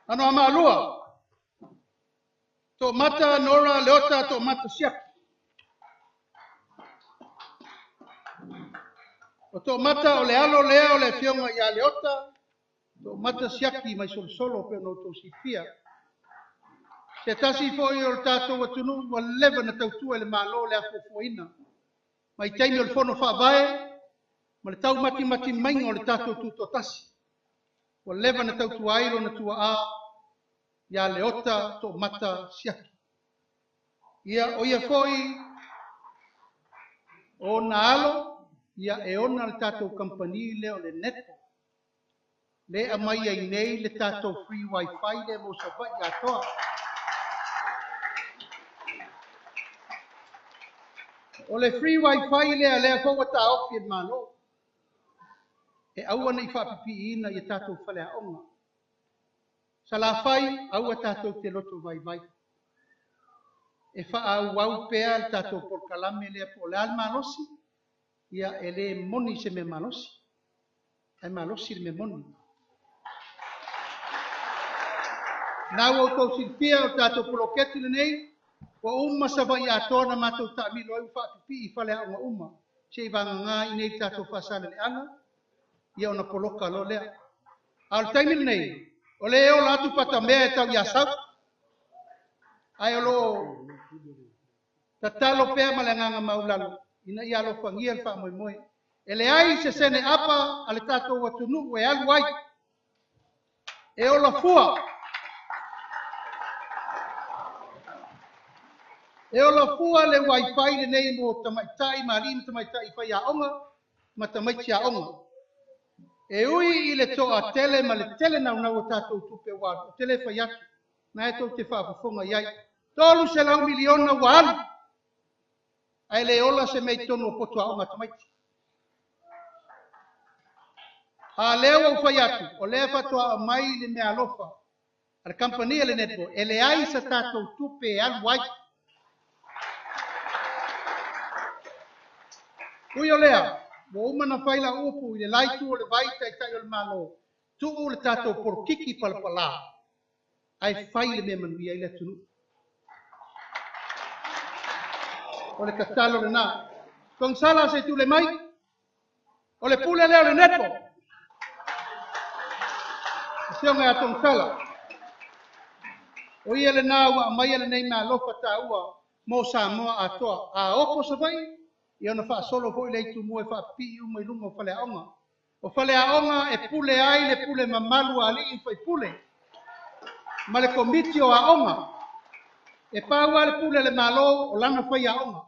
Anoamaa 2, Toomata Nora Leota Toomata Siaki. O Toomata o le alo lea o le afioga ia Leota, Toomata Siaki mai Solosolo pe ona outou silafia. Se tasi foi o le tatou atunuu ua leva na tautua i le Malo i le afuafuaina. Mai taimi o le fono faavae ma le taumatimati maiga o le tatou tutoatasi. Ua leva na tautua ai lona tuaa ia Leota Toomata Siaki. Ia, o ia foi o ona alo, ia e ona le tatou kamupani lea o le Netball. Le aumai ai nei le tatou free wifi lea mo Savaii atoa. O le free wifi lea lea foi ua taofi e le Malo. E aua ne i faapipiina i a tatou faleaoga. Salafai, aua tatou te loto vaivai. E faaauau pea le tatou polokalame lea po o le a le malosi, ia e le moni se mea malosi, ae malosi le mea moni. Na ua outou silafia o le tatou poloketi lenei, ua uma Savaii atoa na matou taamilo ai ua faapipii i faleaoga uma, se i vagana i nei tatou Faasaleleaga, ia ona poloka loa lea. A o le taimi lenei, o lea e ola atu Patamea e tau i Asau, ae o lo o tatalo pea ma le agaga maulalo ina ia alofagia le faamoemoe. E leai se sene apa a le tatou atunuu e alu ai, e ola fua. E ola fua le wifi lenei mo tamaitai ma alii ma tamaitai faiaoga ma tamaiti aoga. E ui i le toatele ma le tele naunau o tatou tupe ua alu, ou te le fai atu, na e tou te faafofoga i ai. 300 miliona ua alu, ae le ola se mea i totonu o potu aoga a tamaiti. A lea ua ou fai atu, o lea faatoa aumai le mea alofa a le kamupani a le Netball, e leai sa tatou tupe e alu ai. Ui o lea, ua uma na fai lau upu i le la itu o le vai taitai o le Malo, tuu le tatou polokiki palapala, ae fai le mea manuia ai le atunuu. O le tatalo lena. Togisala se i tule mai, o le pule lea o le netball. Afioga ia Togisala. O ia lena ua aumaia lenei meaalofa taua mo Samoa atoa. A opo Savaii, ia ona faasolo foi le itumua e faapipii uma i luga o faleaoga. O faleaoga e pule ai le pule mamalu a alii ma faipule ma le komiti o aoga. E pau lava le pule a le Malo o lana faiaoga.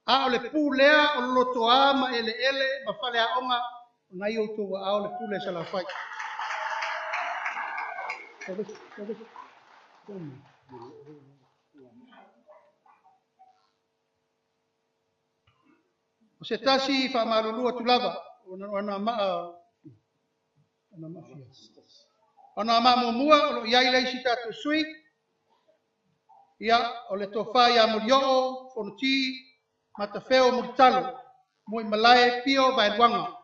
A o le pulea o lolotoa ma eleele ma faleaoga, o nai outou aao le pule Salafai. O se tasi faamalulu atu lava, ona maa muamua o lo o i ai le isi tatou sui, ia o le tofa ia Molioo, Fonoti, Matafeo Mulitalo, Muaimalae Pio Vaeluaga.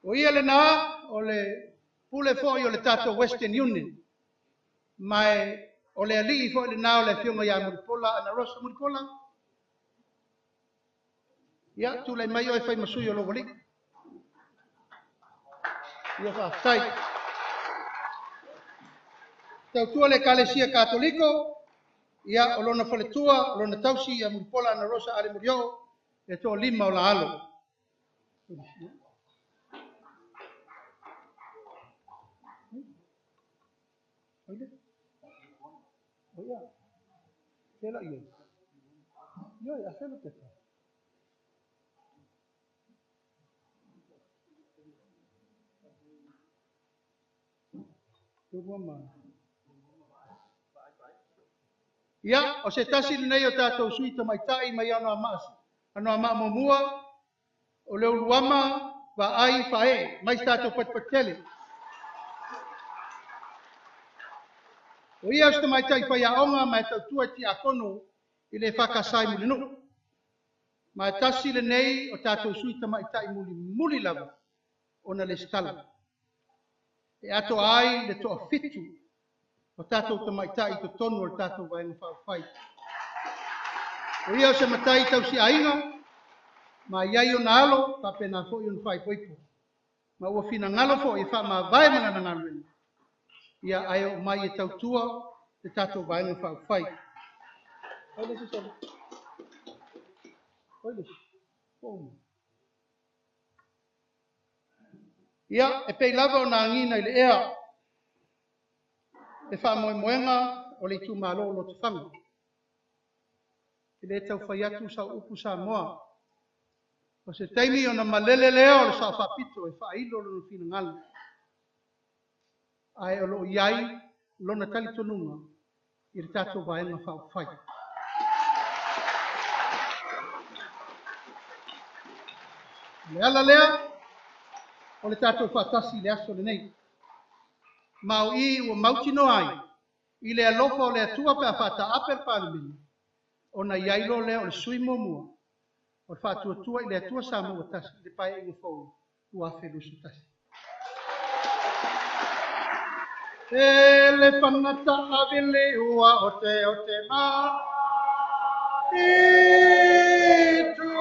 O ia lena o le Pule foi o le tatou Western Union, ma o le alii foi lena o le afioga ia Mulipola Anarosa Mulipola. Ia, tulai mai oe fai ma sui o lou alii. Ia faafetai. Tautua le Ekalesia Katoliko, ia o lona faletua, o lona tausi ia Mulipola Anarosa Ale Molioo, e toalima o la alo. Ia, o se tasi lenei o tatou sui tamaitai mai Anoamaa 1, o le Uluama Vaai Faaee, mai se tatou patupatutele. O ia o se tamaitai faiaoga ma e tautua i tiakono i le EFKS i Mulinuu. Ma e tasi lenei o tatou sui tamaitai mulimuli lava ona lesitala. E atoa ai le toafitu o tatou tamaitai i totonu o le tatou Vaega Faaupufai. O ia o se matai tausiaiga, ma iai ona alo, faapena foi ona faaipoipo. Ma ua finagalo foi e faamavae ma lana galuega, ia ae oo mai e tautua le tatou Vaega Faaupufai. Ia, e pei lava ona agiga i le ea le faamoemoega o le itumalo o Lotofaga. E le tau fai atu sau upu Samoa. O se taimi ona malele lea o le Sao Faapito e faailo lona finagalo. Ae o lo o i ai lona talitonuga i le tatou Vaega Faaupufai. O le ala lea o le tatou faatasi i le aso lenei. Ma o i ua mautinoa ai i le alofa o le Atua pe a faataape le Palemene, ona i ai loa lea o le sui muamua o le Faatuatua i le Atua Samoa ua tasi i le Paeaiga fou 2021. E le fagata avele ua o te o te ma i tu.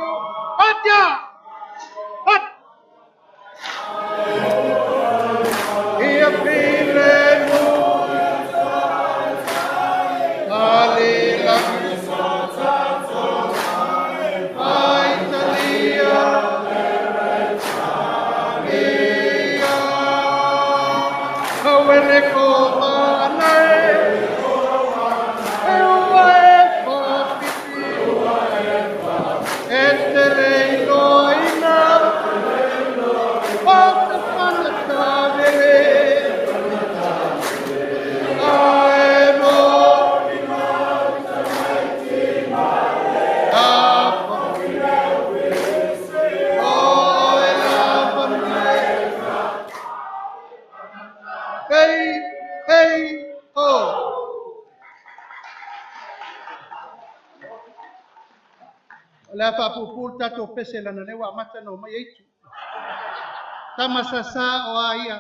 Atia! At! Ia pile mu alila ai talia ia hauere ko mana e ua e whapiti e te reiloina o te whanata vere ae mo a o e lava nei. Hei, hei, ho. O le a faapuupuu le tatou pese lana lea ua amata ona omai aitu. Tama sasa o a ia.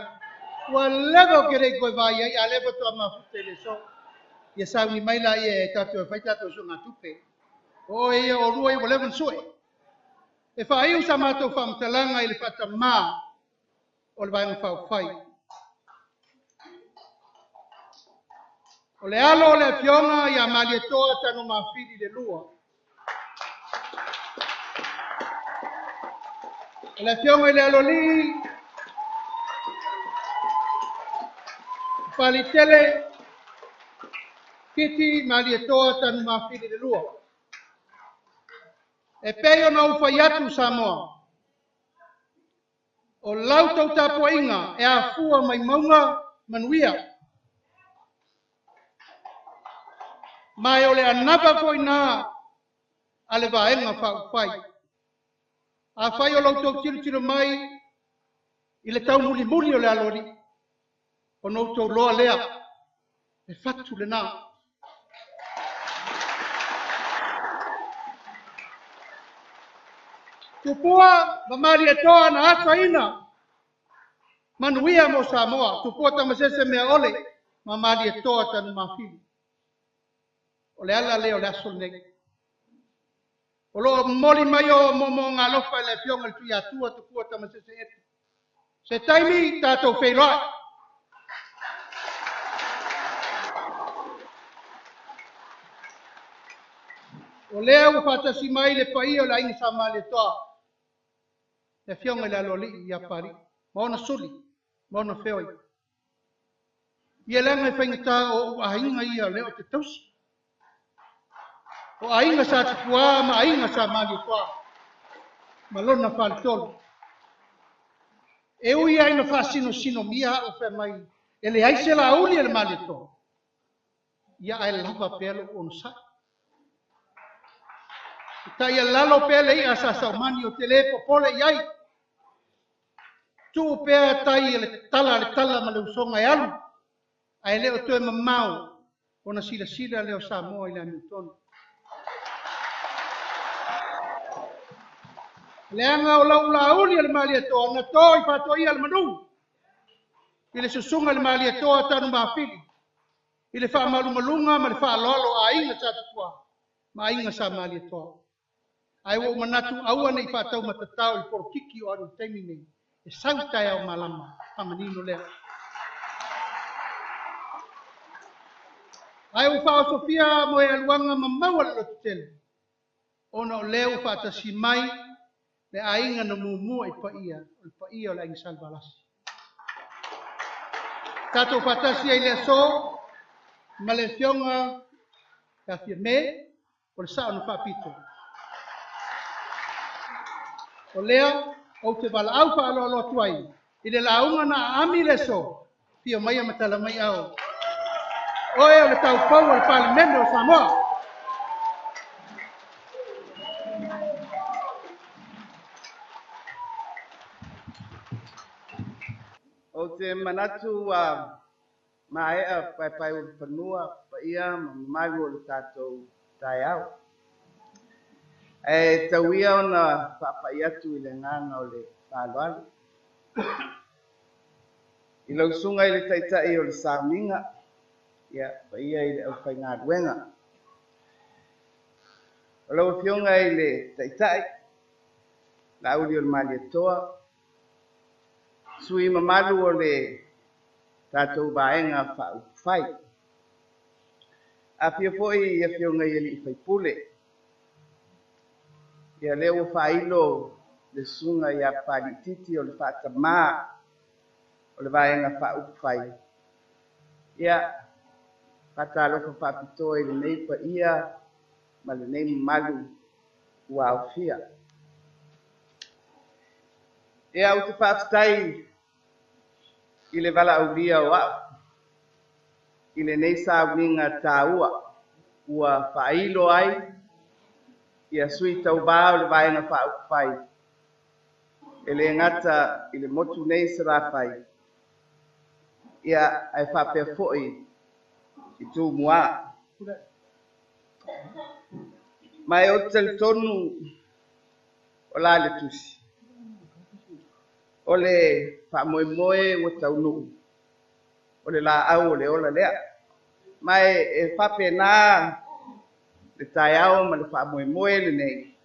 Ua leva o ke lei koe vai ai, a leva toa mafuta i le so. Ia sauni mai la ia e tatou e fai tatou suegatupe. O oe ia o lua ia ua leva ona sue. E faaiu sa matou faamatalaga i le faatamā o le Vaega Faaupufai. O le alo o le afioga ia Malietoa Tanumafili le lua. O le afioga i le Aloalii, Palitele, Kiti Malietoa Tanumafili le lua. E pei ona ou fai atu Samoa, o lau tou tapuaiga e afua mai mauga manuia. Ma e o le anava foi na a le Vaega Faaupufai. Afai o lo outou tilotilo mai i le taumulimuli o le aloalii, ona outou loa lea, e fatu lena. Tupua ma Malietoa na asaina Manuia mo Samoa, Tupua Tamasese mea ole, ma Malietoa Tanumafili. O le ala lea o le aso lenei. O lo o momoli mai o moomooga alofa i le Afioga i le Tuiatua Tupua Tamasese Epi. Se taimi tatou feiloai. O lea ua faatasi mai le paia o le aiga sa Malietoa, le Afioga i le Aloalii ia Papalii, ma ona suli, ma ona feoi. Ia leaga e faigata o ou aiga ia o lea ou te tausi. O aiga sa Tupua ma aiga sa Malietoa ma lona faletolu. E ui ai na faasinosinomia au fai mai e leai se lauli a le Malietoa, ia ae lava pea lou onosai. E taialalo pea le i'a sa saumani o te le popole i ai. Tuu pea tai e le tala a le tala ma le usoga e alu, ae le o toe mamao ona silasila lea o Samoa i le amiotonu. Leaga o lau lauli a le Malietoa na to i faatoia le manu i le susuga i le Malietoa Tanumafili i le faamalumaluga ma le faaaloalo a aiga sa Tupua ma aiga sa Malietoa. Ae ua ou manatu aua ne i faataumatatao i le polokiki o alu i le taimi nei, e sau taeao malama, faamanino lea. Ae ua faaosofia moealuaga ma maua le lototele, ona o lea ua faatasi mai le aiga na muamua i paia, o le paia o le aiga Salevalasi. Tatou faatasi ai i le aso ma le Afioga ia Fiame, o le sao na faapito. O lea ou te valaau faaaloalo atu ai i le lauga na aami le aso, fia maia ma tala mai ao. Oe o le taupou o le Palemene o Samoa. Ou te manatu ua maea paepae o le fanua, paia ma mamalu o le tatou taeao. Ae tau ia ona faapai atu i le agaga o le faaaloalo. I lau susuga i le Taitai o le Sauniga, ia, paia i le aufaigaluega. O lau Afioga i le Taitai, Laauli o le Malietoa, sui mamalu o le tatou Vaega Faaupufai. Afifio foi i Afioga i alii faipule. Ia lea ua faailo le susuga ia Papaliititi o le faatamā o le Vaega Faaupufai. Ia, faatalofa faapitoa i lenei paia ma lenei mamalu ua aofia. Ia, ou te faafetai i le valaaulia o au i lenei sauniga taua ua faailo ai ia sui tauvā o le Vaega Faaupufai e le gata i le motu nei Salafai, ia ae faapea foi i Tumua. Ma e ou te talitonu o la le tusi, o le faamoemoe ua taunuu, o le laau o le ola lea. Ma e faapena le taeao ma le faamoemoe lenei,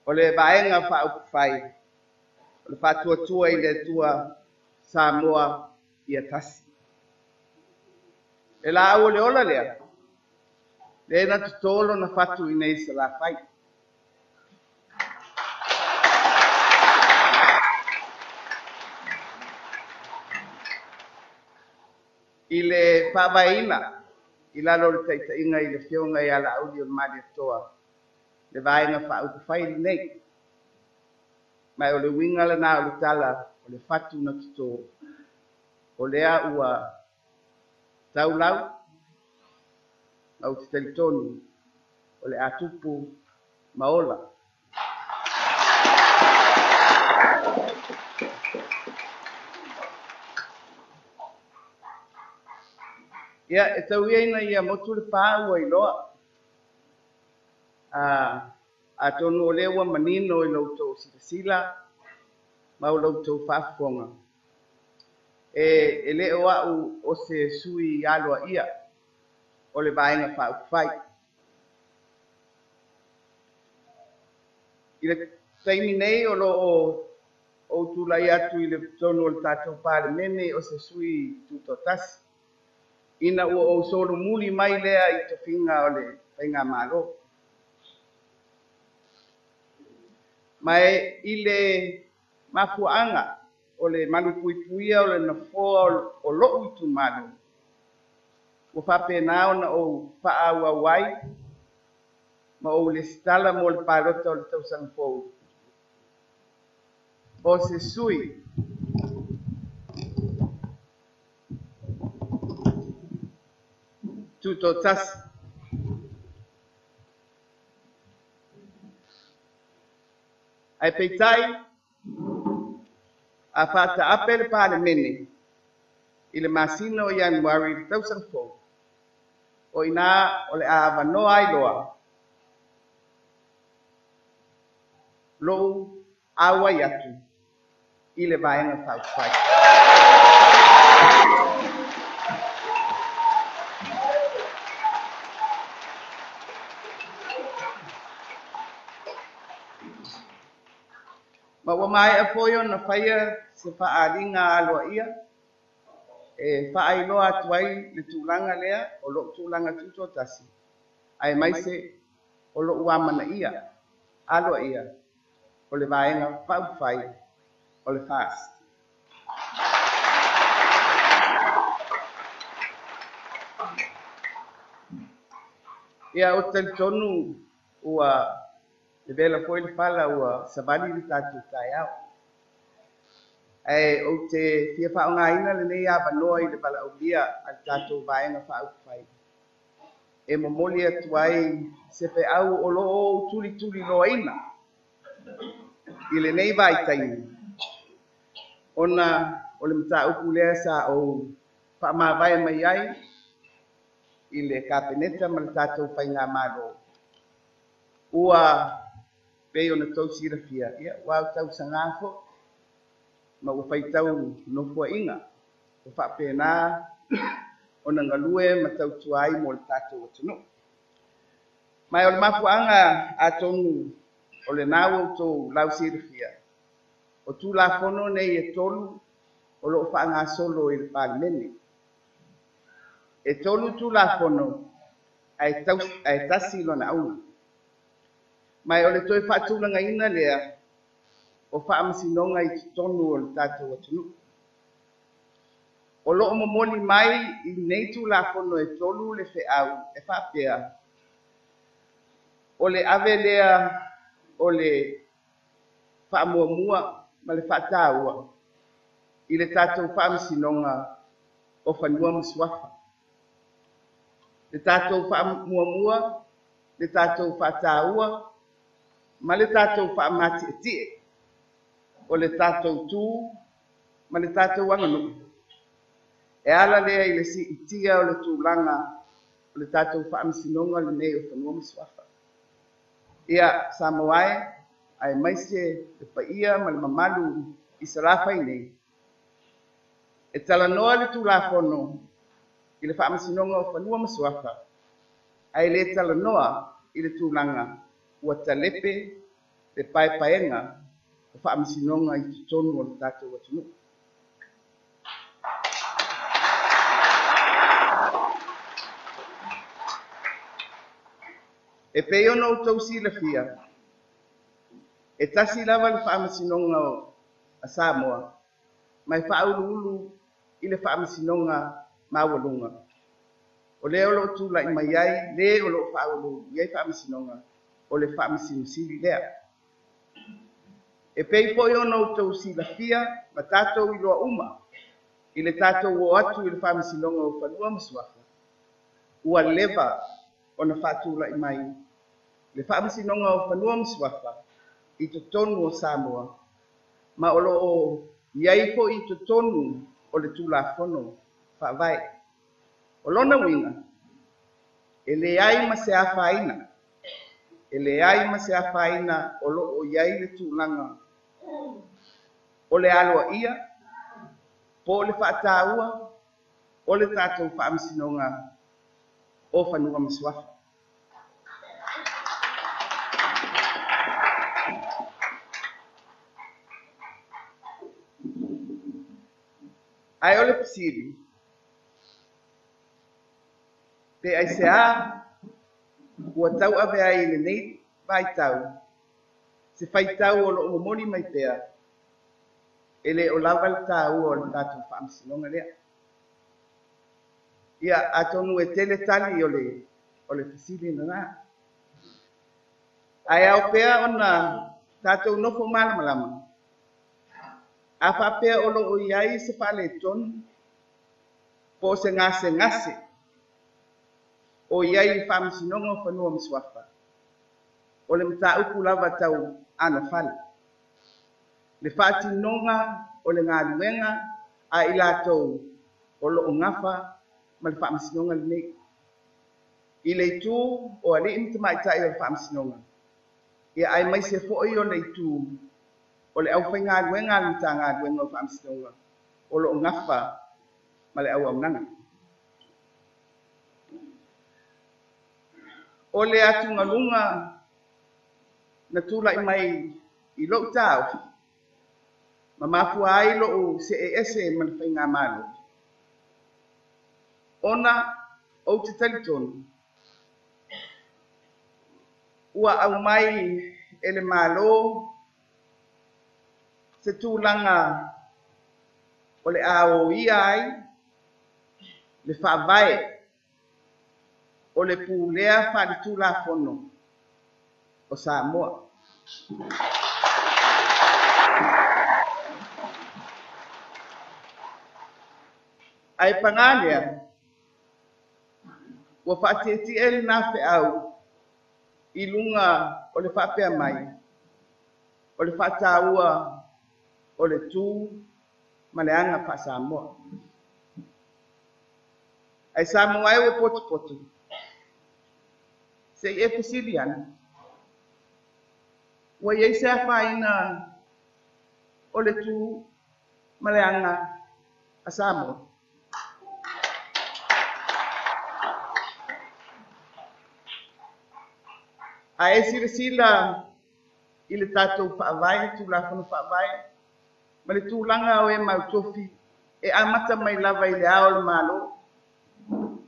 o le Vaega Faaupufai, o le faatuatua i le Atua Samoa ia tasi. Le laau o le ola lea, lea na totolo lona fatu i nei Salafai. I le faavaeina i lalo o le taitaiga i le Afioga ia Laauli o le Malietoa, le Vaega Faaupufai lenei. Ma o le uiga lena o le tala o le fatu na toto, o lea ua taulau, ma ou te talitonu o le a tupu ma ola. Ia, e tau ia ina ia motu le pā ua iloa. Atonu o lea ua manino i lo outou silasila ma o lo outou faafofoga. E le o a'u o se sui aloa'ia o le Vaega Faaupufai. I le taimi nei o lo o ou tulai atu i le totonu o le tatou Palemene o se sui tutoatasi, ina ua ou solomuli mai lea i tofiga o le Faigamalo. Ma e i le mafuaaga o le malupuipuia o le nofoa o lo'u itumalo, ua faapena ona ou faaauau ai ma ou lesitala mo le palota o le tausaga fou o se sui tutoatasi. Ae peitai, a faataape le Palemene i le masina o Ianuari i le tausaga fou, o ina o le a avanoa ai loa lou auai atu i le Vaega Faaupufai. Ma ua maea foi ona faia se faaaliga aloaia e faailoa atu ai le tulaga lea o lou tulaga tutoatasi, aemaise o lou amanaia aloaia o le Vaega Faaupufai o le FAST. Ia, ou te talitonu ua levela foi le fala ua savali le tatou taeao. Ae ou te fia faaaogaina lenei avanoa i le valaaulia a le tatou Vaega Faaupufai e momoli atu ai se feau o lo o ou tulituliloaina i lenei vaitaimi, ona o le mataupu lea sa ou faamavae mai ai i le Kapeneta ma le tatou Faigamalo. Ua pei ona tou silafia, ia, ua autausaga foi ma ua faitau nofoaiga ua faapena ona galue ma tautua ai mo le tatou atunuu. Ma o le mafuaaga atonu o lena ua outou lausilafia, o Tulafono nei e tolu o lo o faagasolo i le Palemene. E tolu Tulafono ae tasi lona auga. Ma o le toe faatulagaina lea o faamasinoga i totonu o le tatou atunuu. O lo o momoli mai i nei Tulafono e tolu le feau e faapea, o le ave lea o le faamuamua ma le faataua i le tatou Faamasinoga o Fanua ma Suafa. Le tatou faamuamua, le tatou faataua ma le tatou faamatietie o le tatou tu ma le tatou aganuu e ala lea i le siitia o le tulaga o le tatou Faamasinoga lenei o Fanua ma Suafa. Ia, Samoa e, aemaise le paia ma le mamalu i Salafai nei, e talanoa le Tulafono i le Faamasinoga o Fanua ma Suafa, ae le talanoa i le tulaga ua talepe le paepaega o faamasinoga i totonu o le tatou atunuu. E pei ona outou silafia, e tasi lava le Faamasinoga a Samoa, ma e faauluulu i le Faamasinoga Maualuga. O lea o lo o tulai mai ai, le o lo o faauluulu i ai Faamasinoga, o le Faamasino Sili lea. E pei foi ona outou silafia ma tatou iloa uma i le tatou o atu i le Faamasinoga o Fanua ma Suafa, ua leva ona faatulai mai le Faamasinoga o Fanua ma Suafa i totonu o Samoa, ma o lo o i ai foi i totonu o le Tulafono Faavae. O lona uiga, e leai ma se afaina, e leai ma se afaina o lo o i ai le tulaga o le aloaia Po o le faataua o le tatou Faamasinoga o Fanua ma Suafa. Ae o le fesili, pe aisea ua tauave ai i lenei vaitau se faitau o lo o momoli mai pea e le o lava le taua o le tatou Faamasinoga lea? Ia, atonu e tele tali o le fesili lena. Ae ao pea ona tatou nofo malamalama, a faapea o lo o i ai se faaletonu po o se gasegase o i ai i le Faamasinoga o Fanua ma Suafa, o le mataupu lava tau anofale, le faatinoga o le galuega a i latou o lo o gafa ma le Faamasinoga lenei. I le itu o alii ma tamaitai o le Faamasinoga, ia aemaise foi o le itu o le aufaigaluega a le Matagaluega o Faamasinoga o lo o gafa ma le auaunaga. O le atugaluga na tulai mai i lou taofi ma mafua ai lou se'e ese ma le faigamalo, ona ou te talitonu ua aumai e le Malo se tulaga o le a oia ai le faavae o le pulea faaletulafono o Samoa. Ae pagā lea, ua faatietie lena feau i luga o le faapea mai, o le faataua o le tu ma le aga faa-Samoa. Ae Samoa e ua potopoto, se i e fesili ane, ua i ai se afaina o le tu ma le aga a Samoa? A e silasila i le tatou faavae, Tulafono Faavae, ma le tulaga o e mautofi e amata mai lava i le Ao o le Malo,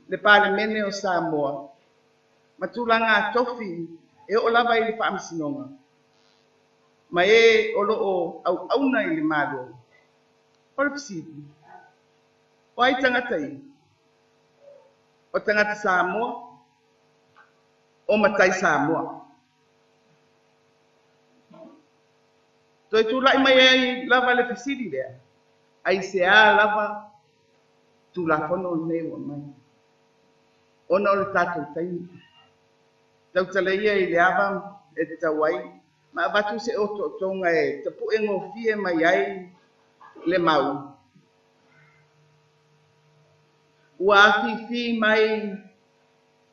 le Palemene o Samoa, ma tulaga tofi e oo lava i le Faamasinoga, ma e o lo o auauna i le Malo, o le fesili, o ai tagata ia? O tagata Samoa, o matai Samoa. Toe tulai mai ai lava le fesili lea, aisea lava Tulafono lenei ua aumai? Ona o le tatou taimi. Tautala ia i le ava e tatau ai, ma avatu se otootoga e tapu'e gofie mai ai le mau. Ua afifi mai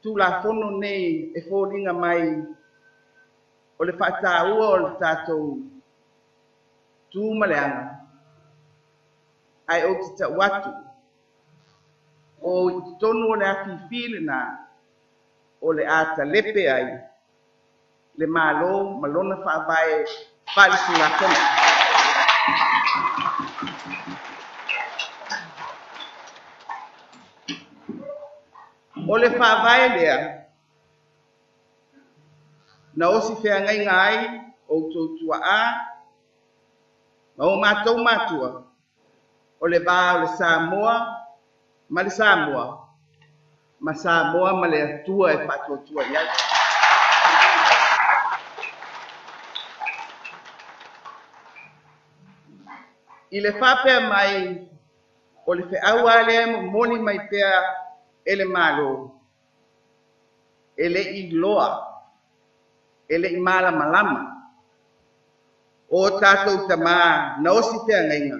Tulafono nei e foliga mai o le faataua o le tatou tu ma le aga, ae ou te tau atu, o i totonu o le afifi lena, o le a talepe ai le Malo ma lona faavae faaletulafono. O le faavae lea, na osi feagaiga ai outou tuaa ma o matou matua, o le va o le Samoa ma le Samoa, ma Samoa ma le Atua e faatuatua i ai. I le faapea mai o le feau lava lea e momoli mai pea e le Malo, e le i iloa, e le i malamalama o tatou tamā na osi feagaiga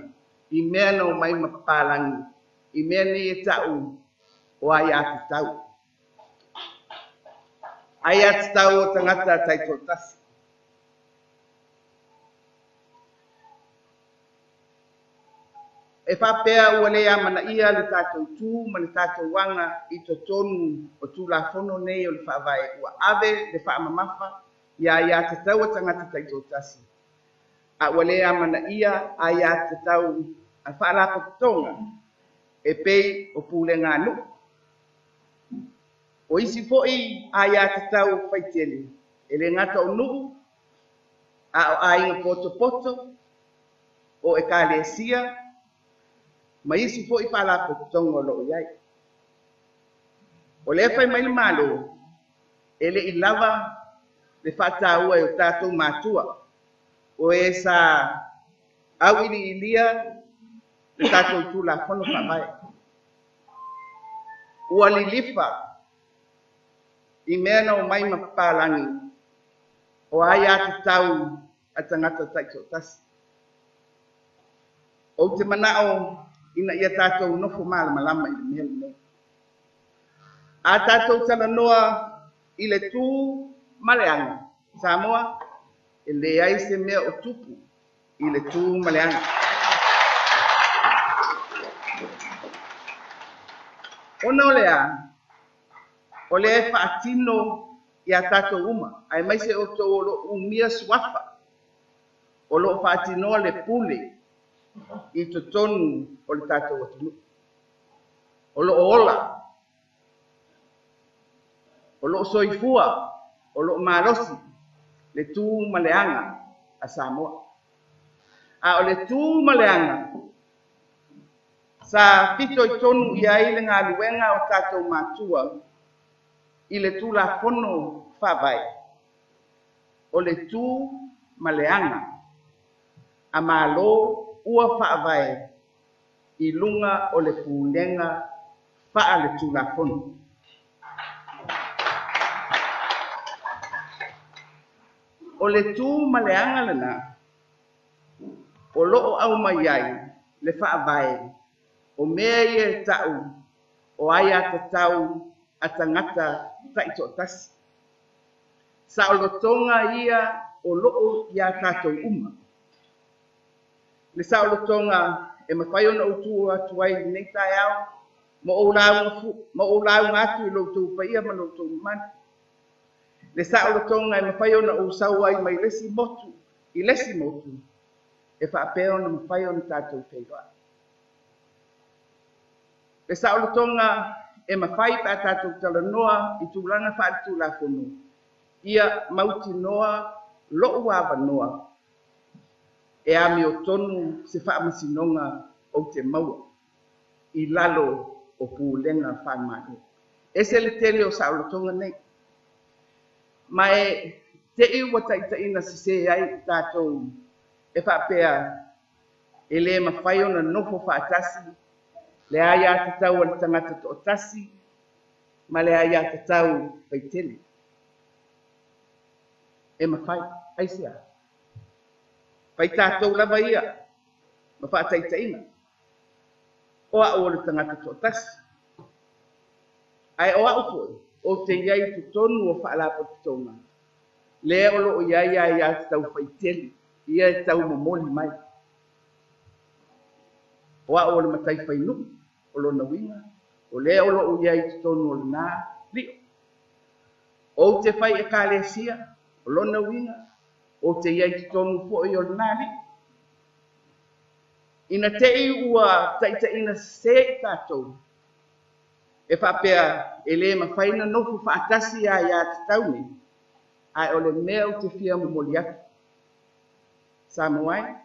i mea na omai ma papalagi, i mea nei e ta'u o aiatatau. Aiatatau o tagata taitoatasi. E faapea ua le amanaia le tatou tu ma le tatou aga i totonu o Tulafono nei o le Faavae, ua ave le faamamafa i aiatatau a tagata taitoatasi, a ua le amanaia aiatatau a faalapotopotoga e pei o pulega a nuu. O isi foi aiatatau faitele, e le gata o nuu, a o aiga potopoto, o ekalesia, ma isi foi faalapotopotoga o lo o i ai. O lea fai mai le Malo, e le i lava le faataua e o tatou matua, o e sa auiliilia le tatou Tulafono Faavae. Ua lilifa i mea na omai ma papalagi o aiatatau a tagata taitoatasi. Ou te manao ina ia tatou nofo malamalama i le mea lenei. A tatou talanoa i le tu ma le aga, Samoa, e leai se mea o tupu i le tu ma le aga. Ona o le a, o lea e faatino ia tatou uma, aemaise outou o lo o umia suafa, o lo o faatinoa le pule i totonu o le tatou atunuu. O lo o ola, o lo o soifua, o lo o malosi le tu ma le aga a Samoa. A o le tu ma le aga, sa fitoitonu i ai le galuega o tatou matua i le Tulafono Faavae, o le tu ma le aga a Malo ua faavae i luga o le pulega faale-Tulafono. O le tu ma le aga lena o lo o aumai ai le faavae o mea ia e tau o aiatatau a tagata taitoatasi. Saolotoga ia o lo o ia tatou uma. Le saolotoga e mafai ona ou tu atu ai i lenei taeao ma ou lauga atu i lo outou paia ma lo outou mamalu. Le saolotoga e mafai ona ou sau ai mai le isi motu i le isi motu e faapea ona mafai ona tatou feiloai. Le saolotoga e mafai pe a tatou talanoa i tulaga faaletulafono, ia mautinoa lou avanoa e amiotonu se faamasinoga ou te maua i lalo o pulega faale-Malo. Ese le tele o saolotoga nei. Ma e te i ua taitaiina sese ai i tatou e faapea e le mafai ona nofo faatasi le aiatatau a le tagata toatasi ma le aiatatau faitele. E mafai, aisea? Fai tatou lava ia ma faataitaiga. O au o le tagata toatasi. Ae o au foi, ou te i ai i totonu o faalapotopotoga, lea o lo o i ai aiatatau faitele, ia e tau momoli mai. O au o le matai fainuu, o lona uiga, o lea o lo o i ai i totonu o lena lio. Ou te fai ekalesia, o lona uiga, ou te i ai i totonu foi o lena lio. Ina te i ua taitaiina sese i tatou, e faapea e le mafai ona nofo faatasi aiatatau nei, ae o le mea ou te fia momoli atu. Samoa e,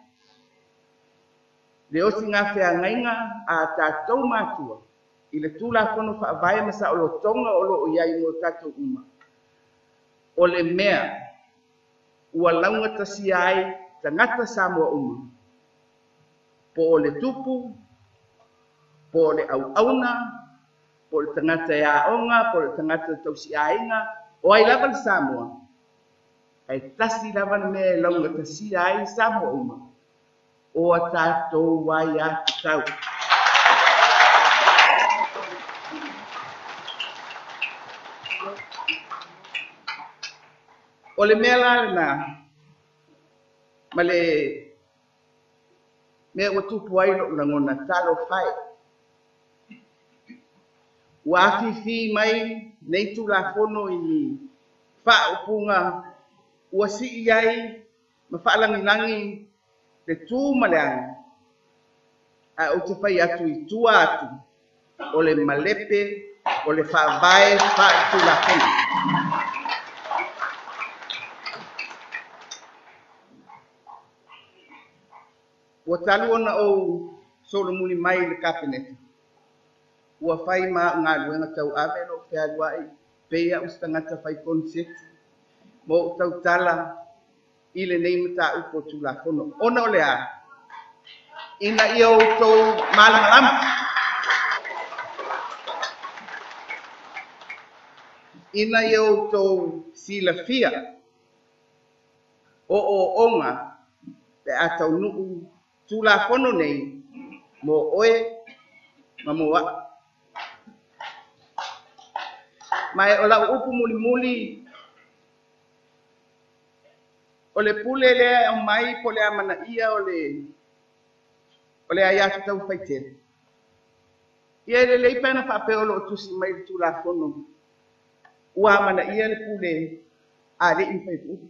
le osigafeagaiga a tatou matua i le Tulafono Faavae ma saolotoga o lo o i ai mo tatou uma, o le mea ua laugatasia ai tagata Samoa uma, po o le tupu, po o le auauna, po o le tagata e aoga, po o le tagata tausiaiga, o ai lava le Samoa, ae tasi lava le mea e laugatasia ai Samoa uma, o a tatou aiatatau. O le mea la lena, ma le Mea ua tupu ai lo'u lagona talofa e. Ua afifi mai nei Tulafono i ni faaupuga ua sii ai ma faalagilagi le tu ma le aga, ae ou te fai atu i tua atu o le malepe o le faavae faaletulafono. Ua talu ona ou solomuli mai i le Kapeneta, ua fai ma au galuega tauave lou fealuai pei au se tagata fai koneseti ma ou tautala i lenei mataupu o Tulafono. Ona o le a, ina ia outou malamalama. Ina ia outou silafia o ooooga pe a taunuu Tulafono nei mo oe ma mo au. Ma e o lau upu mulimuli, o le pule lea e aumai po o le amanaia o le aiatatau faitele. Ia e lelei pe ana faapea o lo o tusi mai le Tulafono ua amanaia le pule a alii ma faipule.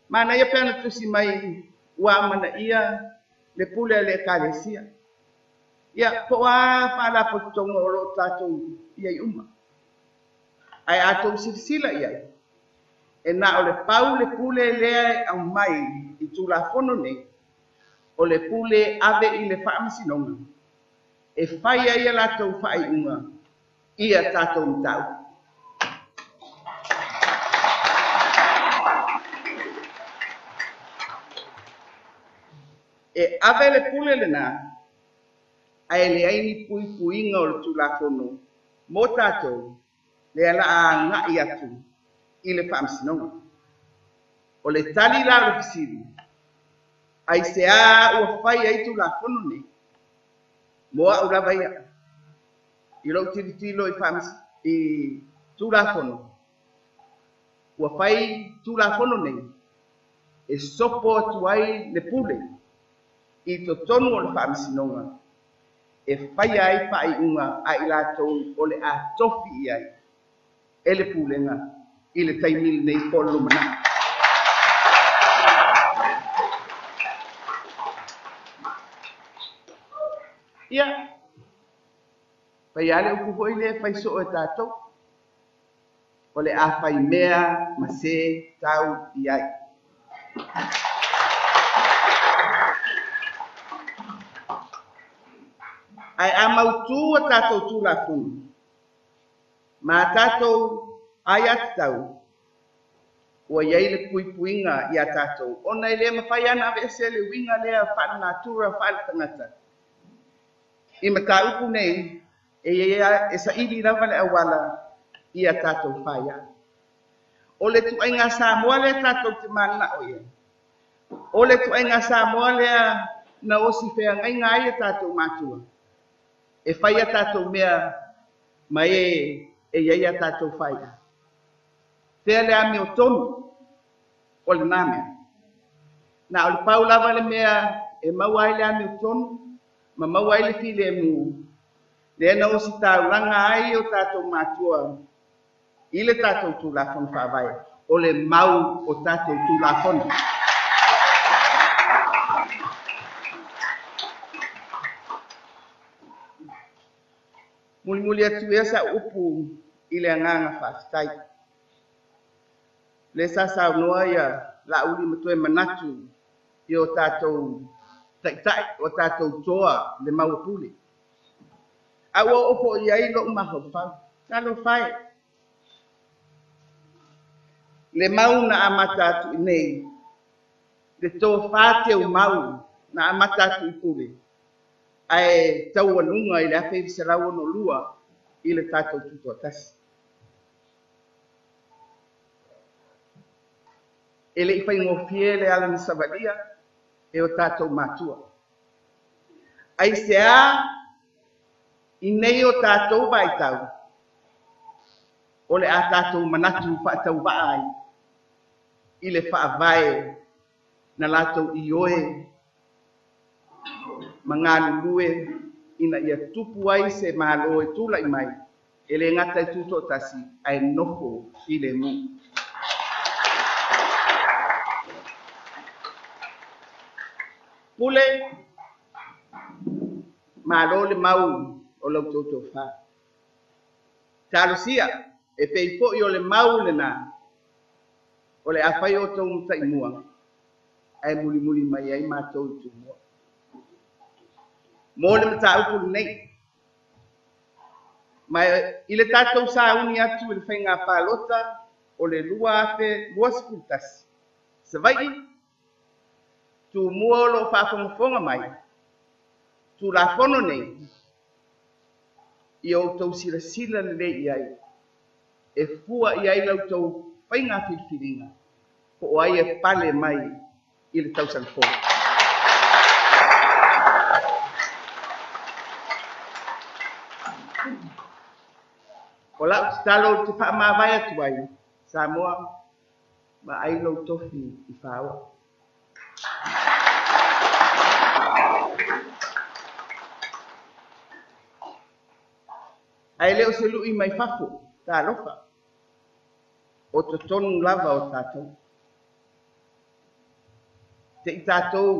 Manaia pe ana tusi mai ua amanaia le pule a le Ekalesia. Ia, po o a faalapotopotoga o lo o tatou i ai uma. Ae a tou silasila i ai, e na o le pau le pule lea e aumai i Tulafono nei, o le pule ave i le Faamasinoga e fai ai a latou faaiuga ia tatou mataupu. E ave le pule lena, ae leai ni puipuiga o le Tulafono mo tatou lea la a agai atu i le Faamasinoga. O le tali la o le fesili, aisea ua fai ai Tulafono nei? Mo au lava ia, i lou tilotilo i Tulafono, ua fai Tulafono nei e sopo atu ai le pule i totonu o le Faamasinoga e faia ai faaiuga a i latou o le a tofi i ai e le pulega i le taimi lenei po o le lumanai. Ia, fai lava le upu foi lea e fai soo e tatou, o le a fai mea ma se tau i ai. Ae a mautu a tatou Tulafono ma a tatou aiatatau, ua i ai le puipuiga ia tatou, ona e le mafai lava ona aveese le uiga lea faale-natura faale-tagata. I mataupu nei, e saili lava le auala ia tatou faia. O le tuaiga Samoa lea tatou te mananao i ai. O le tuaiga Samoa lea na osi feagaiga ai a tatou matua. E fai a tatou mea ma e i ai a tatou faia. Fea le amio tonu o lena mea. Na o le pau lava le mea e maua ai le amio tonu ma maua ai le filemu, lea na osi taulaga ai o tatou matua i le tatou Tulafono Faavae, o le mau o tatou Tulafono. Mulimuli atu ia sa upu i le agaga faafetai. Le sa saunoa ia Laauli ma toe manatu i o tatou taitai, o tatou toa le maua pule. A ua oo foi i ai lou mafaufau, talofa e. Le mau na amata atu i nei, le tofa teumau na amata atu i pule, ae taualuga i le 1962 i le tatou tutoatasi. E le i faigofie le ala na savalia e o tatou matua. Aisea i nei o tatou vaitau, o le a tatou manatu faatauvaa ai i le faavae na latou ioe ma galulue ina ia tupu ai se Malo e tulai mai e le gata e tutoatasi ae nofo filemu. Pule, malo le mau o la outou tofa. Talosia e pei foi o le mau lena o le a fai outou ma taimua ae mulimuli mai ai matou i Tumua. Mo le mataupu lenei, ma i le tatou sauni atu i le faiga palota o le 2021, Savaii, Tumua o lo o faafogafoga mai, Tulafono nei, ia outou silasila lelei i ai, e fua i ai la outou faiga filifiliga, po o ai e pale mai i le tausaga fou. O lau tatalo ou te faamavae atu ai, Samoa, vaai lou tofi i faoa. Ae le o se lui mai fafo, talofa, o totonu lava o tatou. Te i tatou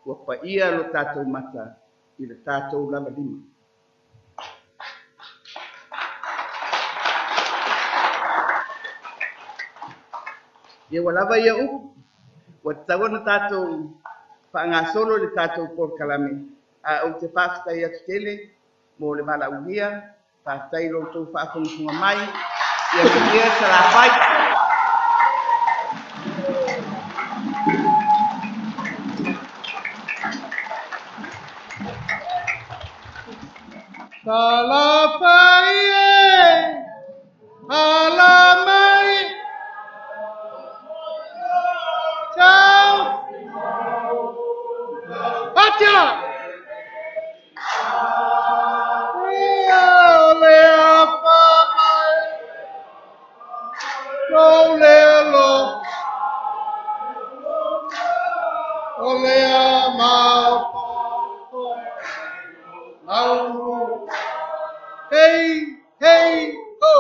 ua paia lo tatou mata i le tatou lava lima. Ia ua lava ia upu, ua tatau ona tatou faagasolo i le tatou polokalame, ae ou te faafetai atu tele mo le valaaulia, faafetai i lo outou faafogafoga mai, ia manuia Salafai. Salafai e, ala mai, ciao, Atia! Ia o le afa mai, lou lea lo, o lea maopopo, mau, hei, hei, ho!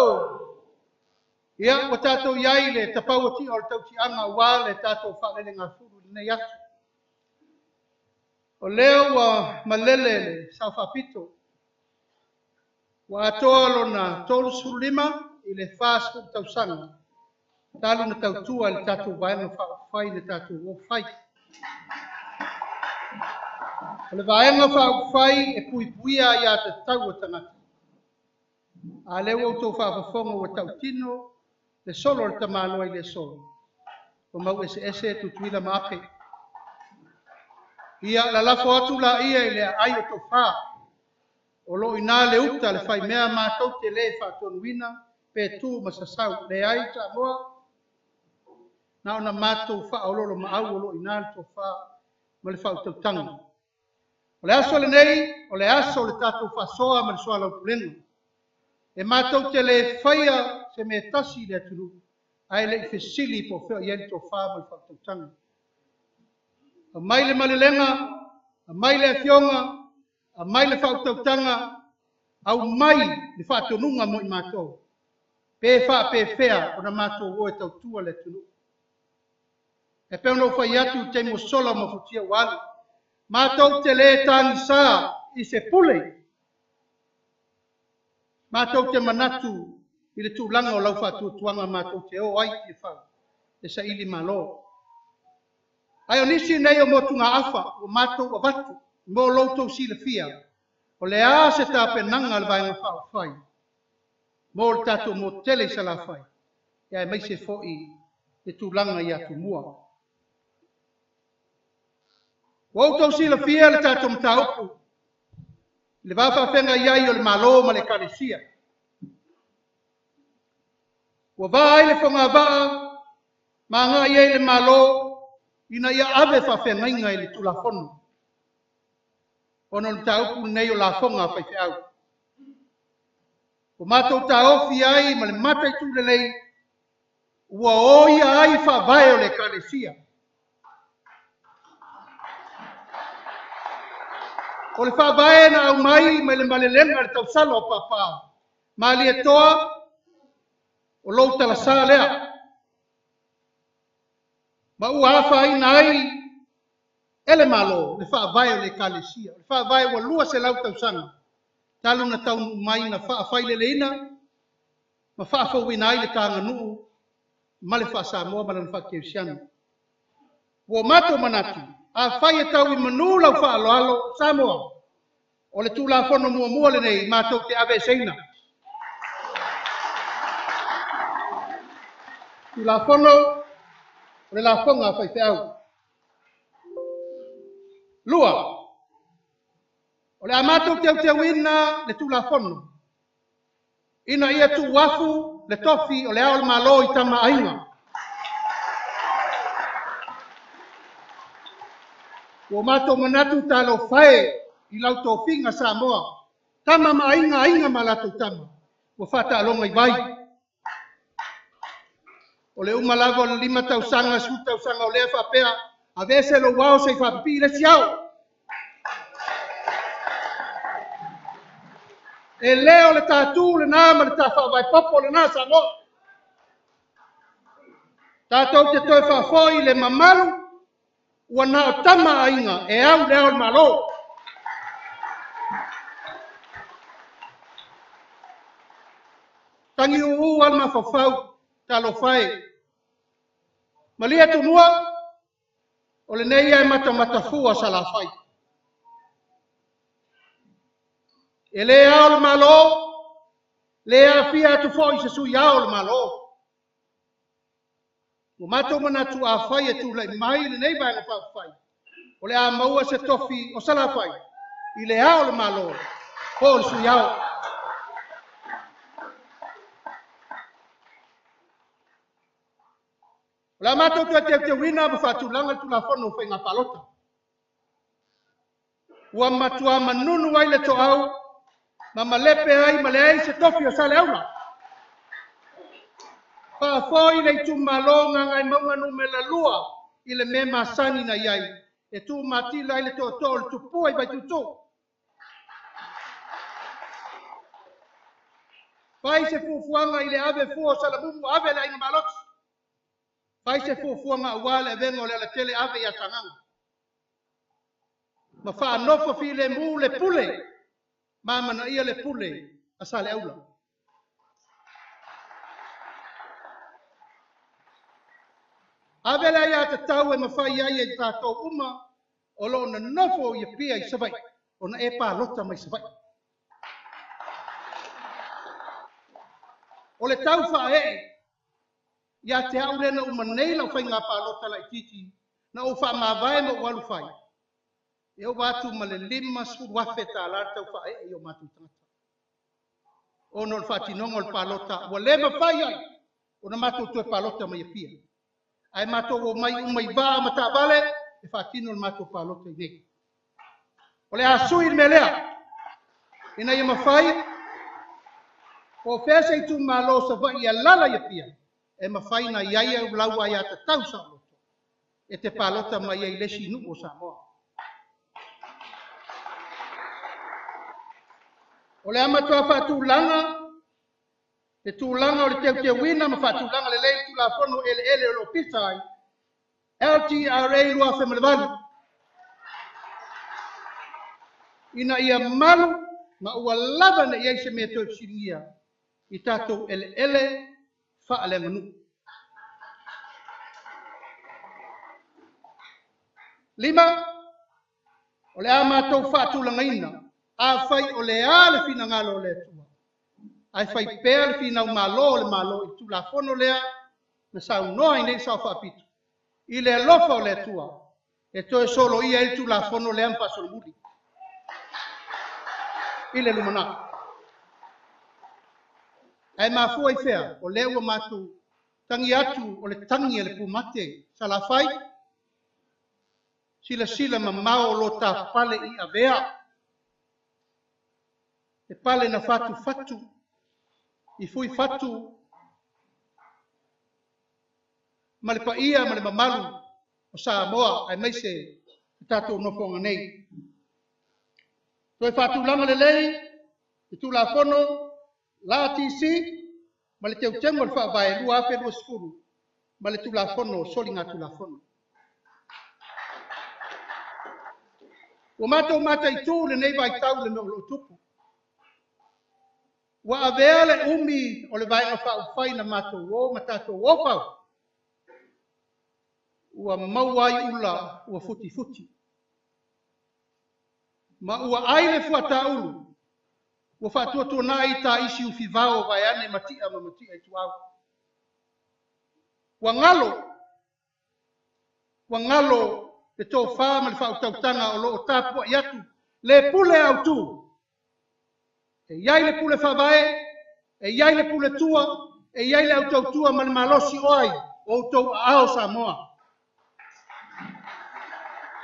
Ia, ua tatou i ai i le tapauatia o le tautiaga aua le tatou faalelegafulu i lenei aso. O lea ua malele le sao faapito. Ua atoa lona 35 i le 40 tausaga talu na tautua i le tatou Vaega Faaupufai na tatou o fai. O le Vaega Faaupufai e puipuia aiatatau a tagata. A lea ua outou faafofoga ua tautino le solo a le tamaloa i le solo. Ua mau eseese Tutuila ma Ape. Ia lalafo atu laia i le aai o tofa. O lo o ina le uta le faimea matou te le faatonuina pe tu ma sasau. Leai Samoa, na ona matou faaoloolo maau o lo o ina le tofa ma le faautautaga. O le aso lenei, o le aso o le tatou faasoa ma le soalaupulega. E matou te le faia se mea tasi i le atunuu, ae le i fesili po o fea o i ai le tofa ma le faautautaga. Aumai le malelega, aumai le afioga, aumai le faautautaga, aumai le faatonuga mo i matou. Pe faapefea ona matou o e tautua le atunuu. E pei ona ou fai atu i le taimi ua sola ma futia ua alu, matou te le tagisa i se pule. Matou te manatu i le tulaga o lau faatuatuaga matou te o ai i Tiafau e saili malo. Ae o nisi nei o motugaafa ua matou avatu mo lo outou silafia, o le a se tapenaga a le Vaega Faaupufai mo le tatou motu tele i Salafai, aemaise foi le tulaga i Atumua. Ua outou silafia le tatou mataupu i le va faafeagai ai o le Malo ma le Ekalesia. Ua va ai le fogavaa ma agai ai le Malo ina ia ave faafeagaiga i le Tulafono, ona o le mataupu lenei o lafoga a faifeau. Ua matou taofi ai ma le mataitu lelei ua oia ai faavae o le Ekalesia. O le faavae na aumai mai le malelega a le tausala o Papa, Malietoa, o lou talasā lea, ma ua afaina ai e le Malo le faavae o le Ekalesia. O le faavae ua 200 tausaga talu na taunuu mai na faafaileleina ma faafouina ai le taganuu ma le faa-Samoa ma lana faakerisiano. Ua matou manatu, afai e tau i manu lau faaaloalo Samoa, o le Tulafono muamua lenei matou te aveeseina. Tulafono o le lafoga a faifeau. 2, o le a matou teuteuina le Tulafono ina ia tuuafu le tofi o le Ao o le Malo i Tama a Aiga. Ua matou manatu talofa e i lau tofiga Samoa, Tama ma Aiga, Aiga ma latou Tama, ua faataaloga i vai. O le uma lava o le 5 tausaga, 10 tausaga o lea faapea, aveese lou ao se i faapipii le isi ao. E le o le tatu lena ma le tafaavae popo lena Samoa. Tatou te toe faafoi le mamalu ua na o Tama a Aiga e au le ao o le Malo. Tagiuu a le mafaufau, talofa e. Malie Tumua, o lenei e matamatafua Salafai. E le ao le Malo, le aafia atu foi se sui ao o le Malo. Ua matou manatu afai e tulai mai lenei vaega faaupufai, o le a maua se tofi o Salafai i le ao o le Malo po o le sui ao. O le a matou toe teuteuina ma faatulaga le Tulafono o Faiga Palota. Ua matua manunu ai le toau ma malepe ai ma leai se tofi o Saleaula. Faafoi le itumalo Gagaemauga numera 2 i le mea masani na i ai, e tuumatila ai le tootoo o le tupua i Vaituutuu. Fai se fuafuaga i le ave fua o Salamumu ave le aiga malosi. Fai se fuafuaga aua le avega o le alatele ave ia Sagaga. Ma faanofo filemu le pule, ma amanaia le pule a Saleaula. Ave le aia tatau e mafai ai e tatou uma o loo nonofo i Apia i Savaii, ona e palota mai Savaii. O le tau faaee, ia te au lea na uma nei lau faiga palota laitiiti, na ou faamavae ma ou alu fai, e ova atu ma le $50,000 le tau faaee i o matou tagata. Ona o le faatinoga o le palota, ua le mafai ai ona matou toe palota mai Apia. Ae matou omai uma i vaa ma taavale e faatino le matou palota i nei. O le a sui le mea lea, ina ia mafai, po o fea se itumalo o Savaii e alaala i Apia, e mafai na i ai au lau aia tatau saoloto, e te palota mai ai i le isi nuu o Samoa. O le a matua faatulaga, le tulaga o le teuteuina ma faatulaga lelei le Tulafono eleele o le Ofisa ai, LTRA 2008, ina ia malu ma ua lava na i ai se mea toe fesiligia i tatou eleele faaleaganuu. 5, o le a matou faatulagaina, afai o le a le finagalo o le Atua, ae fai pea le finau malo o le Malo i Tulafono lea na saunoa ai nei Sao Faapito, i le alofa o le Atua, e toe soloia ai le Tulafono lea ma faasolomuli i le lumanai. Ae mafua i fea, o lea ua matou tagi atu o le tagi a le pumate Salafai, silasila mamao o lo ta pale i avea, e pale na fatu fatu, i fui fatu, ma le paia ma le mamalu o Samoa, aemaise le tatou nofoaga nei. Toe faatulaga lelei le Tulafono LTC ma le Teuteuga o le Faavae 2020 ma le Tulafono o Soligatulafono. Ua matou mataitu i lenei vaitau i le mea o lo o tupu. Ua avea le umi o le Vaega Faaupufai na matou o ma tatou o fau, ua maua ai ula ua futifuti, ma ua ai le fuataulu ua faatuatuanai taisi ufivao vaeane Mati'a ma Mati'a Ituau. Ua galo, ua galo le tofa ma le faautautaga o lo o tapuai atu le pule autu. E i ai le pule faavae, e i ai le pule tua, e i ai le autautua ma le malosi o ai, o outou aao Samoa.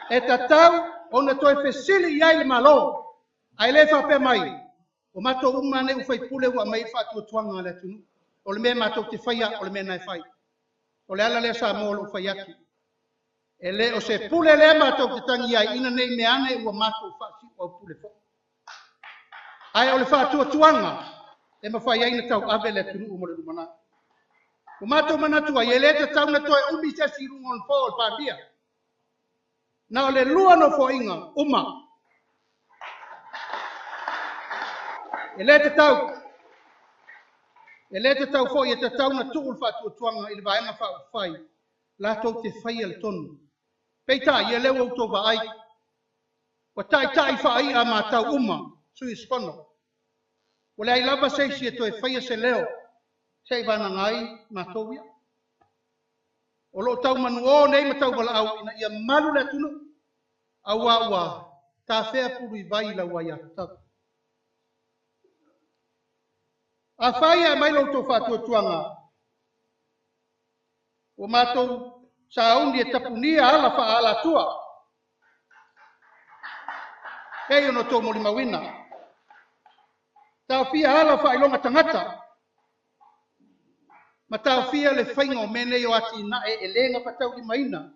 E tatau ona toe fesili i ai le Malo, ae le faapea mai, o matou uma nei ua faipule ua aumai ai le faatuatuaga a le atunuu. O le mea matou te faia, o le mea na e fai. O le ala lea Samoa o lou fai atu. E le o se pule lea matou te tagi ai, ina nei mea ane ua matou faasiuaupule foi. Ae o le faatuatuaga e mafai ai ona tauave le atunuu mo le lumanai. Ua matou manatu ai, e le tatau ona toe umi se isi i luga o le nofoa o le Palemia. Na o le 2 nofoaiga uma. E le tatau. E le tatau foi, e tatau ona tuu le faatuatuaga i le Vaega Faaupufai latou te faia le tonu. Peitai, ia lea ua outou vaai, ua taitai faai'a matau uma sui usufono. Ua leai lava se isi e toe faia se leo se i vanaga ai matou ia. O lo o tau manuo nei ma tau valaau ina ia malu le atunuu, aua ua tafea pulu i vai lau aiatatau. Afai e aumai lo outou faatuatuaga, ua matou sauni e tapunia ala faaalatua, pei ona outou molimauina. Taofia ala o faailoga tagata, ma taofia le faiga o mea nei o atinae e le gafataulimaina,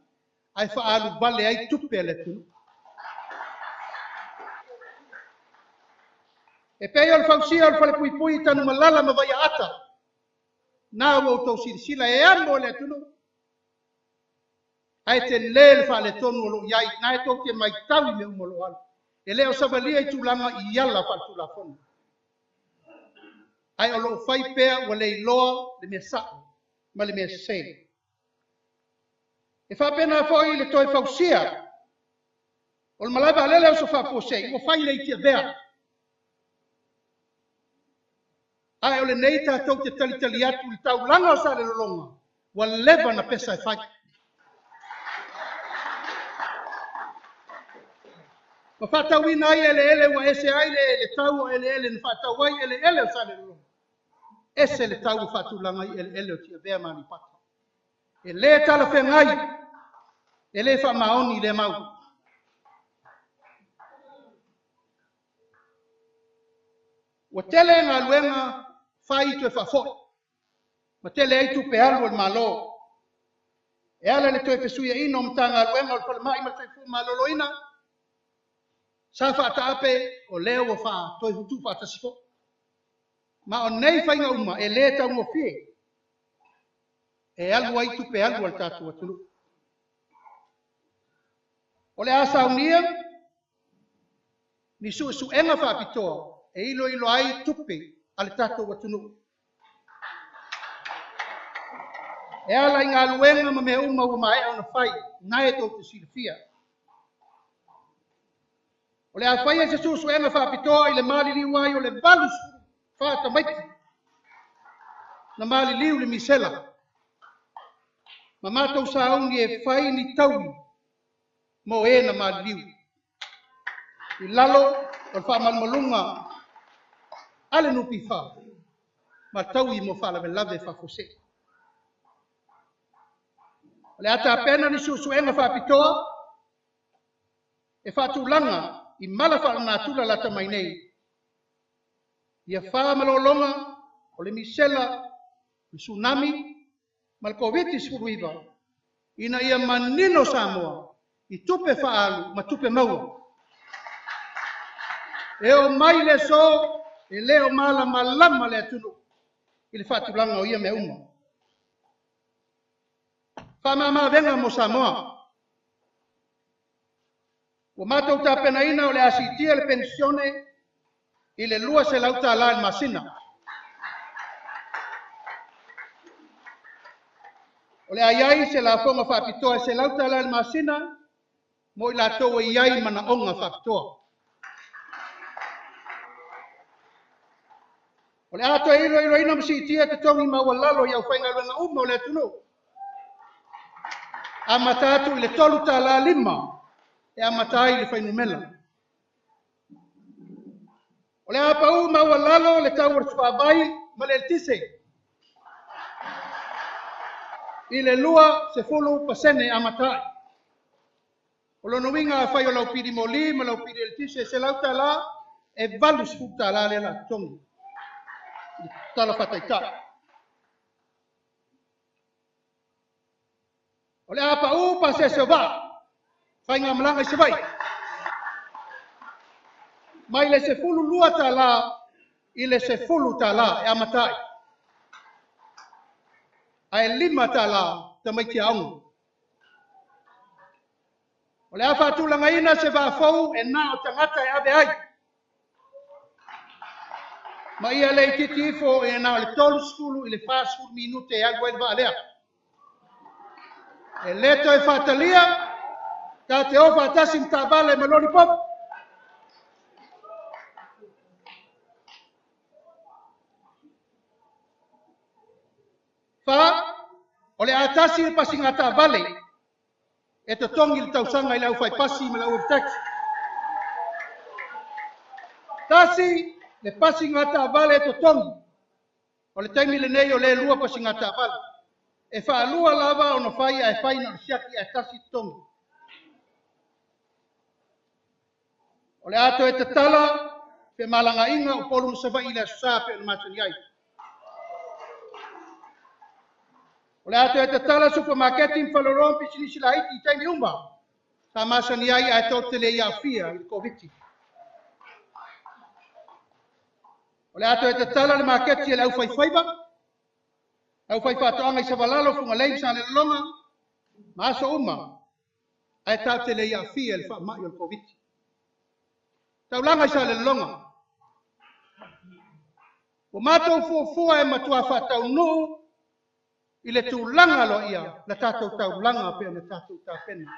ae faaalu vale ai tupe a le atunuu. E pei o le fausia o le falepuipui i Tanumalala ma Vaiaata, na ua outou silasila e amo e le atunuu. Ae tele le faaletonu o lo o i ai, na e tou te matau i mea uma o lo o alu. E le o savalia i tulaga i ala faaletulafono. Ae o lo o fai pea ua le iloa le mea sao ma le mea sese. E faapena foi le toe fausia o le malae vaalele o Sofaafuasei ua fai le i Tiavea. Ae o lenei tatou te talitali atu i le taulaga o Salelologa ua leva na pesa e fai. Ma faatauina ai eleele ua ese ai le tau o eleele na faatau ai eleele o Salelologa. Ese le tau o faatulaga i eleele o Tiavea ma Aleipata. E le talafeagai, e le faamaoni lea mau. Ua tele galuega fai toe faafoi, ma tele ai tupe alu a le Malo. E ala i le toe fesuiaina o Matagaluega o le Falemai ma le Soifua Maloloina, sa faataape o lea ua toe tuufaatasi foi. Ma o nei faiga uma e le taugofie e alu ai tupe alu a le tatou atunuu. O le a saunia ni suesuega faapitoa e iloilo ai tupe a le tatou atunuu. E ala i galuega ma mea uma ua maea ona fai, na e tou te silafia. O le a faia se suesuega faapitoa i le maliliu ai o le 84 tamaiti na maliliu le misela. Ma matou sauni e fai ni taui mo e na maliliu. I lalo o le faamalumaluga a le NPF ma taui mo faalavelave faafuasei. O le a tapena ni suesuega faapitoa e faatulaga i mala faalenatura lata mai nei. Ia fa malologa o le misela, le tsunami ma le Koviti-19 ina ia manino Samoa i tupe faaalu ma tupe maua. E oo mai le aso e le o malamalama le atunuu i le faatulaga o ia mea uma. Faamamaavega mo Samoa. Ua matou tapenaina o le a siitia le penisione i le $200 i le masina. O le a i ai se lafoga faapitoa e $100 i le masina mo i latou e i ai manaoga faapitoa. O le a toe iloiloina ma siitia totogi maualalo i aufaigaluega uma o le atunuu. Amata atu i le $3.50 e amata ai le fuainumera. O le a pau maualalo le tau o le suavai ma le eletise i le 20% amata ai. O lona uiga afai o lau pili moli ma lau pili eletise e $100, e $80 lea o le a totogi. Tala faataitai. O le a pau pasese o vaa, faigamalaga i Savaii, mai le $12 i le $10 e amata ai. Ae $5 tamaiti aoga. O le a faatulagaina se vaa fou e na o tagata e ave ai. Ma ia le itiiti ifo e na o le 30 i le 40 minute e alu ai le vaa lea. E le toe faatalia, ta te o faatasi ma taavale ma loli popo. Fa, o le a tasi le pasiga taavale e totogi le tausaga i le aufaipasi ma le au taxi. Tasi le pasiga taavale e totogi. O le taimi lenei o le lua pasiga taavale. E faalua lava ona fai ae fai na o le siaki ae tasi totogi. O le a toe tatala femalagaaiga o Upolu ma Savaii i le Aso Sa pei ona masani ai. O le a toe tatala supamaketi ma faleoloa ma pisinisi laiti i taimi uma sa masani ai ae tatou te le i aafia i le Koviti. O le a toe tatala le maketi a le aufaifaiva, aufaifaatoaga i Savalalo, Fugalei ma Salelologa ma aso uma ae tatou te le i aafia i le faamai o le Koviti. Taulaga i Salelologa. Ua matou fuafua e matua faataunuu i le tulaga aloaia la tatou taulaga pe ona tatou tapena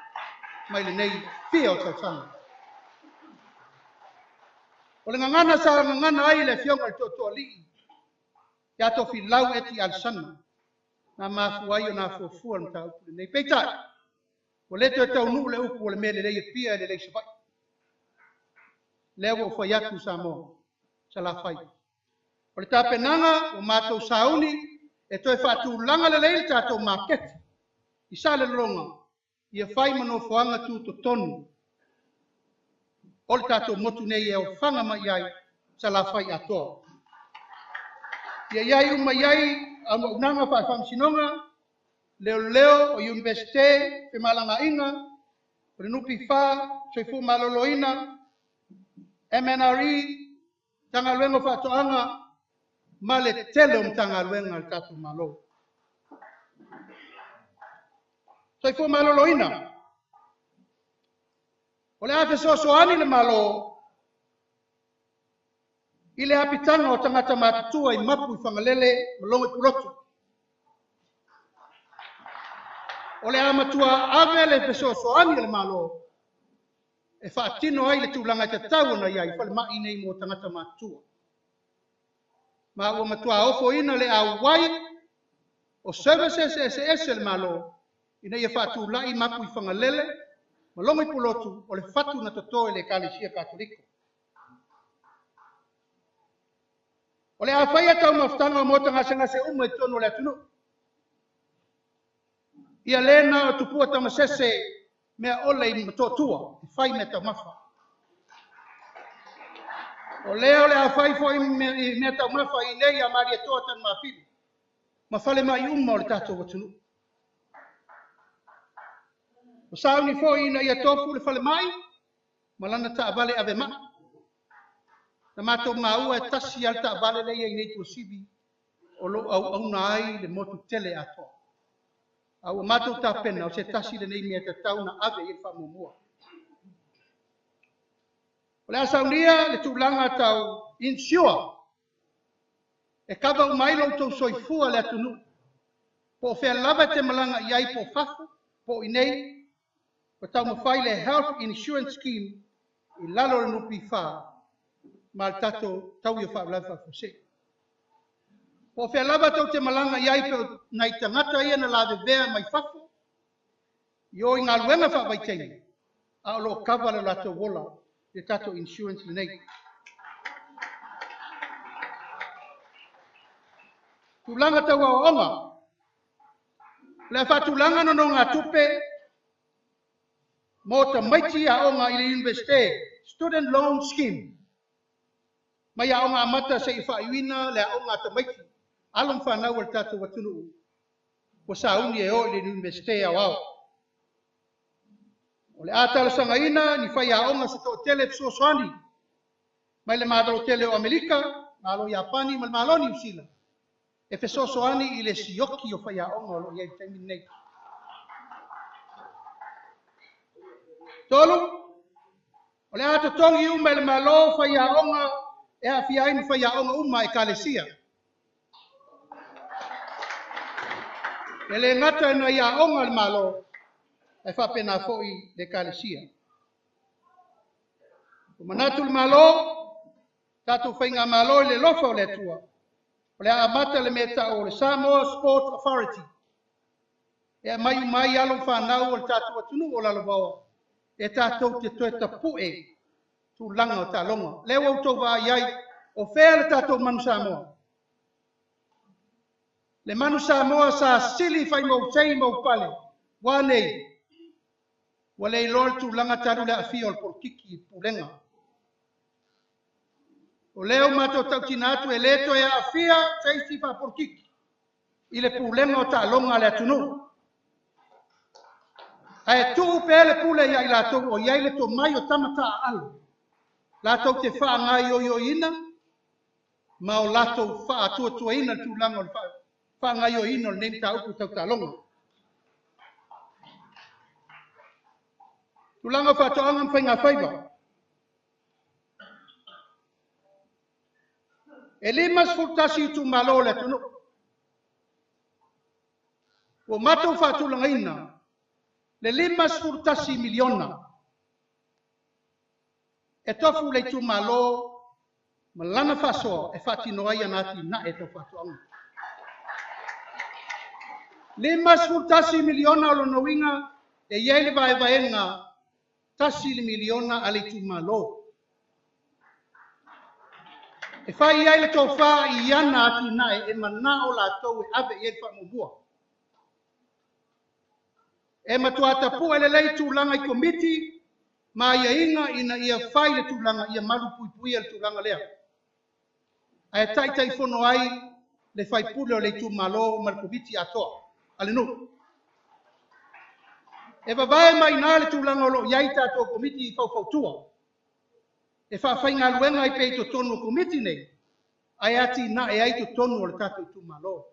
mai lenei fia o tausaga. O le gagana sa gagana ai le afioga i le Tootooalii ia Tofilau Eti Alesana na mafua ai ona afuafua le mataupu lenei. Peitai, ua le toe taunuu le upu o le mea lelei e pia e lelei Savaii. Lea ua ou fai atu Samoa, Salafai. O le tapenaga ua matou sauni e toe faatulaga lelei le tatou maketi i Salelologa ia fai ma nofoaga tutotonu o le tatou motu nei e ofaga mai ai Salafai atoa. Ia i ai uma i ai auaunaga faale-faamasinoga, leoleo, o Iunivesite, femalagaaiga, o le NPF, Soifua Maloloina, MNRE, Matagaluega o Faatoaga, ma le tele o Matagaluega a le tatou Malo. Soifua Maloloina. O le a fesoasoani le Malo i le apitaga o tagata matutua i mapu i Fagalele ma Logo Pulotu. O le a matua ave le fesoasoani a le Malo e faatino ai le tulaga e tatau ona i ai falemai nei mo tagata matutua. Ma ua matua ofoina le auai o services eseese le Malo ina ia faatulai mapu i Fagalele ma Logo Pulotu o le fatu na toto e le Ekalesia Katoliko. O le a faia taumafataga o maota gasegase uma i totonu o le atunuu. Ia le na o tupua tamasese mea ole i Motootua e fai mea taumafa. O lea o le a fai foi i mea taumafa i nei a Malietoa Tanumafili ma fale mai uma o le tatou atunuu. O sauni foi ina ia tofu le fale mai ma lana taavale ave mai. Na matou maua e tasi lava le taavale lea e i ai nei i Tuasivi o lo o auauna ai le motu tele atoa. A ua matou tapena o se tasi lenei mea e tatau ona ave i ai le faamuamua. O le a saunia le tulaga tau insure e kava uma ai lo outou soifua le atunuu, po o fea lava e te malaga i ai, po o fafo, po o i inei, ua taumafai le Health Insurance Scheme i lalo o le NPF ma le tatou Taui o Faalavelave Faafuasei. Po o fea lava tou te malaga i ai pe o nai tagata ia na lavevea mai fafo i o i galuega faavaitaimi, a o lo o kava le latou ola i le tatou insurance lenei. Tulaga tau aoaoga. O le a faatulaga nonogatupe mo tamaiti aoga i le Iunivesite, Student Loan Scheme, mai aoga amata seia faaiuina le aoga a tamaiti, alo ma fanau a le tatou atunuu ua sauni e o i le Iunivesite aoao. O le a talosagaina ni faiaoga se toatele e fesoasoani mai le Malo tele o Amerika, Malo Iapani ma le Malo Niu Sila e fesoasoani i le sioki o faiaoga o lo o i ai i le taimi lenei. 3, o le a totogi uma e le Malo faiaoga e aafia ai ma faiaoga uma a Ekalesia. E le gata i nai aoga a le Malo, ae faapena foi le Ekalesia. Ua manatu le Malo, tatou faigamalo i le alofa o le Atua, o le a amata le mea e tau o le Samoa Sports Authority, e aumai uma ai alo ma fanau o le tatou atunuu o Lalovaoa, e tatou te toe tapue tulaga o taaloga. Lea ua outou vaai ai, o fea le tatou manu Samoa? Le manu Samoa sa sili faimausei ma upale, ua nei, ua le iloa le tulaga talu le aafia o le polokiki i pulega. O lea ua matou tautina atu e le toe aafia se isi faapolokiki i le pulega o taaloga a le atunuu. Ae tuu pea le pule ia i latou o i ai le tomai o tama taaalo, latou te faagaoioiina ma o latou faatuatuaina le tulaga o le faagaoioiina o lenei mataupu tau taaloga. Tulaga o faatoaga ma faigafaiva. E 51 itumalo o le atunuu. Ua matou faatulagaina le 51 miliona e tofu le itumalo ma lana faasoa e faatino ai ana atinae tau faatoaga. 51 miliona o lona uiga e i ai le vaevaega 1 miliona a le itumalo. E fai ai le tofa i ana atinae e manao latou e ave i ai le faamuamua. E matua tapue lelei tulaga i komiti ma aiaiga ina ia fai le tulaga ia malupuipuia le tulaga lea. Ae taitaifono ai le faipule o le itumalo ma le komiti atoa a le nuu. E vavae mai ina le tulaga o lo o i ai tatou komiti faufautua. E faafaigaluega ai pea i totonu o komiti nei, ae atinae ai totonu o le tatou itumalo.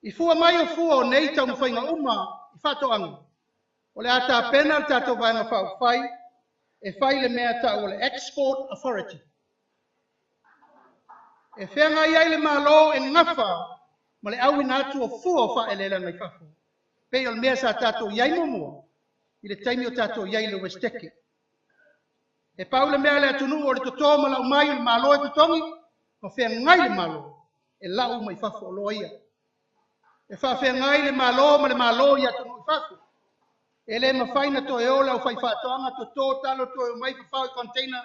I fua mai o fua o nei taumafaiga uma i faatoaga, o le a tapena le tatou vaega faaupufai e fai le mea tau o le Export Authority. E feagai ai le Malo e gafa ma le auina atu o fua o faaeleeleaga i fafo, pei o le mea sa tatou i ai muamua i le taimi o tatou i ai i le Westeke. E pau le mea a le atunuu o le toto ma lau mai o le Malo e totogi, ma feagai le Malo e lau uma i fafo oloa ia. E faafeagai le Malo ma le Malo i atunuu i fafo. E le mafai na toe o le aufaifaatoaga toto talo toe omai fafao i container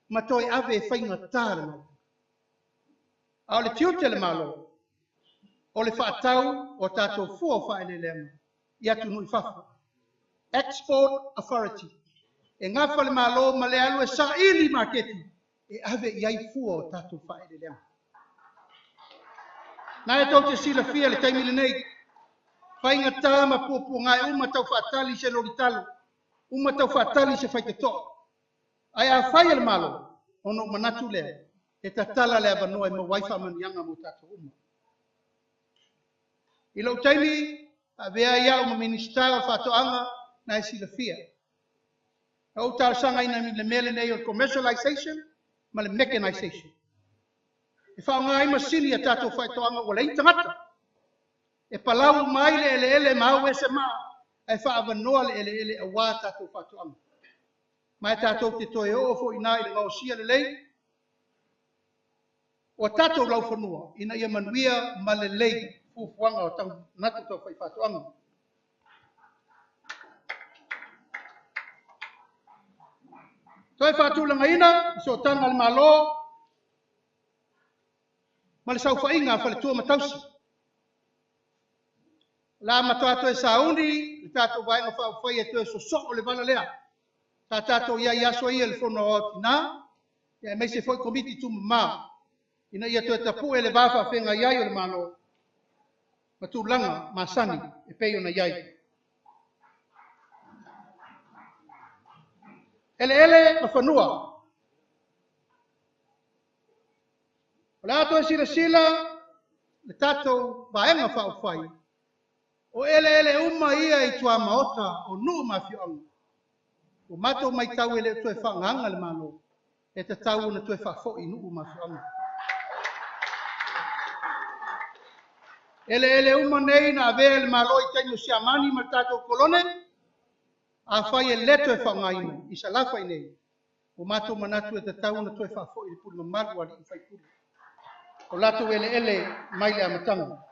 ma toe ave e faigata le Malo. A o le tiute le Malo, o le faatau o tatou fua o faaeleeleaga i atunuu i fafo. Export Authority. E gafa le Malo ma le alu e saili maketi e ave i ai fua o tatou faaeleeleaga. Na e tou te silafia le taimi lenei, faigata ma puapuagae uma tau faatali se loli talo, uma tau faatali se faitotoa. Ae afai e le Malo, ona ou manatu lea, e tatala le avanoa e maua ai faamanuiaga mo tatou uma. I lou taimi, avea ai au ma Minisita o Faatoaga na e silafia. Na ou talosagaina i le mea lenei o le commercialization ma le mechanization. E faaaoga ai masini a tatou faatoaga ua leai ni tagata. E palau uma ai le eleele ma au ese ma ae faaavanoa le eleele aua tatou faatoaga. Ma e tatou te toe oo foi i le gaosia lelei o tatou laufanua ina ia manuia ma lelei fuafuaga o manatu tau fai faatoaga. Toe faatulagaina le sootaga a le Malo ma le saofaiga a faletua ma tausi. La matua toe sauni le tatou Vaega Faaupufai e toe sosoo le vala lea. Sa tatou i ai i aso ia i le Fono Aoao Tina, aemaise foi Komiti Tumama, ina ia toe tapue le va faafeagai ai o le Malo ma tulaga masani e pei ona i ai. Eleele ma fanua. O le a toe silasila le tatou Vaega Faaupufai, o eleele uma ia i tuamaota o nuu ma afioaga. Ua matou matau e le o toe faagaga le Malo, e tatau ona toe faafoi i nuu ma afioaga. Eleele uma nei na avea e le Malo i taimi o Siamani ma le tatou kolone, afai e le toe faaaogaina i Salafai nei, ua matou manatu e tatau ona toe faafoi le pule mamalu a alii ma faipule o latou eleele mai le amataga.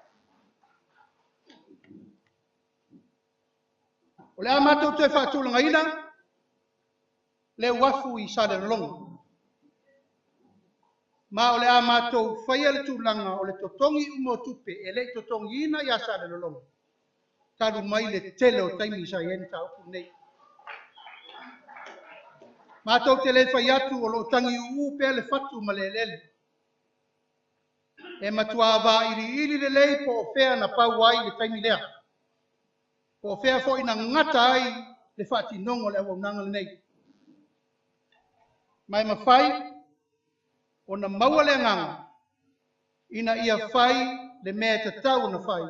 O le a matou toe faatulagaina le uafu i Salelologa. Ma o le a matou faia le tulaga o le totogi uma o tupe e le i totogiina ia Salelologa, talu mai le tele o taimi sa i ai le mataupu lenei. Matou te le fai atu o lo o tagiuu pea le fatu ma le eleele. E matua vailiili lelei po o fea na pau ai le taimi lea. Po o fea foi na gata ai le faatinoga o le auaunaga lenei. Ma e mafai ona maua le agaga ina ia fai le mea e tatau ona fai,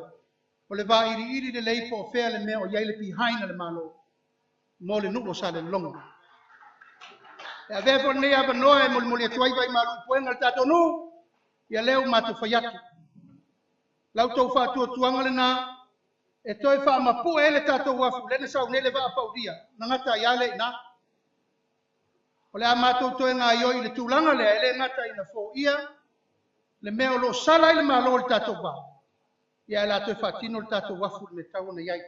o le vailiili lelei po o fea le mea o i ai le behind a le Malo mo le nuu o Salelologa. E avea foi lenei avanoa e molimoli atu ai vai malu i puega le tatou nuu, ia lea ua matou fai atu. Lau tou faatuatuaga lena e toe faamapue ai le tatou afu, lea na sau nei le vaa paulia, na gata ai lava lea i ina. O le a matou toe gaioi i le tulaga lea, e le gata ina foia le mea o lo o sala ai le Malo i le tatou va, ia ae o le a toe faatino le tatou afu i le mea e tatau ona i ai.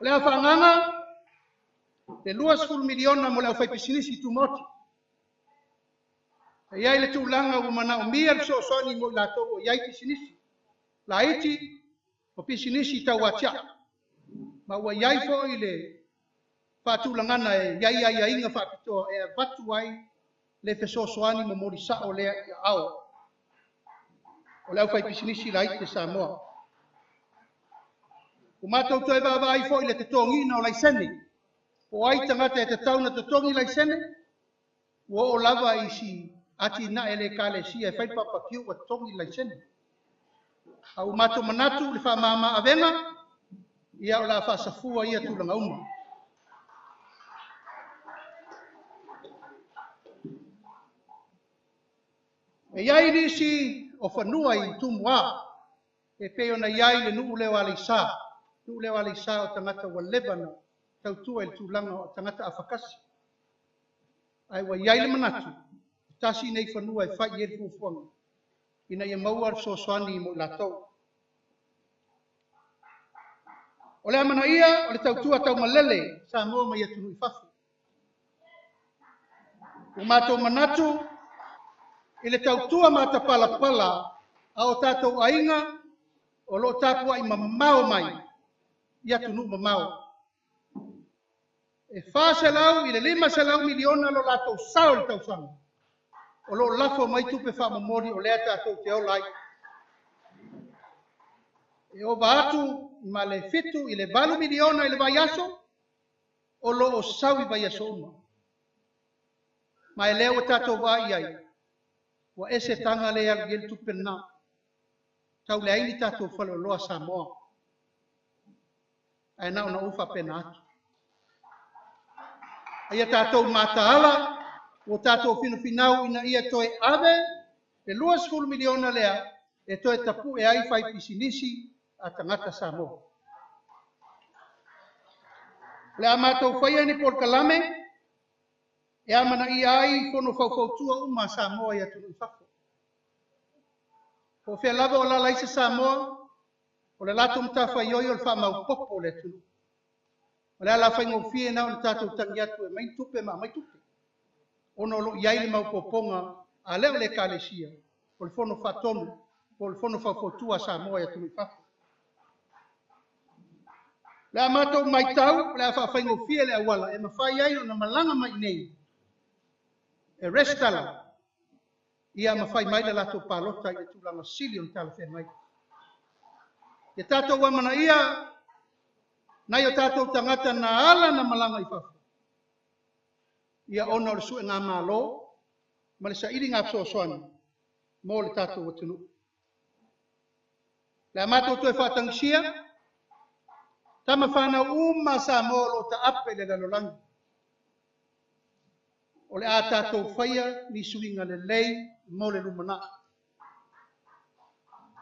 O le a faaagaga le $20 miliona mo le aufaipisinisi tumaoti. E i ai le tulaga ua manaomia le fesoasoani mo i latou o i ai pisinisi laiti o pisinisi tau atiae. Ma ua i ai foi le faatulagana e i ai aiaiga faapitoa e avatu ai le fesoasoani momoli sao lea i aao o le aufaipisinisi laiti o Samoa. Ua matou toe vaavaai foi i le totogiina o laisene. Po o ai tagata e tatau ona totogi laisene, ua oo lava i si atinae le ekalesia e fai le papakiu ua totogi le laisene. A ua matou manatu le faamama avega, ia o le a faasafua ia tulaga uma. E i ai nisi o fanua i Tumua, e pei ona i ai le nuu lea o Aleisa. Nuu lea o Aleisa o tagata ua leva na tautua i le tulaga o tagata afakasi. Ae ua i ai le manatu, e tasi nei fanua e fai i ai le fuafuaga, ina ia maua le fesoasoani mo i latou. O le amanaia o le tautua taumalele Samoa mai atunuu i fafo. Ua matou manatu i le tautua matapalapala a o tatou aiga o lo o tapuai mamao mai i atunuu mamao. E 400 i le 500 miliona lo latou sao i le tausaga o lo o lafo mai tupe faamomoli o lea tatou te ola ai. E ova atu ma le 7 i le 8 miliona i le vaiaso o sau i vaiaso uma. Ma e lea ua tatou vaai i ai, ua ese taga lea e alu i ai le tupe lena. Tau leai ni tatou faleoloa Samoa. Ae na ona ou faapena atu. A ia tatou mataala, ua tatou finafinau ina ia toe ave le $20 miliona lea e toe tapue ai faipisinisi a tagata Samoa. O le a matou faia ni polokalame e amanaia ai fono faufautua uma a Samoa i atunuu i fafo. Po o fea lava o alaala ai se Samoa, o le latou matafaioi o le faamaopoopo o le atunuu. O le ala faigofie na ona tatou tagi atu e aumai tupe ma aumai tupe. Ona o lo o i ai le maopoopoga a lea o le Ekalesia, o le fono faatonu, po o le fono faufautua a Samoa i atunuu i fafo. O le a matou matau, o le a faafaigofie le auala e mafai ai ona malaga mai i inei e resitala ia ma fai mai le latou palota i le tulaga sili ona talafeagai. Ia tatou amanaia nai o tatou tagata na ala na malaga i fafo, ia ona o le suega malo ma le sailiga fesoasoani mo le tatou atunuu. Le a matou toe faatagisia, tama fanau uma Samoa o lo o taape i le lalolagi. O le a tatou faia ni suiga lelei mo le lumanai.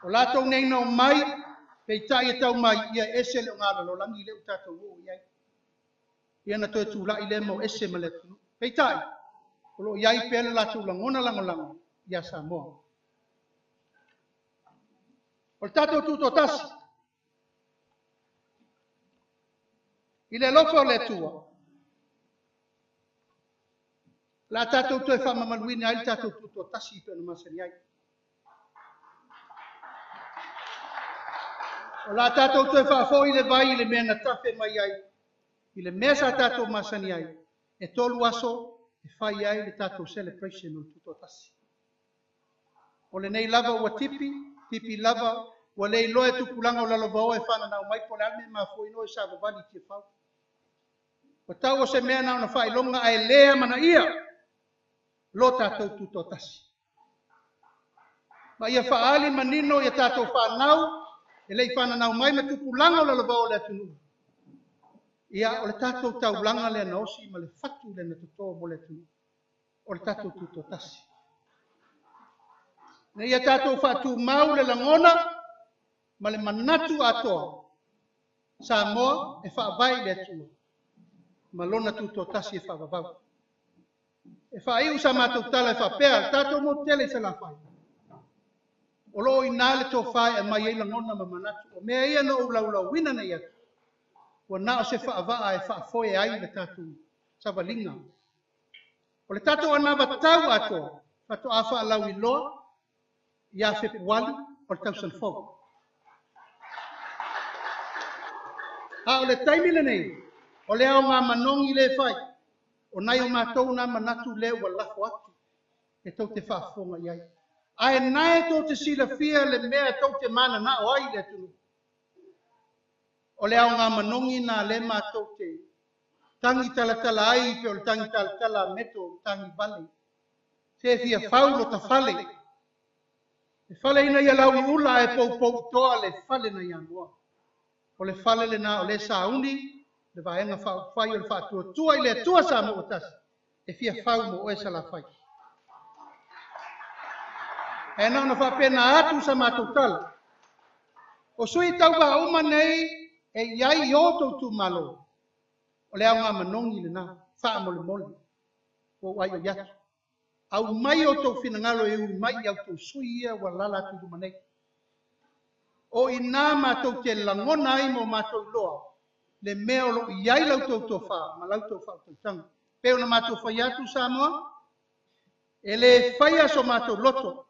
O latou nei na omai, peitai e tau mai, ia ese le oga lalolagi lea ua tatou oo i ai. Ia na toe tulai lea ma o ese ma le atunuu. Peitai, o lo o i ai pea le latou lagona lagolago ia Samoa. O le tatou tutoatasi, i le alofa o le Atua, o le a tatou toe faamamaluina ai le tatou tutoatasi pe ona masani ai. O le a tatou toe faafoi le vai i le mea na tafe mai ai, i le mea sa tatou masani ai, e 3 aso e fai ai le tatou celebration o le tutoatasi. O lenei lava ua tipi, tipi lava, ua le iloa e tupulaga o lalovaoa e whananau mai po o le a le mea e mafua ai ona o e savavali i Tiafau. Ua tau o se mea na ona faailoga ae le amanaia lo tatou tutoatasi. Ma ia faaali manino ia tatou whanau, e lei whananau mai ma tupulaga o lalovaoa o le atunuu. Ia o le tatou taulaga lea na osi ma le fatu lea na toto mo le atunuu. O le tatou tutoatasi. Na ia tatou faatumau le lagona ma le manatu atoa Samoa e faavae i le Atua ma lona tutoatasi e faavavau. E faaiu sa matou tala e faapea, le tatou motu tele i Salafai. O lo o ina le tofa e aumai ai lagona ma manatu. O mea ia na ou laulauina nei atu, ua na o se faavaa e faafoe ai le tatou savaliga. O le tatou anavatau atoa, faatoa faalauiloa ia Fepuari o le tausaga fou. A o le taimi lenei, o le aoga manogi le fai, o nai o matou nā manatu lea ua lafo atu e tou te faafofoga i ai. Ae nae tou te silafia le mea tou te mananao ai i le atunuu. O le aoga manogi nā le matou te tangi talatala ai pe o le tangi talatala a meto tangi vale. Se fia fau lo ta fale. E fale ina ia lau i ula e poupou i toa le fale na ia noa. O le fale le na o le sauni, le vaega faaupufai o le faatuatua i le Atua Samoa ua tasi, e fia fau mo oe Salafai. Ae na ona faapena atu sa matou tala. O sui tauvaa uma nei e i ai i o tou itumalo, o le aoga manogi lena, faamolemole, ua ou aioi atu. Aumai o tou finagalo e ui mai i au tou sui ia ua alaala atu i luma nei. O ina matou te lagona ai ma o matou iloa le mea o lo o i ai lau tou tofa ma lau tou faautautaga. Pe ona matou fai atu Samoa, e le faia so matou loto,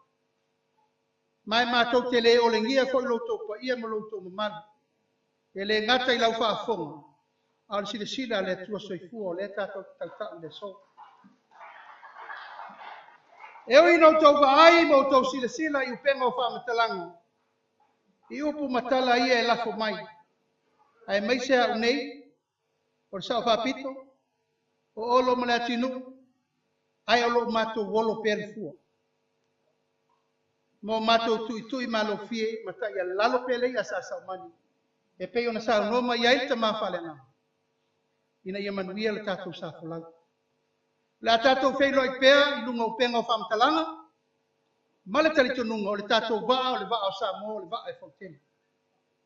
ma e matou te le olegia foi lo outou paia ma lo outou mamalu. E le gata i lau faafofoga, a o le silasila a le Atua soifua o lea tatou te tautau i le aso. E ui ina outou vaai ma outou silasila i upega o faamatalaga, i upu ma tala ia e lafo mai, aemaise au nei, o le Sao Faapito, O Olo ma Leatinuu, ae o loo matou olo pea le fua. Ma o matou tuitui malofie ma taialalo pea le i'a a Sa Saumani e pei ona saunoa mai ai le tama faaleagaga ina ia manuia le tatou sa folau. O le a tatou feiloai pea i luga o upega o faamatalaga ma le talitonuga o le tatou vaa o le vaa o Samoa o le vaa e fautele.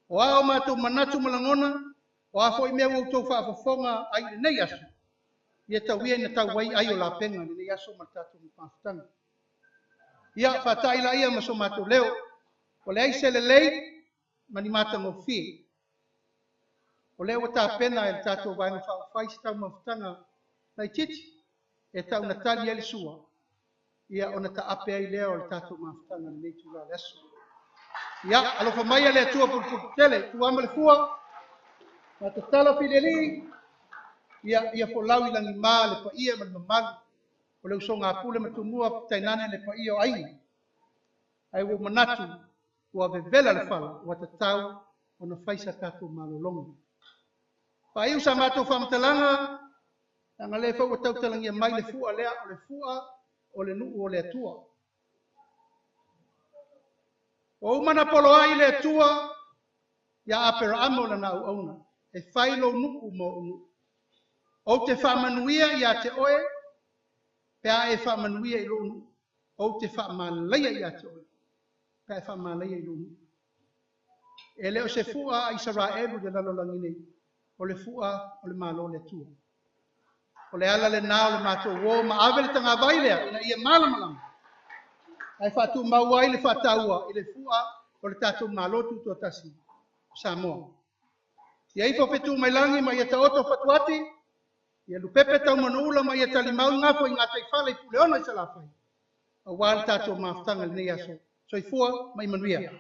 O a o matou manatu ma lagona, o a foi mea ua outou faafofoga ai i lenei aso, ia tau ia ina tau ai ai o lapega i lenei aso ma le tatou mafutaga. Ia, faatai laia ma so matou leo. Ua leai se lelei ma ni matagofie. O lea ua tapena e le tatou Vaega Faaupufai se taumafataga laitiiti e taugatali ai le sua, ia ona taape ai lea o le tatou mafutaga i lenei itula o le aso. Ia, alofa maia le Atua Pulepuletele, tuama le fua, ma tatala filialii, ia, ia folau i lagima le paia ma le mamalu o le usoga a Pule ma Tumua, tainane le paia o aiga. Ae ua ou manatu ua vevela le fala, ua tatau ona fai sa tatou malologa. Faaiu sa matou faamatalaga, leaga o lea foi ua tautalagia mai le fua lea, o le fua o le nuu o le Atua. Ua uma ona poloai le Atua ia Aperaamo lana auauna, e fai lou nuu ma ou nuu. Ou te faamanuia ia te oe, pe a e faamanuia i lou nuu. Ou te faamalaia ia te oe, pe a e faamalaia i lou nuu. E le o se fua a Isaraelu i le lalolagi nei, o le fua o le Malo o le Atua. O le ala lena o le matou o ma ave le tagavai lea ina ia malamalama, ae faatumau ai le faataua i le fua o le tatou Malo Tutoatasi o Samoa. Ia ifo fetu mai lagi ma ia taoto fatuati, ia lupepe taumanuula ma ia talimau gafo i gataifale i Puleono i Salafai, aua le tatou mafutaga i lenei aso. Soifua ma ia manuia.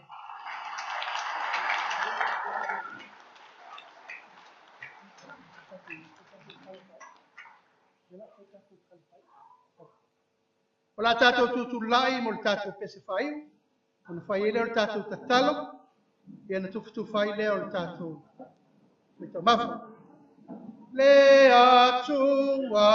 O le a tatou tutulai mo le tatou pese faaiu, ona fai ai lea o le tatou tatalo, ia ona tufatufa ai lea o le tatou faitaumafa. Le Atua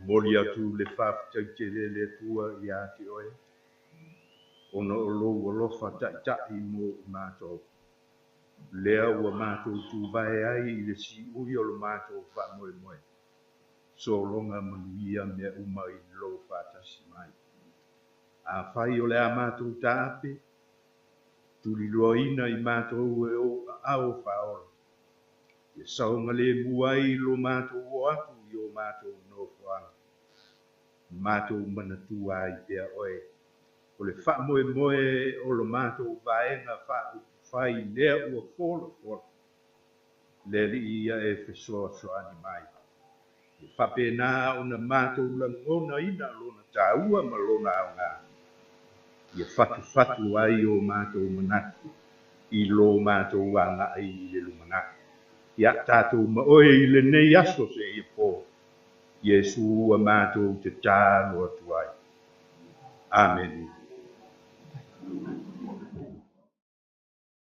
Momoli atu le faafetai tele i le Atua ia te oe, ona o lou alofa taʻitaʻi mo i matou, lea ua matou tuvae ai i le siui o lo matou faamoemoe, sologa manuia mea uma i lou faatasi mai. Afai o le a matou taape, tuliloaina i matou e ou aao faaola, ia saogalemu ai lo matou o atu i o matou nofoaga, matou manatua ai pea oe, o le faamoemoe o lo matou Vaega Faaupufai lea ua folafola, le Alii ia e fesoasoani mai. Ia faapena ona matou lagonaina lona taua ma lona aoga, ia fatufatu ai o matou manatu i lo matou agai i le lumanai. Ia tatou ma oe i lenei aso seia po, Iesu ua matou tatalo atu ai. Amene.